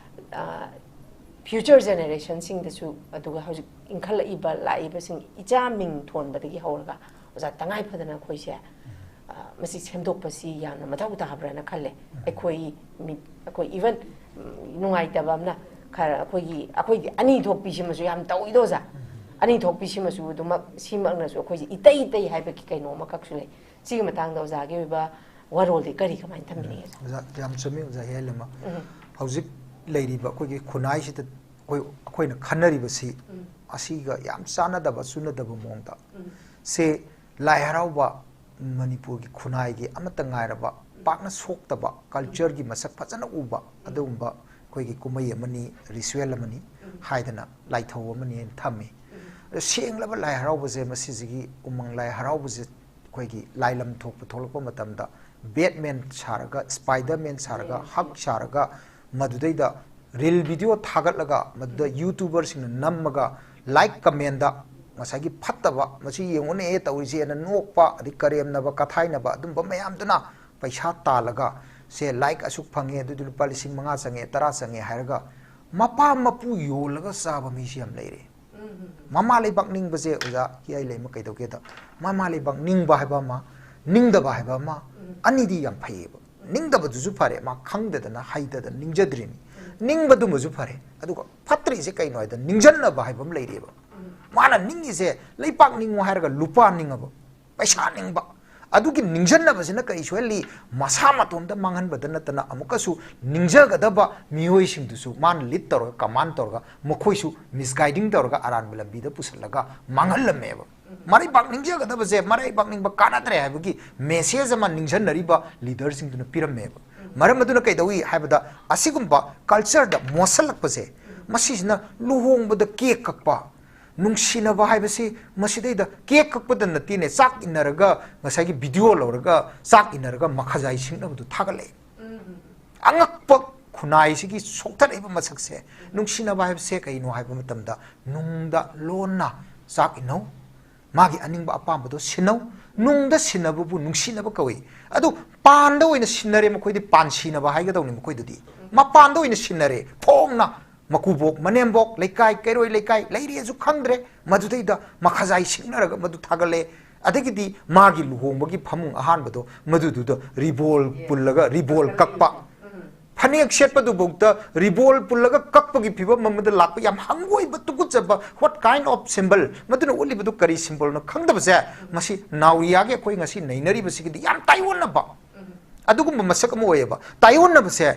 ꯑ, ꯐ꯭ꯌꯨꯆꯔ ꯖꯦꯅꯦꯔꯦꯁꯟꯁꯤꯡꯗꯁꯨ, ꯑꯗꯨꯒ ꯍꯧꯖꯤꯛ ꯏꯟꯈꯠꯂꯛꯏꯕ, ꯂꯥꯛꯏꯕꯁꯤꯡ, ꯏꯆꯥ ꯃꯤꯡ ꯊꯣꯟꯕꯗꯒꯤ ꯍꯧꯔꯒ, ꯑꯣꯖꯥ, ꯇꯉꯥꯏ ꯐꯗꯅ ꯑꯩꯈꯣꯏꯁꯦ, ꯑ, ꯃꯁꯤ ꯁꯦꯝꯗꯣꯛꯄꯁꯤ ꯌꯥꯝꯅ ꯃꯊꯧ ꯇꯥꯕ꯭ꯔꯥꯅ ꯈꯜꯂꯦ꯫ ꯑꯩꯈꯣꯏ ꯃꯤ, ꯑꯩꯈꯣꯏ even, ꯎꯝ, ꯅꯨꯡꯉꯥꯏꯇꯕ ꯑꯃꯅ ꯈꯔ ꯑꯩꯈꯣꯏꯒꯤ, ꯑꯩꯈꯣꯏꯒꯤ ꯑꯅꯤ ꯊꯣꯛꯄꯤꯁꯤꯃꯁꯨ ꯌꯥꯝ ꯇꯧꯏꯗꯣ ꯑꯣꯖꯥ꯫ ꯑꯅꯤ ꯊꯣꯛꯄꯤꯁꯤꯃꯁꯨ ꯑꯗꯨꯃꯛ, ꯁꯤꯃꯛꯅꯁꯨ ꯑꯩꯈꯣꯏꯁꯦ ꯏꯇꯩ ꯏꯇꯩ ꯍꯥꯏꯕꯒꯤ ꯀꯩꯅꯣ ꯑꯃꯈꯛꯁꯨ ꯂꯩ꯫ ꯁꯤꯒꯤ ꯃꯇꯥꯡꯗ ꯑꯣꯖꯥꯒꯤ ꯑꯣꯏꯕ ꯋꯥꯔꯣꯜꯗꯤ ꯀꯔꯤ, ꯀꯃꯥꯏꯅ ꯊꯝꯕꯤꯅꯤꯡꯉꯤ ꯑꯣꯖꯥ? ꯑꯣꯖꯥ, ꯌꯥꯝ ꯆꯨꯝꯃꯤ ꯑꯣꯖꯥ ꯍꯤꯌꯥꯏꯂꯝꯃ꯫ ꯎꯝ꯫ ꯍꯧꯖꯤꯛ ꯂꯩꯔꯤꯕ ꯑꯩꯈꯣꯏꯒꯤ ꯈꯨꯟꯅꯥꯏꯁꯤꯗ ꯑꯩꯈꯣꯏ, ꯑꯩꯈꯣꯏꯅ ꯈꯟꯅꯔꯤꯕꯁꯤ ꯎꯝ꯫ ꯑꯁꯤꯒ ꯌꯥꯝ ꯆꯥꯟꯅꯗꯕ, ꯆꯨꯅꯗꯕ ꯃꯑꯣꯡꯗ꯫ ꯎꯝ꯫ ꯁꯦ ꯂꯥꯏ ꯍꯔꯥꯎꯕ, ꯃꯅꯤꯄꯨꯔꯒꯤ ꯈꯨꯟꯅꯥꯏꯒꯤ ꯑꯃꯠꯇ ꯉꯥꯏꯔꯕ, ꯄꯥꯛꯅ ꯁꯣꯛꯇꯕ, cultureꯒꯤ ꯃꯁꯛ ꯐꯖꯅ ꯎꯕ ꯑꯗꯨꯒꯨꯝꯕ ꯑꯩꯈꯣꯏꯒꯤ ꯀꯨꯝꯍꯩ ꯑꯃꯅꯤ, ritual ꯑꯃꯅꯤ ꯎꯝ꯫ ꯍꯥꯏꯗꯅ ꯂꯥꯏꯊꯧ ꯑꯃꯅꯤ ꯍꯥꯏꯅ ꯊꯝꯃꯤ꯫ ꯎꯝ꯫ ꯑꯗꯣ ꯁꯦꯡꯂꯕ ꯂꯥꯏ ꯍꯔꯥꯎꯕꯁꯦ, ꯃꯁꯤꯁꯤꯒꯤ ꯎꯃꯪ ꯂꯥꯏ ꯍꯔꯥꯎꯕꯁꯦ ꯑꯩꯈꯣꯏꯒꯤ ꯂꯥꯏꯂꯝ ꯊꯣꯛꯄ ꯊꯣꯛꯂꯛꯄ ꯃꯇꯝꯗ Batman ꯁꯥꯔꯒ, Spiderman ꯁꯥꯔꯒ, ꯎꯝ꯫ Hulk ꯁꯥꯔꯒ, ꯃꯗꯨꯗꯩꯗ reel video ꯊꯥꯒꯠꯂꯒ, ꯃꯗꯨꯗ ꯎꯝ꯫ YouTuberꯁꯤꯡꯅ ꯅꯝꯃꯒ, like commentꯗ ꯉꯁꯥꯏꯒꯤ ꯐꯠꯇꯕ, "ꯃꯁꯤ ꯌꯦꯡꯉꯨꯅꯦ ꯇꯧꯔꯤꯁꯦꯅ" ꯅꯣꯛꯄ, ꯑꯗꯩ ꯀꯔꯦꯝꯅꯕ, ꯀꯊꯥꯏꯅꯕ, ꯑꯗꯨꯝꯕ ꯃꯌꯥꯝꯗꯨꯅ ꯄꯩꯁꯥ ꯇꯥꯜꯂꯒ, "ꯁꯦ like ꯑꯁꯨꯛ ꯐꯪꯉꯦ, ꯑꯗꯨꯗꯤ ꯂꯨꯄꯥ ꯂꯤꯁꯤꯡ ꯃꯉꯥ ꯆꯪꯉꯦ, ꯇꯔꯥ ꯆꯪꯉꯦ" ꯍꯥꯏꯔꯒ ꯃꯄꯥ ꯃꯄꯨ ꯌꯣꯜꯂꯒ ꯆꯥꯕ ꯃꯤꯁꯤ ꯌꯥꯝ ꯂꯩꯔꯦ꯫ ꯎꯝ, ꯎꯝ, ꯎꯝ꯫ ꯃꯃꯥ ꯂꯩꯕꯥꯛ ꯅꯤꯡꯕꯁꯦ ꯑꯣꯖꯥ ꯍꯤꯌꯥꯏꯂꯝꯃ ꯀꯩꯗꯧꯒꯦꯗ, ꯃꯃꯥ ꯂꯩꯕꯥꯛ ꯅꯤꯡꯕ ꯍꯥꯏꯕ ꯑꯃ, ꯅꯤꯡꯗꯕ ꯍꯥꯏꯕ ꯑꯃ, ꯎꯝ꯫ ꯑꯅꯤꯗꯤ ꯌꯥꯝ ꯐꯩꯌꯦꯕ꯫ ꯅꯤꯡꯗꯕꯗꯨꯁꯨ ꯐꯔꯦ, ꯃꯥ ꯈꯪꯗꯗꯅ, ꯍꯩꯇꯗꯅ ꯅꯤꯡꯖꯗ꯭ꯔꯤꯅꯤ꯫ ꯎꯝ꯫ ꯅꯤꯡꯕꯗꯨꯃꯁꯨ ꯐꯔꯦ, ꯑꯗꯨꯒ ꯐꯠꯇ꯭ꯔꯤꯁꯦ ꯀꯩꯅꯣ ꯍꯥꯏꯗ, ꯅꯤꯡꯖꯟꯅꯕ ꯍꯥꯏꯕ ꯑꯃ ꯂꯩꯔꯤꯑꯕ꯫ ꯎꯝ꯫ ꯃꯥꯅ ꯅꯤꯡꯉꯤꯁꯦ ꯂꯩꯄꯥꯛ ꯅꯤꯡꯉꯣ ꯍꯥꯏꯔꯒ ꯂꯨꯄꯥ ꯅꯤꯡꯉꯕ, ꯄꯩꯁꯥ ꯅꯤꯡꯕ꯫ ꯑꯗꯨꯒꯤ ꯅꯤꯡꯖꯟꯅꯕꯁꯤꯅ ꯀꯔꯤ ꯁꯣꯏꯍꯜꯂꯤ? ꯃꯁꯥ ꯃꯇꯣꯝꯇ ꯃꯥꯡꯍꯟꯕꯗ ꯅꯠꯇꯅ ꯑꯃꯨꯛꯀꯁꯨ ꯅꯤꯡꯖꯒꯗꯕ ꯃꯤꯑꯣꯏꯁꯤꯡꯗꯨꯁꯨ ꯃꯥꯅ lead ꯇꯧꯔꯒ, command ꯇꯧꯔꯒ, ꯃꯈꯣꯏꯁꯨ misguiding ꯇꯧꯔꯒ ꯑꯔꯥꯟꯕ ꯂꯝꯕꯤꯗ ꯄꯨꯁꯤꯜꯂꯒ ꯃꯥꯡꯍꯜꯂꯝꯃꯦꯕ꯫ ꯃꯔꯩꯕꯥꯛ ꯅꯤꯡꯖꯒꯗꯕꯁꯦ, ꯃꯔꯩꯕꯥꯛ ꯅꯤꯡꯕ ꯀꯥꯟꯅꯗ꯭ꯔꯦ ꯍꯥꯏꯕꯒꯤ message ꯑꯃ ꯅꯤꯡꯁꯤꯟꯅꯔꯤꯕ leaderꯁꯤꯡꯗꯨꯅ ꯄꯤꯔꯝꯃꯦꯕ꯫ ꯃꯔꯝ ꯑꯗꯨꯅ ꯀꯩꯗꯧꯏ ꯍꯥꯏꯕꯗ, ꯑꯁꯤꯒꯨꯝꯕ cultureꯗ ꯃꯣꯠꯁꯜꯂꯛꯄꯁꯦ, ꯃꯁꯤꯁꯤꯅ ꯂꯨꯍꯣꯡꯕꯗ cake ꯀꯛꯄ, ꯅꯨꯡꯁꯤꯅꯕ ꯍꯥꯏꯕꯁꯤ ꯃꯁꯤꯗꯩꯗ cake ꯀꯛꯄꯗ ꯅꯠꯇꯦꯅꯦ, ꯆꯥꯛ ꯏꯟꯅꯔꯒ, ꯉꯁꯥꯏꯒꯤ video ꯂꯧꯔꯒ ꯆꯥꯛ ꯏꯟꯅꯔꯒ ꯃꯈꯖꯥꯏ ꯁꯤꯡꯅꯕꯗꯨ ꯊꯥꯒꯠꯂꯛꯑꯦ꯫ ꯎꯝ, ꯎꯝ, ꯎꯝ꯫ ꯑꯉꯛꯄ ꯈꯨꯟꯅꯥꯏꯁꯤꯒꯤ ꯁꯣꯛꯊꯔꯛꯏꯕ ꯃꯁꯛꯁꯦ꯫ ꯅꯨꯡꯁꯤꯅꯕ ꯍꯥꯏꯕꯁꯦ ꯀꯩꯅꯣ ꯍꯥꯏꯕ ꯃꯇꯝꯗ, ꯅꯨꯡꯗ ꯂꯣꯟꯅ ꯆꯥꯛ ꯏꯟꯅꯧ, ꯃꯥꯒꯤ ꯑꯅꯤꯡꯕ ꯑꯄꯥꯝꯕꯗꯣ ꯁꯤꯟꯅꯧ꯫ ꯅꯨꯡꯗ ꯁꯤꯟꯅꯕꯕꯨ ꯅꯨꯡꯁꯤꯅꯕ ꯀꯧꯏ꯫ ꯑꯗꯨ ꯄꯥꯟꯗ ꯑꯣꯏꯅ ꯁꯤꯟꯅꯔꯦ, ꯃꯈꯣꯏꯗꯤ ꯄꯥꯟ ꯁꯤꯅꯕ ꯍꯥꯏꯒꯗꯧꯅꯤ ꯃꯈꯣꯏꯗꯨꯗꯤ꯫ ꯃꯄꯥꯟꯗ ꯑꯣꯏꯅ ꯁꯤꯟꯅꯔꯦ, ꯐꯣꯡꯅ ꯃꯀꯨꯕꯣꯛ, ꯃꯅꯦꯝꯕꯣꯛ, ꯂꯩꯀꯥꯏ, ꯀꯩꯔꯣꯏ ꯂꯩꯀꯥꯏ ꯂꯩꯔꯦꯁꯨ ꯈꯪꯗ꯭ꯔꯦ꯫ ꯃꯗꯨꯗꯩꯗ ꯃꯈꯖꯥꯏ ꯁꯤꯡꯅꯔꯒ ꯃꯗꯨ ꯊꯥꯒꯠꯂꯦ꯫ ꯑꯗꯒꯤꯗꯤ ꯃꯥꯒꯤ ꯂꯨꯍꯣꯡꯕꯒꯤ ꯐꯃꯨꯡ ꯑꯍꯥꯟꯕꯗꯣ ꯃꯗꯨꯗꯨꯗ ꯔꯤꯕꯣꯜ ꯄꯨꯜꯂꯒ ꯔꯤꯕꯣꯜ ꯀꯛꯄ, ꯐꯅꯦꯛ ꯁꯦꯠꯄꯗꯨꯐꯥꯎꯗ ꯔꯤꯕꯣꯜ ꯄꯨꯜꯂꯒ ꯀꯛꯄꯒꯤ ꯐꯤꯕꯝ ꯑꯃꯗ ꯂꯥꯛꯄ, ꯌꯥꯝ ꯍꯪꯒꯣꯏꯕ, ꯇꯨꯀꯨꯠꯆꯕ, what kind of symbol, ꯃꯗꯨꯅ ꯎꯠꯂꯤꯕꯗꯨ ꯀꯔꯤ symbolꯅꯣ ꯈꯪꯗꯕꯁꯦ, ꯃꯁꯤ ꯅꯥꯎꯔꯤꯌꯥꯒꯤ ꯑꯩꯈꯣꯏ ꯉꯁꯤ ꯅꯩꯅꯔꯤꯕꯁꯤꯒꯤꯗꯤ ꯌꯥꯝ ꯇꯥꯏꯑꯣꯟꯅꯕ ꯑꯗꯨꯒꯨꯝꯕ ꯃꯁꯛ ꯑꯃ ꯑꯣꯏꯌꯦꯕ꯫ ꯇꯥꯏꯑꯣꯟꯅꯕꯁꯦ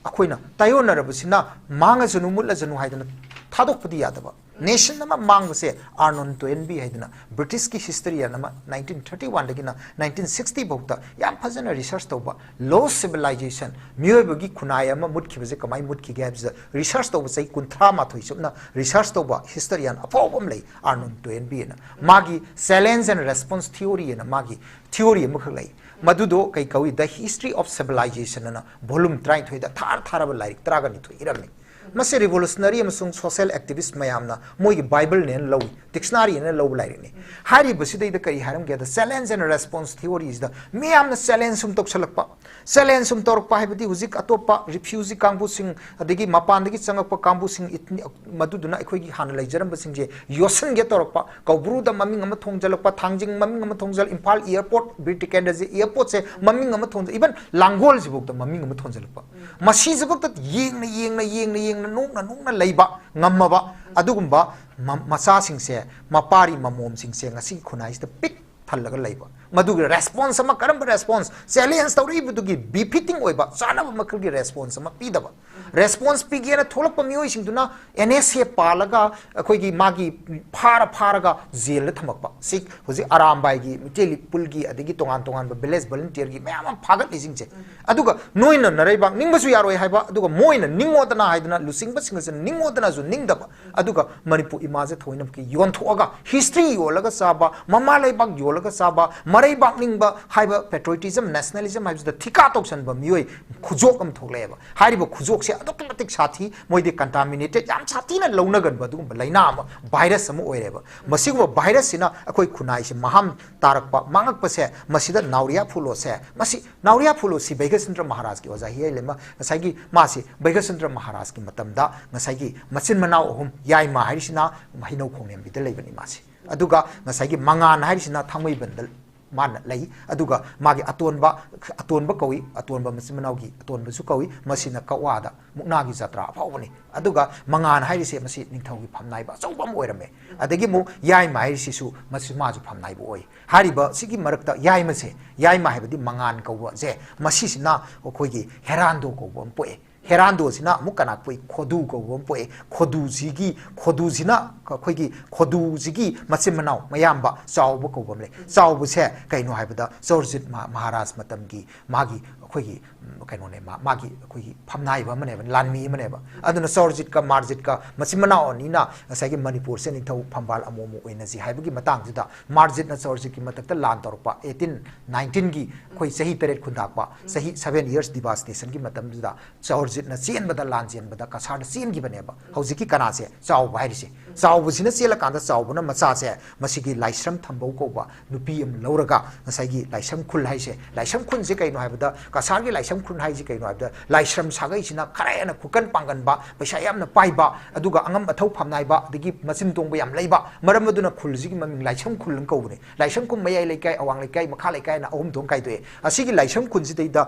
ꯑꯩꯈꯣꯏꯅ ꯇꯥꯏꯑꯣꯟꯅꯔꯕꯁꯤꯅ ꯃꯥꯡꯉꯁꯅꯨ, ꯃꯨꯠꯂꯁꯅꯨ ꯍꯥꯏꯗꯅ ꯊꯥꯗꯣꯛꯄꯗꯤ ꯌꯥꯗꯕ꯫ Nation ꯑꯃ ꯃꯥꯡꯕꯁꯦ ꯑꯥꯔꯅꯣꯟ ꯇꯣꯌꯦꯟꯕꯤ ꯍꯥꯏꯗꯅ British ꯀꯤ historian ꯑꯃ nineteen thirty one ꯗꯒꯤꯅ nineteen sixty ꯐꯥꯎꯗ ꯌꯥꯝ ꯐꯖꯅ research ꯇꯧꯕ, lost civilization, ꯃꯤꯑꯣꯏꯕꯒꯤ ꯈꯨꯟꯅꯥꯏ ꯑꯃ ꯃꯨꯠꯈꯤꯕꯁꯦ ꯀꯃꯥꯏꯅ ꯃꯨꯠꯈꯤꯒꯦ ꯍꯥꯏꯕꯁꯦ research ꯇꯧꯕ ꯆꯍꯤ ꯀꯨꯟꯊ꯭ꯔꯥ ꯃꯥꯊꯣꯏ ꯆꯨꯞꯅ research ꯇꯧꯕ historian ꯑꯐꯥꯎꯕ ꯑꯃ ꯂꯩ, ꯑꯥꯔꯅꯣꯟ ꯇꯣꯌꯦꯟꯕꯤ ꯑꯅ꯫ ꯃꯥꯒꯤ challenge and response theory ꯑꯅ ꯃꯥꯒꯤ theory ꯑꯃꯈꯛ ꯂꯩ꯫ ꯃꯗꯨꯗꯣ ꯀꯩ ꯀꯧꯏ? The History of Civilization ꯑꯅ volume ꯇꯔꯥꯅꯤꯊꯣꯏꯗ ꯊꯥꯔ ꯊꯥꯔꯕ ꯂꯥꯏꯔꯤꯛ ꯇꯔꯥꯒ ꯅꯤꯊꯣꯏ ꯏꯔꯝꯃꯤ꯫ ꯃꯁꯤ revolutionary ꯑꯃꯁꯨꯡ social activist ꯃꯌꯥꯝꯅ ꯃꯣꯏꯒꯤ Bible ꯅꯦꯅ ꯂꯧꯏ, dictionary ꯅꯦꯅ ꯂꯧꯕ ꯂꯥꯏꯔꯤꯛꯅꯤ꯫ ꯍꯥꯏꯔꯤꯕꯁꯤꯗꯩꯗ ꯀꯔꯤ ꯍꯥꯏꯔꯝꯒꯦꯗ, challenge and response theory ꯁꯤꯗ ꯃꯤꯌꯥꯝꯅ challenge ꯁꯨꯝ ꯇꯧꯁꯜꯂꯛꯄ, challenge ꯁꯨꯝ ꯇꯧꯔꯛꯄ ꯍꯥꯏꯕꯗꯤ ꯍꯧꯖꯤꯛ ꯑꯇꯣꯞꯄ refugee ꯀꯥꯡꯕꯨꯁꯤꯡ, ꯑꯗꯒꯤ ꯃꯄꯥꯟꯗꯒꯤ ꯆꯪꯉꯛꯄ ꯀꯥꯡꯕꯨꯁꯤꯡ, ethnic, ꯃꯗꯨꯗꯨꯅ ꯑꯩꯈꯣꯏꯒꯤ ꯍꯥꯟꯅ ꯂꯩꯖꯔꯝꯕꯁꯤꯡꯁꯦ ꯌꯣꯠꯁꯤꯟꯒꯦ ꯇꯧꯔꯛꯄ, ꯀꯧꯕ꯭ꯔꯨꯗ ꯃꯃꯤꯡ ꯑꯃ ꯊꯣꯡꯖꯜꯂꯛꯄ, ꯊꯥꯡꯖꯤꯡ ꯃꯃꯤꯡ ꯑꯃ ꯊꯣꯡꯖꯜ, ꯏꯝꯐꯥꯜ airport, ꯕꯤꯔ ꯇꯤꯀꯦꯟꯗ꯭ꯔꯖꯤꯠ airport ꯁꯦ ꯃꯃꯤꯡ ꯑꯃ ꯊꯣꯡꯖꯜ, even ꯂꯥꯡꯒꯣꯜꯁꯤꯐꯥꯎꯗ ꯃꯃꯤꯡ ꯑꯃ ꯊꯣꯟꯖꯜꯂꯛꯄ꯫ ꯃꯁꯤꯁꯤꯐꯥꯎꯗ ꯌꯦꯡꯅ, ꯌꯦꯡꯅ, ꯌꯦꯡꯅ, ꯌꯦꯡꯅ, ꯅꯣꯛꯅ, ꯅꯣꯛꯅ ꯂꯩꯕ ꯉꯝꯃꯕ ꯑꯗꯨꯒꯨꯝꯕ ꯃ-, ꯃꯆꯥꯁꯤꯡꯁꯦ, ꯃꯄꯥꯔꯤ ꯃꯃꯣꯝꯁꯤꯡꯁꯦ ꯉꯁꯤꯒꯤ ꯈꯨꯟꯅꯥꯏꯁꯤꯗ ꯄꯤꯛ ꯊꯜꯂꯒ ꯂꯩꯕ꯫ ꯃꯗꯨꯒꯤ response ꯑꯃ, ꯀꯔꯝꯕ response? Challenge ꯇꯧꯔꯛꯏꯕꯗꯨꯒꯤ befitting ꯑꯣꯏꯕ, ꯆꯥꯅꯕ ꯃꯈꯜꯒꯤ response ꯑꯃ ꯄꯤꯗꯕ꯫ Response ꯄꯤꯒꯦꯅ ꯊꯣꯛꯂꯛꯄ ꯃꯤꯑꯣꯏꯁꯤꯡꯗꯨꯅ NSA ꯄꯥꯜꯂꯒ ꯑꯩꯈꯣꯏꯒꯤ ꯃꯥꯒꯤ ꯐꯥꯔ ꯐꯥꯔꯒ jail ꯗ ꯊꯝꯃꯛꯄ꯫ ꯁꯤ ꯍꯧꯖꯤꯛ ꯑꯔꯥꯝꯕꯥꯏꯒꯤ, ꯃꯤꯇꯩ ꯂꯤꯄꯨꯜꯒꯤ, ꯑꯗꯒꯤ ꯇꯣꯉꯥꯟ ꯇꯣꯉꯥꯟꯕ village volunteer ꯒꯤ ꯃꯌꯥꯝ ꯑꯃ ꯐꯥꯒꯠꯂꯤꯁꯤꯡꯁꯦ꯫ ꯑꯗꯨꯒ ꯅꯣꯏꯅ ꯅꯔꯩꯕꯥꯛ ꯅꯤꯡꯕꯁꯨ ꯌꯥꯔꯣꯏ ꯍꯥꯏꯕ, ꯑꯗꯨꯒ ꯃꯣꯏꯅ ꯅꯤꯡꯉꯣꯗꯅ ꯍꯥꯏꯗꯅ ꯂꯨꯆꯤꯡꯕꯁꯤꯡ ꯑꯁꯤꯅ ꯅꯤꯡꯉꯣꯗꯅꯁꯨ ꯅꯤꯡꯗꯕ, ꯑꯗꯨꯒ ꯃꯅꯤꯄꯨꯔ ꯏꯃꯥꯁꯦ ꯊꯑꯣꯏꯅꯃꯛꯀꯤ ꯌꯣꯟꯊꯣꯛꯑꯒ, history ꯌꯣꯜꯂꯒ ꯆꯥꯕ, ꯃꯃꯥ ꯂꯩꯕꯥꯛ ꯌꯣꯜꯂꯒ ꯆꯥꯕ, ꯑꯔꯩꯕꯥꯛ ꯅꯤꯡꯕ ꯍꯥꯏꯕ patriotism, nationalism ꯍꯥꯏꯕꯁꯤꯗ ꯊꯤꯀꯥ ꯇꯧꯁꯟꯕ ꯃꯤꯑꯣꯏ ꯈꯨꯖꯣꯛ ꯑꯃ ꯊꯣꯛꯂꯛꯑꯦꯕ꯫ ꯍꯥꯏꯔꯤꯕ ꯈꯨꯖꯣꯛꯁꯦ ꯑꯗꯨꯛꯀꯤ ꯃꯇꯤꯛ ꯁꯥꯊꯤ, ꯃꯣꯏꯗꯤ contaminated, ꯌꯥꯝ ꯁꯥꯊꯤꯅ ꯂꯧꯅꯒꯟꯕ ꯑꯗꯨꯒꯨꯝꯕ ꯂꯥꯏꯅꯥ ꯑꯃ, virus ꯑꯃ ꯑꯣꯏꯔꯦꯕ꯫ ꯃꯁꯤꯒꯨꯝꯕ virus ꯁꯤꯅ ꯑꯩꯈꯣꯏ ꯈꯨꯟꯅꯥꯏꯁꯦ ꯃꯍꯥꯝ ꯇꯥꯔꯛꯄ, ꯃꯥꯡꯉꯛꯄꯁꯦ, ꯃꯁꯤꯗ ꯅꯥꯎꯔꯤꯌꯥ ꯐꯨꯂꯣꯁꯦ, ꯃꯁꯤ ꯅꯥꯎꯔꯤꯌꯥ ꯐꯨꯂꯣꯁꯤ ꯕꯩꯒꯁꯟꯗ꯭ꯔ ꯃꯍꯥꯔꯥꯖꯀꯤ ꯑꯣꯖꯥ ꯍꯤꯌꯥꯏꯂꯦꯝꯕ, ꯉꯁꯥꯏꯒꯤ ꯃꯥꯁꯤ ꯕꯩꯒꯁꯟꯗ꯭ꯔ ꯃꯍꯥꯔꯥꯖꯀꯤ ꯃꯇꯝꯗ ꯉꯁꯥꯏꯒꯤ ꯃꯆꯤꯟ ꯃꯅꯥꯎ ꯑꯍꯨꯝ, ꯌꯥꯏꯃ ꯍꯥꯏꯔꯤꯁꯤꯅ ꯍꯩꯅꯧ ꯈꯣꯡꯂꯦꯝꯕꯤꯗ ꯂꯩꯕꯅꯤ ꯃꯥꯁꯤ, ꯑꯗꯨꯒ ꯉꯁꯥꯏꯒꯤ ꯃꯉꯥꯟ ꯍꯥꯏꯔꯤꯁꯤꯅ ꯊꯥꯡꯃꯩꯕꯟꯗ ꯃꯥꯅ ꯂꯩ, ꯑꯗꯨꯒ ꯃꯥꯒꯤ ꯑꯇꯣꯟꯕ, ꯑꯇꯣꯟꯕ ꯀꯧꯏ, ꯑꯇꯣꯟꯕ ꯃꯆꯤꯟ ꯃꯅꯥꯎꯒꯤ ꯑꯇꯣꯟꯕꯁꯨ ꯀꯧꯏ, ꯃꯁꯤꯅ ꯀꯛꯋꯥꯗ ꯃꯨꯛꯅꯥꯒꯤ ꯖꯇ꯭ꯔꯥ ꯑꯐꯥꯎꯕꯅꯤ꯫ ꯑꯗꯨꯒ ꯃꯉꯥꯟ ꯍꯥꯏꯔꯤꯁꯦ ꯃꯁꯤ ꯅꯤꯡꯊꯧꯒꯤ ꯐꯝꯅꯥꯏꯕ ꯑꯆꯧꯕ ꯑꯃ ꯑꯣꯏꯔꯝꯃꯦ꯫ ꯑꯗꯒꯤ ꯑꯃꯨꯛ ꯌꯥꯏꯃ ꯍꯥꯏꯔꯤꯁꯤꯁꯨ ꯃꯁꯤ ꯃꯥꯁꯨ ꯐꯝꯅꯥꯏꯕ ꯑꯣꯏ꯫ ꯍꯥꯏꯔꯤꯕ ꯁꯤꯒꯤ ꯃꯔꯛꯇ ꯌꯥꯏꯃꯁꯦ, ꯌꯥꯏꯃ ꯍꯥꯏꯕꯗꯤ ꯃꯉꯥꯟ ꯀꯧꯕꯁꯦ, ꯃꯁꯤꯁꯤꯅ ꯑꯩꯈꯣꯏꯒꯤ ꯍꯦꯔꯥꯟꯗꯣ ꯀꯧꯕ ꯑꯃ ꯄꯣꯛꯑꯦ꯫ ꯍꯦꯔꯥꯟꯗꯣꯁꯤꯅ ꯑꯃꯨꯛ ꯀꯅꯥ ꯄꯣꯛꯏ? ꯈꯣꯗꯨ ꯀꯧꯕ ꯑꯃ ꯄꯣꯛꯑꯦ꯫ ꯈꯣꯗꯨꯁꯤꯒꯤ, ꯈꯣꯗꯨꯁꯤꯅ ꯑꯩꯈꯣꯏꯒꯤ ꯈꯣꯗꯨꯁꯤꯒꯤ ꯃꯆꯤꯟ ꯃꯅꯥꯎ ꯃꯌꯥꯝꯕ ꯆꯥꯎꯕ ꯀꯧꯕ ꯑꯃ ꯂꯩ꯫ ꯆꯥꯎꯕꯁꯦ ꯀꯩꯅꯣ ꯍꯥꯏꯕꯗ ꯆꯧꯔꯖꯤꯠ ꯃꯍꯥ-, ꯃꯍꯥꯔꯥꯖ ꯃꯇꯝꯒꯤ ꯃꯥꯒꯤ ꯑꯩꯈꯣꯏꯒꯤ, ꯎꯝ, ꯀꯩꯅꯣꯅꯦ, ꯃꯥ-, ꯃꯥꯒꯤ ꯑꯩꯈꯣꯏꯒꯤ ꯐꯝꯅꯥꯏꯕ ꯑꯃꯅꯦꯕ, ꯂꯥꯟꯃꯤ ꯑꯃꯅꯦꯕ꯫ ꯑꯗꯨꯅ ꯆꯧꯔꯖꯤꯠꯀ ꯃꯥꯔꯖꯤꯠꯀ ꯃꯆꯤꯟ ꯃꯅꯥꯎ ꯑꯅꯤꯅ ꯉꯁꯥꯏꯒꯤ ꯃꯅꯤꯄꯨꯔꯁꯦ ꯅꯤꯡꯊꯧ ꯐꯝꯕꯥꯜ ꯑꯃꯨꯛ ꯑꯃꯨꯛ ꯑꯣꯏꯅꯁꯤ ꯍꯥꯏꯕꯒꯤ ꯃꯇꯥꯡꯗꯨꯗ ꯃꯥꯔꯖꯤꯠꯅ ꯆꯧꯔꯖꯤꯠꯀꯤ ꯃꯊꯛꯇ ꯂꯥꯟ ꯇꯧꯔꯛꯄ, eighteen nineteenꯒꯤ ꯑꯩꯈꯣꯏ ꯆꯍꯤ ꯇꯔꯦꯠ ꯈꯨꯟꯗꯥꯛꯄ, ꯆꯍꯤ seven years devastation ꯒꯤ ꯃꯇꯝꯗꯨꯗ ꯆꯧꯔꯖꯤꯠꯅ ꯆꯦꯟꯕꯗ, ꯂꯥꯟ ꯆꯦꯟꯕꯗ ꯀꯁꯥꯔꯗ ꯆꯦꯟꯈꯤꯕꯅꯦꯕ꯫ ꯍꯧꯖꯤꯛꯀꯤ ꯀꯅꯥꯁꯦ? ꯆꯥꯎꯕ ꯍꯥꯏꯔꯤꯁꯦ꯫ ꯆꯥꯎꯕꯁꯤꯅ ꯆꯦꯜꯂꯀꯥꯟꯗ ꯆꯥꯎꯕꯅ ꯃꯆꯥꯁꯦ ꯃꯁꯤꯒꯤ ꯂꯥꯏꯁ꯭ꯔꯝ ꯊꯝꯕꯧ ꯀꯧꯕ ꯅꯨꯄꯤ ꯑꯃ ꯂꯧꯔꯒ ꯉꯁꯥꯏꯒꯤ ꯂꯥꯏꯁ꯭ꯔꯝ ꯈꯨꯜ ꯍꯥꯏꯁꯦ, ꯂꯥꯏꯁ꯭ꯔꯝ ꯈꯨꯜꯁꯦ ꯀꯩꯅꯣ ꯍꯥꯏꯕꯗ, ꯀꯁꯥꯔꯒꯤ ꯂꯥꯏꯁ꯭ꯔꯝ ꯈꯨꯜ ꯍꯥꯏꯁꯦ ꯀꯩꯅꯣ ꯍꯥꯏꯕꯗ, ꯂꯥꯏꯁ꯭ꯔꯝ ꯁꯥꯒꯩꯁꯤꯅ ꯈꯔ ꯍꯦꯟꯅ ꯈꯨꯀꯟ ꯄꯥꯡꯒꯟꯕ, ꯄꯩꯁꯥ ꯌꯥꯝꯅ ꯄꯥꯏꯕ, ꯑꯗꯨꯒ ꯑꯉꯝ ꯑꯊꯧ ꯐꯝꯅꯥꯏꯕ, ꯑꯗꯒꯤ ꯃꯆꯤꯟ ꯇꯣꯡꯕ ꯌꯥꯝ ꯂꯩꯕ, ꯃꯔꯝ ꯑꯗꯨꯅ ꯈꯨꯜꯁꯤꯒꯤ ꯃꯃꯤꯡ ꯂꯥꯏꯁ꯭ꯔꯝ ꯈꯨꯜ ꯑꯅ ꯀꯧꯕꯅꯦ꯫ ꯂꯥꯏꯁ꯭ꯔꯝ ꯈꯨꯜ ꯃꯌꯥꯏ ꯂꯩꯀꯥꯏ, ꯑꯋꯥꯡ ꯂꯩꯀꯥꯏ, ꯃꯈꯥ ꯂꯩꯀꯥꯏ ꯍꯥꯏꯅ ꯑꯍꯨꯝ ꯊꯣꯛꯅ ꯈꯥꯏꯗꯣꯛꯑꯦ꯫ ꯑꯁꯤꯒꯤ ꯂꯥꯏꯁ꯭ꯔꯝ ꯈꯨꯜꯁꯤꯗꯩꯗ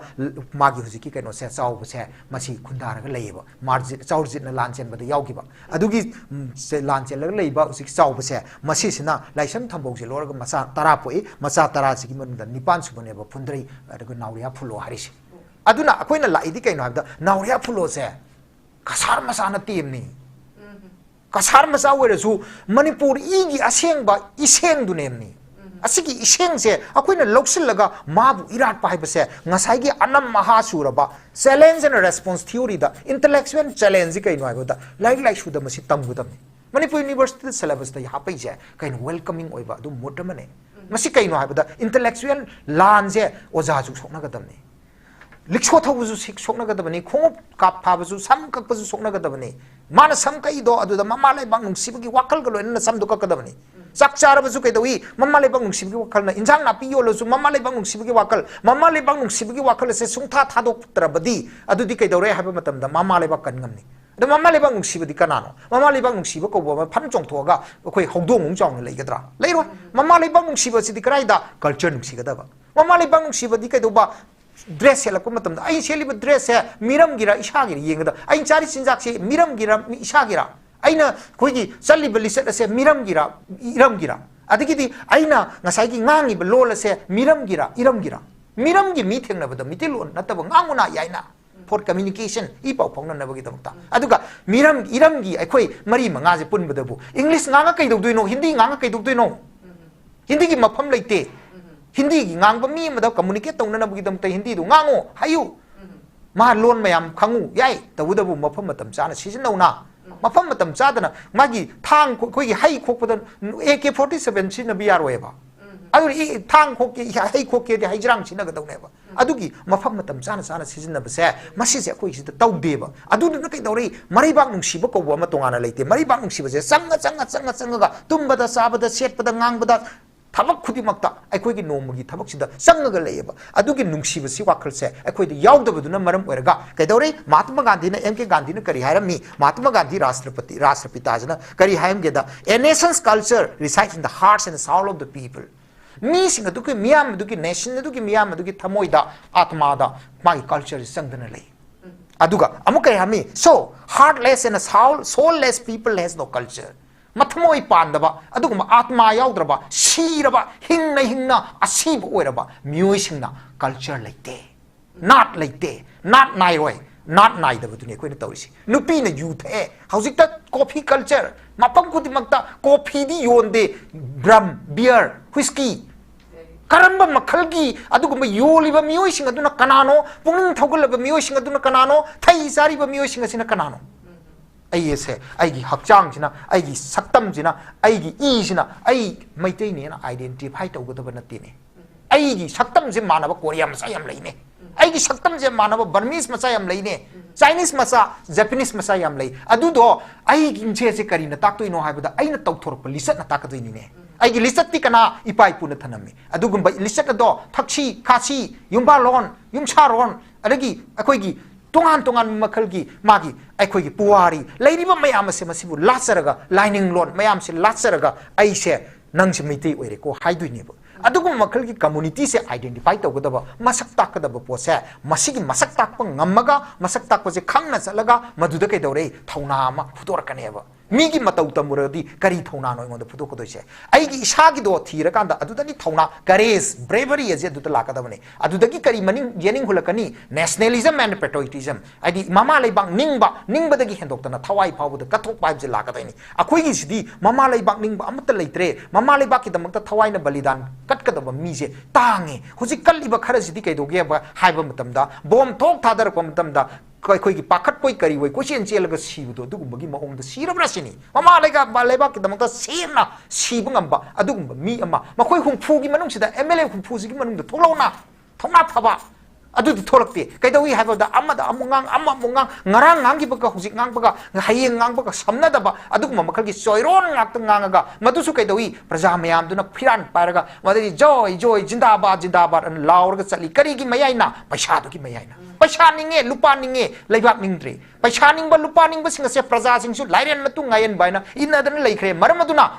ꯃꯥꯒꯤ ꯍꯧꯖꯤꯛꯀꯤ ꯀꯩꯅꯣꯁꯦ, ꯆꯥꯎꯕꯁꯦ, ꯃꯁꯤ ꯈꯨꯟꯗꯥꯔꯒ ꯂꯩꯌꯦꯕ꯫ ꯃꯥꯔꯖꯤꯠ, ꯆꯥꯎꯔꯖꯤꯠꯅ ꯂꯥꯟ ꯆꯦꯟꯕꯗ ꯌꯥꯎꯈꯤꯕ꯫ ꯑꯗꯨꯒꯤ, ꯎꯝ, ꯁꯦ, ꯂꯥꯟ ꯆꯦꯜꯂꯒ ꯂꯩꯕ ꯍꯧꯖꯤꯛ ꯆꯥꯎꯕꯁꯦ, ꯃꯁꯤꯁꯤꯅ ꯂꯥꯏꯁ꯭ꯔꯝ ꯊꯝꯕꯧꯁꯦ ꯂꯧꯔꯒ ꯃꯆꯥ ꯇꯔꯥ ꯄꯣꯛꯏ꯫ ꯃꯆꯥ ꯇꯔꯥꯁꯤꯒꯤ ꯃꯅꯨꯡꯗ ꯅꯤꯄꯥꯟ ꯁꯨꯕꯅꯦꯕ ꯐꯨꯟꯗ꯭ꯔꯩ, ꯑꯗꯨꯒ ꯅꯥꯎꯔꯤꯌꯥ ꯐꯨꯂꯣ ꯍꯥꯏꯔꯤꯁꯦ꯫ ꯑꯗꯨꯅ ꯑꯩꯈꯣꯏꯅ ꯂꯥꯛꯏꯗꯤ ꯀꯩꯅꯣ ꯍꯥꯏꯕꯗ, ꯅꯥꯎꯔꯤꯌꯥ ꯐꯨꯂꯣꯁꯦ ꯀꯁꯥꯔ ꯃꯆꯥ ꯅꯠꯇꯦꯝꯅꯤ꯫ ꯀꯁꯥꯔ ꯃꯆꯥ ꯑꯣꯏꯔꯁꯨ ꯃꯅꯤꯄꯨꯔ ꯏꯒꯤ ꯑꯁꯦꯡꯕ ꯏꯁꯦꯡꯗꯨꯅꯦꯝꯅꯤ꯫ ꯑꯁꯤꯒꯤ ꯏꯁꯦꯡꯁꯦ ꯑꯩꯈꯣꯏꯅ ꯂꯧꯁꯤꯜꯂꯒ ꯃꯥꯕꯨ ꯏꯔꯥꯠꯄ ꯍꯥꯏꯕꯁꯦ ꯉꯁꯥꯏꯒꯤ ꯑꯅꯝ ꯑꯍꯥ ꯁꯨꯔꯕ challenge and response theory the intellectual challenge ꯁꯤ ꯀꯩꯅꯣ ꯍꯥꯏꯕꯗ ꯂꯥꯏꯔꯤꯛ ꯂꯥꯏꯁꯨꯗ ꯃꯁꯤ ꯇꯝꯒꯗꯕꯅꯤ꯫ ꯃꯅꯤꯄꯨꯔ university ꯗ syllabus ꯇ ꯍꯥꯞꯄꯛꯏꯁꯦ ꯀꯩꯅꯣ? Welcoming ꯑꯣꯏꯕ ꯑꯗꯨꯝ mood ꯑꯃꯅꯦ꯫ ꯃꯁꯤ ꯀꯩꯅꯣ ꯍꯥꯏꯕꯗ, ꯏꯟꯇꯂꯦꯛꯆꯨꯋꯦꯜ ꯂꯥꯟꯁꯦ ꯑꯣꯖꯥꯁꯨ ꯁꯣꯛꯅꯒꯗꯕꯅꯤ, ꯂꯤꯛꯁꯣ ꯊꯧꯕꯁꯨ ꯁꯤꯛ-, ꯁꯣꯛꯅꯒꯗꯕꯅꯤ, ꯈꯣꯡꯎꯞ ꯀꯥꯞ ꯐꯥꯕꯁꯨ, ꯁꯝ ꯀꯛꯄꯁꯨ ꯁꯣꯛꯅꯒꯗꯕꯅꯤ꯫ ꯃꯥꯅ ꯁꯝ ꯀꯛꯏꯗꯣ ꯑꯗꯨꯗ ꯃꯃꯥ ꯂꯩꯕꯥꯛ ꯅꯨꯡꯁꯤꯕꯒꯤ ꯋꯥꯈꯜꯒ ꯂꯣꯏꯅꯅ ꯁꯝꯗꯣ ꯀꯛꯀꯗꯕꯅꯤ꯫ ꯆꯥꯛ ꯆꯥꯔꯕꯁꯨ ꯀꯩꯗꯧꯏ? ꯃꯃꯥ ꯂꯩꯕꯥꯛ ꯅꯨꯡꯁꯤꯕꯒꯤ ꯋꯥꯈꯜꯅ꯫ ꯏꯟꯖꯥꯡ ꯅꯥꯄꯤ ꯌꯣꯜꯂꯁꯨ ꯃꯃꯥ ꯂꯩꯕꯥꯛ ꯅꯨꯡꯁꯤꯕꯒꯤ ꯋꯥꯈꯜ꯫ ꯃꯃꯥ ꯂꯩꯕꯥꯛ ꯅꯨꯡꯁꯤꯕꯒꯤ ꯋꯥꯈꯜ ꯑꯁꯦ ꯁꯨꯡꯊꯥ ꯊꯥꯗꯣꯛꯇ꯭ꯔꯕꯗꯤ ꯑꯗꯨꯗꯤ ꯀꯩꯗꯧꯔꯦ ꯍꯥꯏꯕ ꯃꯇꯝꯗ ꯃꯃꯥ ꯂꯩꯕꯥꯛ ꯀꯟ ꯉꯝꯅꯤ꯫ ꯑꯗꯣ ꯃꯃꯥ ꯂꯩꯕꯥꯛ ꯅꯨꯡꯁꯤꯕꯗꯤ ꯀꯅꯥꯅꯣ? ꯃꯃꯥ ꯂꯩꯕꯥꯛ ꯅꯨꯡꯁꯤꯕ ꯀꯧꯕ ꯑꯃ ꯐꯟ ꯆꯣꯡꯊꯣꯛꯑꯒ ꯑꯩꯈꯣꯏ ꯍꯧꯗꯣꯡꯃꯨꯛ ꯆꯥꯎꯅ ꯂꯩꯒꯗ꯭ꯔꯥ? ꯂꯩꯔꯣꯏ꯫ ꯃꯃꯥ ꯂꯩꯕꯥꯛ ꯅꯨꯡꯁꯤꯕꯁꯤꯗꯤ ꯀꯗꯥꯏꯗ? ꯀꯜꯆꯔ ꯅꯨꯡꯁꯤꯒꯗꯕ꯫ ꯃꯃꯥ ꯂꯩꯕꯥꯛ ꯅꯨꯡꯁꯤꯕꯗꯤ ꯀꯩꯗꯧꯕ? ꯗ꯭ꯔꯦꯁ ꯁꯦꯠꯂꯛꯄ ꯃꯇꯝꯗ ꯑꯩꯅ ꯁꯦꯠꯂꯤꯕ ꯗ꯭ꯔꯦꯁꯁꯦ ꯃꯤꯔꯝꯒꯤꯔ ꯏꯁꯥꯒꯤꯔ ꯌꯦꯡꯒꯗꯕ꯫ ꯑꯩꯅ ꯆꯥꯔꯤ ꯆꯤꯟꯖꯥꯛꯁꯤ ꯃꯤꯔꯝꯒꯤꯔ ꯃꯤ-, ꯏꯁꯥꯒꯤꯔ? ꯑꯩꯅ ꯑꯩꯈꯣꯏꯒꯤ ꯆꯠꯂꯤꯕ ꯂꯤꯆꯠ ꯑꯁꯦ ꯃꯤꯔꯝꯒꯤꯔ ꯏꯔꯝꯒꯤꯔ? ꯑꯗꯒꯤꯗꯤ ꯑꯩꯅ ꯉꯁꯥꯏꯒꯤ ꯉꯥꯡꯉꯤꯕ ꯂꯣꯜ ꯑꯁꯦ ꯃꯤꯔꯝꯒꯤꯔ ꯏꯔꯝꯒꯤꯔ? ꯃꯤꯔꯝꯒꯤ ꯃꯤ ꯊꯦꯡꯅꯕꯗ ꯃꯤꯇꯩꯂꯣꯟ ꯅꯠꯇꯕ ꯉꯥꯡꯉꯨꯅ ꯌꯥꯏꯅ꯫ For communication, ꯏ ꯄꯥꯎ ꯐꯥꯎꯅꯅꯕꯒꯤꯗꯃꯛꯇ꯫ ꯑꯗꯨꯒ ꯃꯤꯔꯝ, ꯏꯔꯝꯒꯤ ꯑꯩꯈꯣꯏ ꯃꯔꯤ ꯃꯉꯥꯁꯦ ꯄꯨꯟꯕꯗꯕꯨ ꯏꯪꯂꯤꯁ ꯉꯥꯡꯉ ꯀꯩꯗꯧꯗꯣꯏꯅꯣ? ꯍꯤꯟꯗꯤ ꯉꯥꯡꯉ ꯀꯩꯗꯧꯗꯣꯏꯅꯣ? ꯍꯤꯟꯗꯤꯒꯤ ꯃꯐꯝ ꯂꯩꯇꯦ꯫ ꯍꯤꯟꯗꯤꯒꯤ ꯉꯥꯡꯕ ꯃꯤ ꯑꯃꯗ ꯀꯝꯃꯨꯅꯤꯀꯦꯠ ꯇꯧꯅꯅꯕꯒꯤꯗꯃꯛꯇ ꯍꯤꯟꯗꯤꯗꯨ ꯉꯥꯡꯉꯨ, ꯍꯥꯏꯌꯨ꯫ ꯃꯥ ꯂꯣꯟ ꯃꯌꯥꯝ ꯈꯪꯉꯨ ꯌꯥꯏ, ꯇꯧꯕꯇꯕꯨ ꯃꯐꯝ ꯃꯇꯝ ꯆꯥꯅ ꯁꯤꯖꯤꯟꯅꯧꯅ꯫ ꯃꯐꯝ ꯃꯇꯝ ꯆꯥꯗꯅ ꯃꯥꯒꯤ ꯊꯥꯡ ꯈꯣ-, ꯑꯩꯈꯣꯏꯒꯤ ꯍꯩ ꯈꯣꯛꯄꯗ ꯑꯦ ꯀꯦ ꯐꯣꯔꯇꯤ ꯁꯚꯦꯟ ꯁꯤꯖꯤꯟꯅꯕ ꯌꯥꯔꯣꯏꯕ꯫ ꯑꯗꯨꯅ ꯏ-, ꯊꯥꯡ ꯈꯣꯛꯀꯦ, ꯍꯩ ꯈꯣꯛꯀꯦꯗꯤ ꯍꯩꯖ꯭ꯔꯥꯡ ꯁꯤꯖꯤꯟꯅꯒꯗꯧꯅꯦꯕ꯫ ꯑꯗꯨꯒꯤ ꯃꯐꯝ ꯃꯇꯝ ꯆꯥꯅ ꯆꯥꯅ ꯁꯤꯖꯤꯟꯅꯕꯁꯦ, ꯃꯁꯤꯁꯦ ꯑꯩꯈꯣꯏ ꯁꯤꯗ ꯇꯧꯗꯦꯕ꯫ ꯑꯗꯨꯗꯨꯅ ꯀꯩꯗꯧꯔꯤ? ꯃꯔꯩꯕꯥꯛ ꯅꯨꯡꯁꯤꯕ ꯀꯧꯕ ꯑꯃ ꯇꯣꯉꯥꯟꯅ ꯂꯩꯇꯦ꯫ ꯃꯔꯩꯕꯥꯛ ꯅꯨꯡꯁꯤꯕꯁꯦ ꯆꯪꯉ, ꯆꯪꯉ, ꯆꯪꯉ, ꯆꯪꯉꯒ ꯇꯨꯝꯕꯗ, ꯆꯥꯕꯗ, ꯁꯦꯠꯄꯗ, ꯉꯥꯡꯕꯗ, ꯊꯕꯛ ꯈꯨꯗꯤꯡꯃꯛꯇ ꯑꯩꯈꯣꯏꯒꯤ ꯅꯣꯡꯃꯒꯤ ꯊꯕꯛꯁꯤꯗ ꯆꯪꯉꯒ ꯂꯩꯌꯦꯕ꯫ ꯑꯗꯨꯒꯤ ꯅꯨꯡꯁꯤꯕꯁꯤ ꯋꯥꯈꯜꯁꯦ ꯑꯩꯈꯣꯏꯗ ꯌꯥꯎꯗꯕꯗꯨꯅ ꯃꯔꯝ ꯑꯣꯏꯔꯒ ꯀꯩꯗꯧꯔꯤ? ꯃꯍꯥꯇꯃꯥ ꯒꯥꯟꯙꯤꯅ, ꯑꯦꯝ ꯀꯦ ꯒꯥꯟꯙꯤꯅ ꯀꯔꯤ ꯍꯥꯏꯔꯝꯃꯤ? ꯃꯍꯥꯇꯃꯥ ꯒꯥꯟꯙꯤ ꯔꯥꯁꯇ꯭ꯔꯄꯇꯤ, ꯔꯥꯁꯇ꯭ꯔꯄꯤꯇꯥꯁꯤꯅ ꯀꯔꯤ ꯍꯥꯏꯔꯝꯒꯦꯗ? "A nation's culture resides in the hearts and the soul of the people." ꯃꯤꯁꯤꯡ ꯑꯗꯨꯒꯤ, ꯃꯤꯌꯥꯝ ꯑꯗꯨꯒꯤ, ꯅꯦꯁꯟ ꯑꯗꯨꯒꯤ ꯃꯤꯌꯥꯝ ꯑꯗꯨꯒꯤ ꯊꯃꯣꯏꯗ, ꯑꯥꯇꯃꯥꯗ ꯃꯥꯒꯤ ꯀꯜꯆꯔꯁꯤ ꯆꯪꯗꯅ ꯂꯩ꯫ ꯑꯗꯨꯒ ꯑꯃꯨꯛ ꯀꯔꯤ ꯍꯥꯏꯔꯝꯃꯤ? "So, heartless and a soul, soulless people has no culture." ꯃꯊꯃꯣꯏ ꯄꯥꯟꯗꯕ, ꯑꯗꯨꯒꯨꯝꯕ ꯑꯥꯇꯃꯥ ꯌꯥꯎꯗ꯭ꯔꯕ, ꯁꯤꯔꯕ, ꯍꯤꯡꯅ ꯍꯤꯡꯅ ꯑꯁꯤꯕ ꯑꯣꯏꯔꯕ ꯃꯤꯑꯣꯏꯁꯤꯡꯅ ꯀꯜꯆꯔ ꯂꯩꯇꯦ, ꯅꯥꯠ ꯂꯩꯇꯦ, ꯅꯥꯠ ꯅꯥꯏꯔꯣꯏ꯫ ꯅꯥꯠ ꯅꯥꯏꯗꯕꯗꯨꯅꯤ ꯑꯩꯈꯣꯏꯅ ꯇꯧꯔꯤꯁꯤ꯫ ꯅꯨꯄꯤꯅ ꯌꯨ ꯊꯛꯑꯦ, ꯍꯧꯖꯤꯛꯇ ꯀꯣꯐꯤ ꯀꯜꯆꯔ, ꯃꯐꯝ ꯈꯨꯗꯤꯡꯃꯛꯇ ꯀꯣꯐꯤꯗꯤ ꯌꯣꯟꯗꯦ, ꯔꯝ, ꯕꯤꯌꯔ, ꯍꯨꯏꯁꯀꯤ꯫ ꯀꯔꯝꯕ ꯃꯈꯜꯒꯤ ꯑꯗꯨꯒꯨꯝꯕ ꯌꯣꯜꯂꯤꯕ ꯃꯤꯑꯣꯏꯁꯤꯡ ꯑꯗꯨꯅ ꯀꯅꯥꯅꯣ? ꯄꯨꯛꯅꯤꯡ ꯊꯧꯒꯠꯂꯕ ꯃꯤꯑꯣꯏꯁꯤꯡ ꯑꯗꯨꯅ ꯀꯅꯥꯅꯣ? ꯊꯩ ꯆꯥꯔꯤꯕ ꯃꯤꯑꯣꯏꯁꯤꯡ ꯑꯁꯤꯅ ꯀꯅꯥꯅꯣ? ꯑꯩ ꯑꯁꯦ, ꯑꯩꯒꯤ ꯍꯛꯆꯥꯡꯁꯤꯅ, ꯑꯩꯒꯤ ꯁꯛꯇꯝꯁꯤꯅ, ꯑꯩꯒꯤ ꯏꯁꯤꯅ ꯑꯩ ꯃꯩꯇꯩꯅꯦꯅ identify ꯇꯧꯒꯗꯕ ꯅꯠꯇꯦꯅꯦ꯫ ꯑꯩꯒꯤ ꯁꯛꯇꯝꯁꯦ ꯃꯥꯟꯅꯕ ꯀꯣꯔꯤꯌꯥ ꯃꯆꯥ ꯌꯥꯝ ꯂꯩꯅꯦ꯫ ꯑꯩꯒꯤ ꯁꯛꯇꯝꯁꯦ ꯃꯥꯟꯅꯕ Burmese ꯃꯆꯥ ꯌꯥꯝ ꯂꯩꯅꯦ꯫ Chinese ꯃꯆꯥ, Japanese ꯃꯆꯥ ꯌꯥꯝ ꯂꯩ꯫ ꯑꯗꯨꯗꯣ ꯑꯩꯒꯤ ꯏꯟꯁꯦꯁꯦ ꯀꯔꯤꯅ ꯇꯥꯛꯇꯣꯏꯅꯣ ꯍꯥꯏꯕꯗ, ꯑꯩꯅ ꯇꯧꯊꯣꯔꯛꯄ ꯂꯤꯆꯠꯅ ꯇꯥꯛꯀꯗꯣꯏꯅꯤꯅꯦ꯫ ꯑꯩꯒꯤ ꯂꯤꯆꯠꯇꯤ ꯀꯅꯥ? ꯏꯄꯥ ꯏꯄꯨꯅ ꯊꯅꯝꯃꯤ꯫ ꯑꯗꯨꯒꯨꯝꯕ ꯂꯤꯆꯠ ꯑꯗꯣ ꯊꯛꯁꯤ ꯈꯥꯁꯤ, ꯌꯨꯝꯕꯥꯜꯂꯣꯟ, ꯌꯨꯝꯁꯥꯔꯣꯟ, ꯑꯗꯒꯤ ꯑꯩꯈꯣꯏꯒꯤ ꯇꯣꯉꯥꯟ ꯇꯣꯉꯥꯟꯕ ꯃꯈꯜꯒꯤ ꯃꯥꯒꯤ, ꯑꯩꯈꯣꯏꯒꯤ ꯄꯨꯋꯥꯔꯤ ꯂꯩꯔꯤꯕ ꯃꯌꯥꯝ ꯑꯁꯦ, ꯃꯁꯤꯕꯨ ꯂꯥꯠꯆꯔꯒ, ꯂꯥꯏꯅꯤꯡꯂꯣꯟ ꯃꯌꯥꯝꯁꯦ ꯂꯥꯠꯆꯔꯒ ꯑꯩꯁꯦ ꯅꯪꯁꯦ ꯃꯩꯇꯩ ꯑꯣꯏꯔꯦꯀꯣ ꯍꯥꯏꯗꯣꯏꯅꯦꯕ꯫ ꯑꯗꯨꯒꯨꯝꯕ ꯃꯈꯜꯒꯤ communityꯁꯦ identify ꯇꯧꯒꯗꯕ, ꯃꯁꯛ ꯇꯥꯛꯀꯗꯕ ꯄꯣꯠꯁꯦ, ꯃꯁꯤꯒꯤ ꯃꯁꯛ ꯇꯥꯛꯄ ꯉꯝꯃꯒ, ꯃꯁꯛ ꯇꯥꯛꯄꯁꯦ ꯈꯪꯅ ꯆꯠꯂꯒ, ꯃꯗꯨꯗ ꯀꯩꯗꯧꯔꯦ? ꯊꯧꯅꯥ ꯑꯃ ꯐꯨꯗꯣꯔꯛꯀꯅꯦꯕ꯫ ꯃꯤꯒꯤ ꯃꯇꯧ ꯇꯝꯃꯨꯔꯗꯤ ꯀꯔꯤ ꯊꯧꯅꯥꯅꯣ ꯑꯩꯉꯣꯟꯗ ꯐꯨꯗꯣꯛꯀꯗꯣꯏꯁꯦ? ꯑꯩꯒꯤ ꯏꯁꯥꯒꯤꯗꯣ ꯊꯤꯔꯀꯥꯟꯗ ꯑꯗꯨꯗꯒꯤ ꯊꯧꯅꯥ, courage, bravery ꯑꯁꯦ ꯑꯗꯨꯗ ꯂꯥꯛꯀꯗꯕꯅꯤ꯫ ꯑꯗꯨꯗꯒꯤ ꯀꯔꯤ ꯃꯅꯤꯡ, ꯌꯦꯅꯤꯡ ꯍꯨꯜꯂꯛꯀꯅꯤ? Nationalism and patriotism, ꯍꯥꯏꯗꯤ ꯃꯃꯥ ꯂꯩꯕꯥꯛ ꯅꯤꯡꯕ, ꯅꯤꯡꯕꯗꯒꯤ ꯍꯦꯟꯗꯣꯛꯇꯅ ꯊꯋꯥꯏ ꯐꯥꯎꯕꯗ ꯀꯠꯊꯣꯛꯄ ꯍꯥꯏꯕꯁꯦ ꯂꯥꯛꯀꯗꯣꯏꯅꯤ꯫ ꯑꯩꯈꯣꯏꯒꯤꯁꯤꯗꯤ ꯃꯃꯥ ꯂꯩꯕꯥꯛ ꯅꯤꯡꯕ ꯑꯃꯠꯇ ꯂꯩꯇ꯭ꯔꯦ꯫ ꯃꯃꯥ ꯂꯩꯕꯥꯛꯀꯤꯗꯃꯛꯇ ꯊꯋꯥꯏꯅ ꯕꯂꯤꯗꯥꯟ ꯀꯠꯀꯗꯕ ꯃꯤꯁꯦ ꯇꯥꯡꯉꯦ꯫ ꯍꯧꯖꯤꯛ ꯀꯠꯂꯤꯕ ꯈꯔꯁꯤꯗꯤ ꯀꯩꯗꯧꯒꯦꯕ ꯍꯥꯏꯕ ꯃꯇꯝꯗ, ꯕꯣꯝ ꯊꯣꯛ ꯊꯥꯗꯔꯛꯄ ꯃꯇꯝꯗ ꯑꯩꯈꯣꯏꯒꯤ ꯄꯥꯈꯠꯄꯣꯏ ꯀꯔꯤꯑꯣꯏ ꯀꯣꯏꯆꯦꯟ ꯆꯦꯜꯂꯒ ꯁꯤꯕꯗꯣ, ꯑꯗꯨꯒꯨꯝꯕꯒꯤ ꯃꯑꯣꯡꯗ ꯁꯤꯔꯕ꯭ꯔꯥ ꯁꯤꯅꯤ꯫ ꯃꯃꯥ ꯂꯩꯕꯥꯛ, ꯂꯩꯕꯥꯛꯀꯤꯗꯃꯛꯇ ꯁꯦꯡꯅ ꯁꯤꯕ ꯉꯝꯕ ꯑꯗꯨꯒꯨꯝꯕ ꯃꯤ ꯑꯃ, ꯃꯈꯣꯏ ꯍꯨꯝꯐꯨꯒꯤ ꯃꯅꯨꯡꯁꯤꯗ, MLA ꯍꯨꯝꯐꯨꯁꯤꯒꯤ ꯃꯅꯨꯡꯗ ꯊꯣꯛꯂꯛꯑꯣꯅ, ꯊꯧꯅꯥ ꯐꯕ꯫ ꯑꯗꯨꯗꯤ ꯊꯣꯛꯂꯛꯇꯦ꯫ ꯀꯩꯗꯧꯏ ꯍꯥꯏꯕꯗ, ꯑꯃꯗ ꯑꯃꯨꯛ ꯉꯥꯡ, ꯑꯃ ꯑꯃꯨꯛ ꯉꯥꯡ, ꯉꯔꯥꯡ ꯉꯥꯡꯈꯤꯕꯒ ꯍꯧꯖꯤꯛ ꯉꯥꯡꯕꯒ, ꯍꯌꯦꯡ ꯉꯥꯡꯕꯒ ꯁꯝꯅꯗꯕ ꯑꯗꯨꯒꯨꯝꯕ ꯃꯈꯜꯒꯤ ꯆꯣꯏꯔꯣꯟ ꯉꯥꯛꯇ ꯉꯥꯡꯉꯒ, ꯃꯗꯨꯁꯨ ꯀꯩꯗꯧꯏ? ꯄ꯭ꯔꯖꯥ ꯃꯌꯥꯝꯗꯨꯅ ꯐꯤꯔꯥꯟ ꯄꯥꯏꯔꯒ ꯃꯗꯒꯤ "ꯖꯣꯏ, ꯖꯣꯏ, ꯖꯤꯟꯗꯥꯕꯥꯗ, ꯖꯤꯟꯗꯥꯕꯥꯗ" ꯑꯅ ꯂꯥꯎꯔꯒ ꯆꯠꯂꯤ꯫ ꯀꯔꯤꯒꯤ ꯃꯌꯥꯏꯅ? ꯄꯩꯁꯥꯗꯨꯒꯤ ꯃꯌꯥꯏꯅ꯫ ꯄꯩꯁꯥ ꯅꯤꯡꯉꯦ, ꯂꯨꯄꯥ ꯅꯤꯡꯉꯦ, ꯂꯩꯕꯥꯛ ꯅꯤꯡꯗ꯭ꯔꯦ꯫ ꯄꯩꯁꯥ ꯅꯤꯡꯕ, ꯂꯨꯄꯥ ꯅꯤꯡꯕꯁꯤꯡ ꯑꯁꯦ ꯄ꯭ꯔꯖꯥꯁꯤꯡꯁꯨ ꯂꯥꯏꯔꯦꯟ ꯃꯇꯨ ꯉꯥꯏꯌꯦꯟꯕ ꯍꯥꯏꯅ ꯏꯟꯅꯗꯅ ꯂꯩꯈ꯭ꯔꯦ꯫ ꯃꯔꯝ ꯑꯗꯨꯅ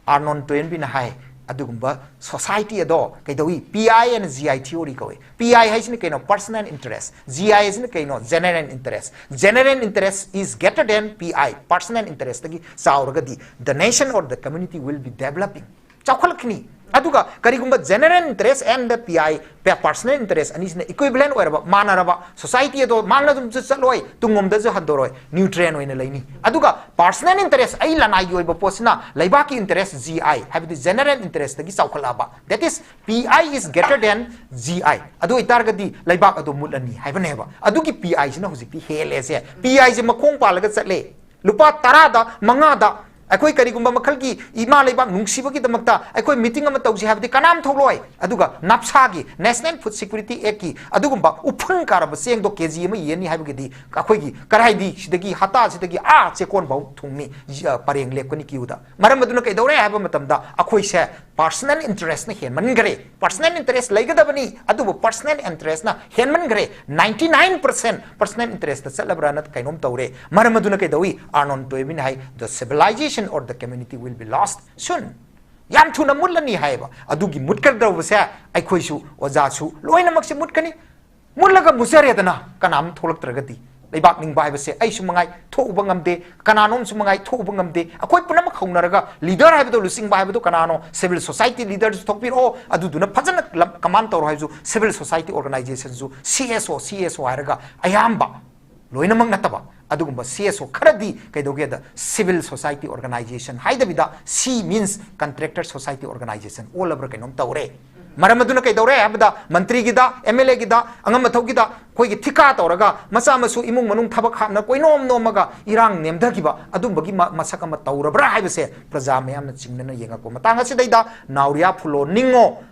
ꯑꯥꯔꯅꯣꯟ ꯇꯣꯌꯦꯟꯕꯤꯅ ꯍꯥꯏ, ꯑꯗꯨꯒꯨꯝꯕ society ꯑꯗꯣ ꯀꯩꯗꯧꯏ? P I and G I theory ꯀꯧꯏ꯫ P I ꯍꯥꯏꯁꯤꯅ ꯀꯩꯅꯣ? Personal interest꯫ G I ꯍꯥꯏꯁꯤꯅ ꯀꯩꯅꯣ? General interest꯫ General interest is greater than P I꯫ Personal interestꯇꯒꯤ ꯆꯥꯎꯔꯒꯗꯤ the nation or the community will be developing꯫ ꯆꯥꯎꯈꯠꯂꯛꯈꯤꯅꯤ꯫ ꯑꯗꯨꯒ ꯀꯔꯤꯒꯨꯝꯕ general interest and the P I, personal interest ꯑꯅꯤꯁꯤꯅ equivalent ꯑꯣꯏꯔꯕ, ꯃꯥꯟꯅꯔꯕ, society ꯑꯗꯣ ꯃꯥꯡꯅ ꯑꯗꯨꯝ ꯆꯠꯂꯣꯏ, ꯇꯨꯡꯂꯣꯝꯗꯁꯨ ꯍꯟꯗꯣꯔꯣꯏ, neutral ꯑꯣꯏꯅ ꯂꯩꯅꯤ꯫ ꯑꯗꯨꯒ personal interest, ꯑꯩ ꯂꯅꯥꯏꯒꯤ ꯑꯣꯏꯕ ꯄꯣꯠꯁꯤꯅ, ꯂꯩꯕꯥꯛꯀꯤ interest G I, ꯍꯥꯏꯕꯗꯤ general interestꯇꯒꯤ ꯆꯥꯎꯈꯠꯂꯛꯑꯕ, that is, P I is greater than G I꯫ ꯑꯗꯨ ꯑꯣꯏꯇꯥꯔꯒꯗꯤ ꯂꯩꯕꯥꯛ ꯑꯗꯨ ꯃꯨꯠꯂꯅꯤ ꯍꯥꯏꯕꯅꯦꯕ꯫ ꯑꯗꯨꯒꯤ P I ꯁꯤꯅ ꯍꯧꯖꯤꯛꯇꯤ ꯍꯦꯜꯂꯦꯁꯦ꯫ P I ꯁꯦ ꯃꯈꯣꯡ ꯄꯥꯜꯂꯒ ꯆꯠꯂꯦ꯫ ꯂꯨꯄꯥ ꯇꯔꯥꯗ ꯃꯉꯥꯗ ꯑꯩꯈꯣꯏ ꯀꯔꯤꯒꯨꯝꯕ ꯃꯈꯜꯒꯤ ꯏꯃꯥ ꯂꯩꯕꯥꯛ ꯅꯨꯡꯁꯤꯕꯒꯤꯗꯃꯛꯇ ꯑꯩꯈꯣꯏ ꯃꯤꯇꯤꯡ ꯑꯃ ꯇꯧꯁꯤ ꯍꯥꯏꯕꯗꯤ ꯀꯅꯥꯝ ꯊꯣꯛꯂꯛꯑꯣꯏ꯫ ꯑꯗꯨꯒ ꯅꯞꯁꯥꯒꯤ, National Food Security Actꯀꯤ ꯑꯗꯨꯒꯨꯝꯕ ꯎꯐꯨꯟ ꯀꯥꯔꯕ ꯆꯦꯡꯗꯣ ꯀꯦ ꯖꯤ ꯑꯃ ꯌꯦꯟꯅꯤ ꯍꯥꯏꯕꯒꯤꯗꯤ ꯑꯩꯈꯣꯏꯒꯤ ꯀꯔꯥꯏꯗꯤ ꯁꯤꯗꯒꯤ ꯍꯇꯥꯁꯤꯗꯒꯤ ꯑꯥ ꯆꯦꯛꯀꯣꯟ ꯐꯥꯎ ꯊꯨꯡꯅꯤ, ꯖ-, ꯄꯔꯦꯡ ꯂꯦꯞꯀꯅꯤ ꯀ꯭ꯌꯨꯗ꯫ ꯃꯔꯝ ꯑꯗꯨꯅ ꯀꯩꯗꯧꯔꯦ ꯍꯥꯏꯕ ꯃꯇꯝꯗ ꯑꯩꯈꯣꯏꯁꯦ personal interestꯅ ꯍꯦꯟꯃꯟꯈ꯭ꯔꯦ꯫ Personal interest ꯂꯩꯒꯗꯕꯅꯤ, ꯑꯗꯨꯕꯨ personal interestꯅ ꯍꯦꯟꯃꯟꯈ꯭ꯔꯦ꯫ Ninety nine percent personal interestꯇ ꯆꯠꯂꯕ꯭ꯔꯥꯅ ꯀꯩꯅꯣꯝ ꯇꯧꯔꯦ꯫ ꯃꯔꯝ ꯑꯗꯨꯅ ꯀꯩꯗꯧꯏ? ꯑꯥꯔꯅꯣꯟ ꯇꯣꯏꯕꯤꯅ ꯍꯥꯏ, "The civilization or the community will be lost soon." ꯌꯥꯝ ꯊꯨꯅ ꯃꯨꯠꯂꯅꯤ ꯍꯥꯏꯌꯦꯕ꯫ ꯑꯗꯨꯒꯤ ꯃꯨꯠꯀꯗꯧꯕꯁꯦ ꯑꯩꯈꯣꯏꯁꯨ, ꯑꯣꯖꯥꯁꯨ, ꯂꯣꯏꯅꯃꯛꯁꯦ ꯃꯨꯠꯀꯅꯤ꯫ ꯃꯨꯠꯂꯒ ꯃꯨꯠꯆꯔꯦꯗꯅ, ꯀꯅꯥꯝ ꯊꯣꯛꯂꯛꯇ꯭ꯔꯒꯗꯤ꯫ ꯂꯩꯕꯥꯛ ꯅꯤꯡꯕ ꯍꯥꯏꯕꯁꯦ ꯑꯩꯁꯨ ꯃꯉꯥꯏ ꯊꯣꯛꯎꯕ ꯉꯝꯗꯦ, ꯀꯅꯥꯅꯣꯝꯁꯨ ꯃꯉꯥꯏ ꯊꯣꯛꯎꯕ ꯉꯝꯗꯦ꯫ ꯑꯩꯈꯣꯏ ꯄꯨꯝꯅꯃꯛ ꯍꯧꯅꯔꯒ leader ꯍꯥꯏꯕꯗꯣ, ꯂꯨꯆꯤꯡꯕ ꯍꯥꯏꯕꯗꯣ ꯀꯅꯥꯅꯣ? Civil society leaderꯁꯨ ꯊꯣꯛꯄꯤꯔꯛꯑꯣ, ꯑꯗꯨꯗꯨꯅ ꯐꯖꯅ ꯂꯝ-, command ꯇꯧꯔꯣ ꯍꯥꯏꯕꯁꯨ civil society organizationꯁꯨ, C S O, C S O ꯍꯥꯏꯔꯒ ꯑꯌꯥꯝꯕ, ꯂꯣꯏꯅꯃꯛ ꯅꯠꯇꯕ, ꯑꯗꯨꯒꯨꯝꯕ C S O ꯈꯔꯗꯤ ꯀꯩꯗꯧꯒꯦꯗ, civil society organization ꯍꯥꯏꯗꯕꯤꯗ, C means contractor society organization ꯑꯣꯜꯂꯕ꯭ꯔꯥ ꯀꯩꯅꯣꯝ ꯇꯧꯔꯦ꯫ ꯃꯔꯝ ꯑꯗꯨꯅ ꯀꯩꯗꯧꯔꯦ ꯍꯥꯏꯕꯗ, ꯃꯟꯇ꯭ꯔꯤꯒꯤꯗ, M L Aꯒꯤꯗ, ꯑꯉꯝ ꯑꯊꯧꯒꯤꯗ ꯑꯩꯈꯣꯏꯒꯤ ꯊꯤꯀꯥ ꯇꯧꯔꯒ ꯃꯆꯥ ꯃꯁꯨ ꯏꯃꯨꯡ ꯃꯅꯨꯡ ꯊꯕꯛ ꯍꯥꯞꯅ ꯀꯣꯏꯅꯣꯝ ꯅꯣꯝꯃꯒ ꯏꯔꯥꯡ ꯅꯦꯝꯊꯈꯤꯕ ꯑꯗꯨꯝꯕꯒꯤ ꯃ-, ꯃꯁꯛ ꯑꯃ ꯇꯧꯔꯕ꯭ꯔꯥ ꯍꯥꯏꯕꯁꯦ ꯄ꯭ꯔꯖꯥ ꯃꯌꯥꯝꯅ ꯆꯤꯡꯅꯅ ꯌꯦꯡꯉꯛꯄ ꯃꯇꯥꯡ ꯑꯁꯤꯗꯩꯗ ꯅꯥꯎꯔꯤꯌꯥ ꯐꯨꯂꯣ ꯅꯤꯡꯉꯣ꯫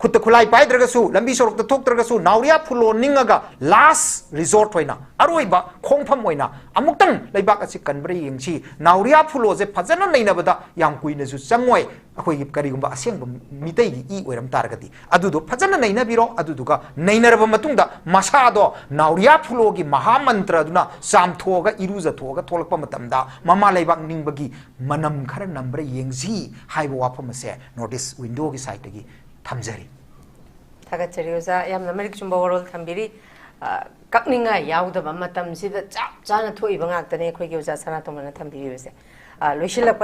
ꯈꯨꯠꯇ ꯈꯨꯠꯂꯥꯏ ꯄꯥꯏꯗ꯭ꯔꯒꯁꯨ, ꯂꯝꯕꯤ ꯁꯣꯔꯣꯛꯇ ꯊꯣꯛꯇ꯭ꯔꯒꯁꯨ, ꯅꯥꯎꯔꯤꯌꯥ ꯐꯨꯂꯣ ꯅꯤꯡꯉꯒ last resort ꯑꯣꯏꯅ, ꯑꯔꯣꯏꯕ ꯈꯣꯡꯐꯝ ꯑꯣꯏꯅ ꯑꯃꯨꯛꯇꯪ ꯂꯩꯕꯥꯛ ꯑꯁꯤ ꯀꯟꯕ꯭ꯔꯥ ꯌꯦꯡꯁꯤ꯫ ꯅꯥꯎꯔꯤꯌꯥ ꯐꯨꯂꯣꯁꯦ ꯐꯖꯅ ꯅꯩꯅꯕꯗ ꯌꯥꯝ ꯀꯨꯏꯅꯁꯨ ꯆꯪꯉꯣꯏ꯫ ꯑꯩꯈꯣꯏꯒꯤ ꯀꯔꯤꯒꯨꯝꯕ ꯑꯁꯦꯡꯕ ꯃꯤꯇꯩꯒꯤ ꯏ ꯑꯣꯏꯔꯝ ꯇꯥꯔꯒꯗꯤ, ꯑꯗꯨꯗꯣ ꯐꯖꯅ ꯅꯩꯅꯕꯤꯔꯣ꯫ ꯑꯗꯨꯗꯨꯒ ꯅꯩꯅꯔꯕ ꯃꯇꯨꯡꯗ ꯃꯁꯥꯗꯣ ꯅꯥꯎꯔꯤꯌꯥ ꯐꯨꯂꯣꯒꯤ ꯃꯍꯥꯃꯟꯇ꯭ꯔ ꯑꯗꯨꯅ ꯆꯥꯝꯊꯣꯛꯑꯒ, ꯏꯔꯨꯖꯊꯣꯛꯑꯒ ꯊꯣꯛꯂꯛꯄ ꯃꯇꯝꯗ ꯃꯃꯥ ꯂꯩꯕꯥꯛ ꯅꯤꯡꯕꯒꯤ ꯃꯅꯝ ꯈꯔ ꯅꯝꯕ꯭ꯔꯥ ꯌꯦꯡꯁꯤ ꯍꯥꯏꯕ ꯋꯥꯐꯝ ꯑꯁꯦ notice windowꯒꯤ sideꯇꯒꯤ ꯊꯝꯖꯔꯤ꯫ ꯊꯥꯒꯠꯆꯔꯤ ꯑꯣꯖꯥ, ꯌꯥꯝꯅ ꯃꯔꯤꯛ ꯆꯨꯝꯕ ꯋꯥꯔꯣꯜ ꯊꯝꯕꯤꯔꯤ꯫ ꯑ, ꯀꯛꯅꯤꯡꯉꯥꯏ ꯌꯥꯎꯗꯕ ꯃꯇꯝꯁꯤꯗ ꯆꯞ ꯆꯥꯅ ꯊꯣꯛꯏꯕ ꯉꯥꯛꯇꯅꯦ ꯑꯩꯈꯣꯏꯒꯤ ꯑꯣꯖꯥ ꯁꯅꯥꯇꯣꯝꯕꯅ ꯊꯝꯕꯤꯔꯤꯕꯁꯦ꯫ ꯑ, ꯂꯣꯏꯁꯤꯜꯂꯛꯄ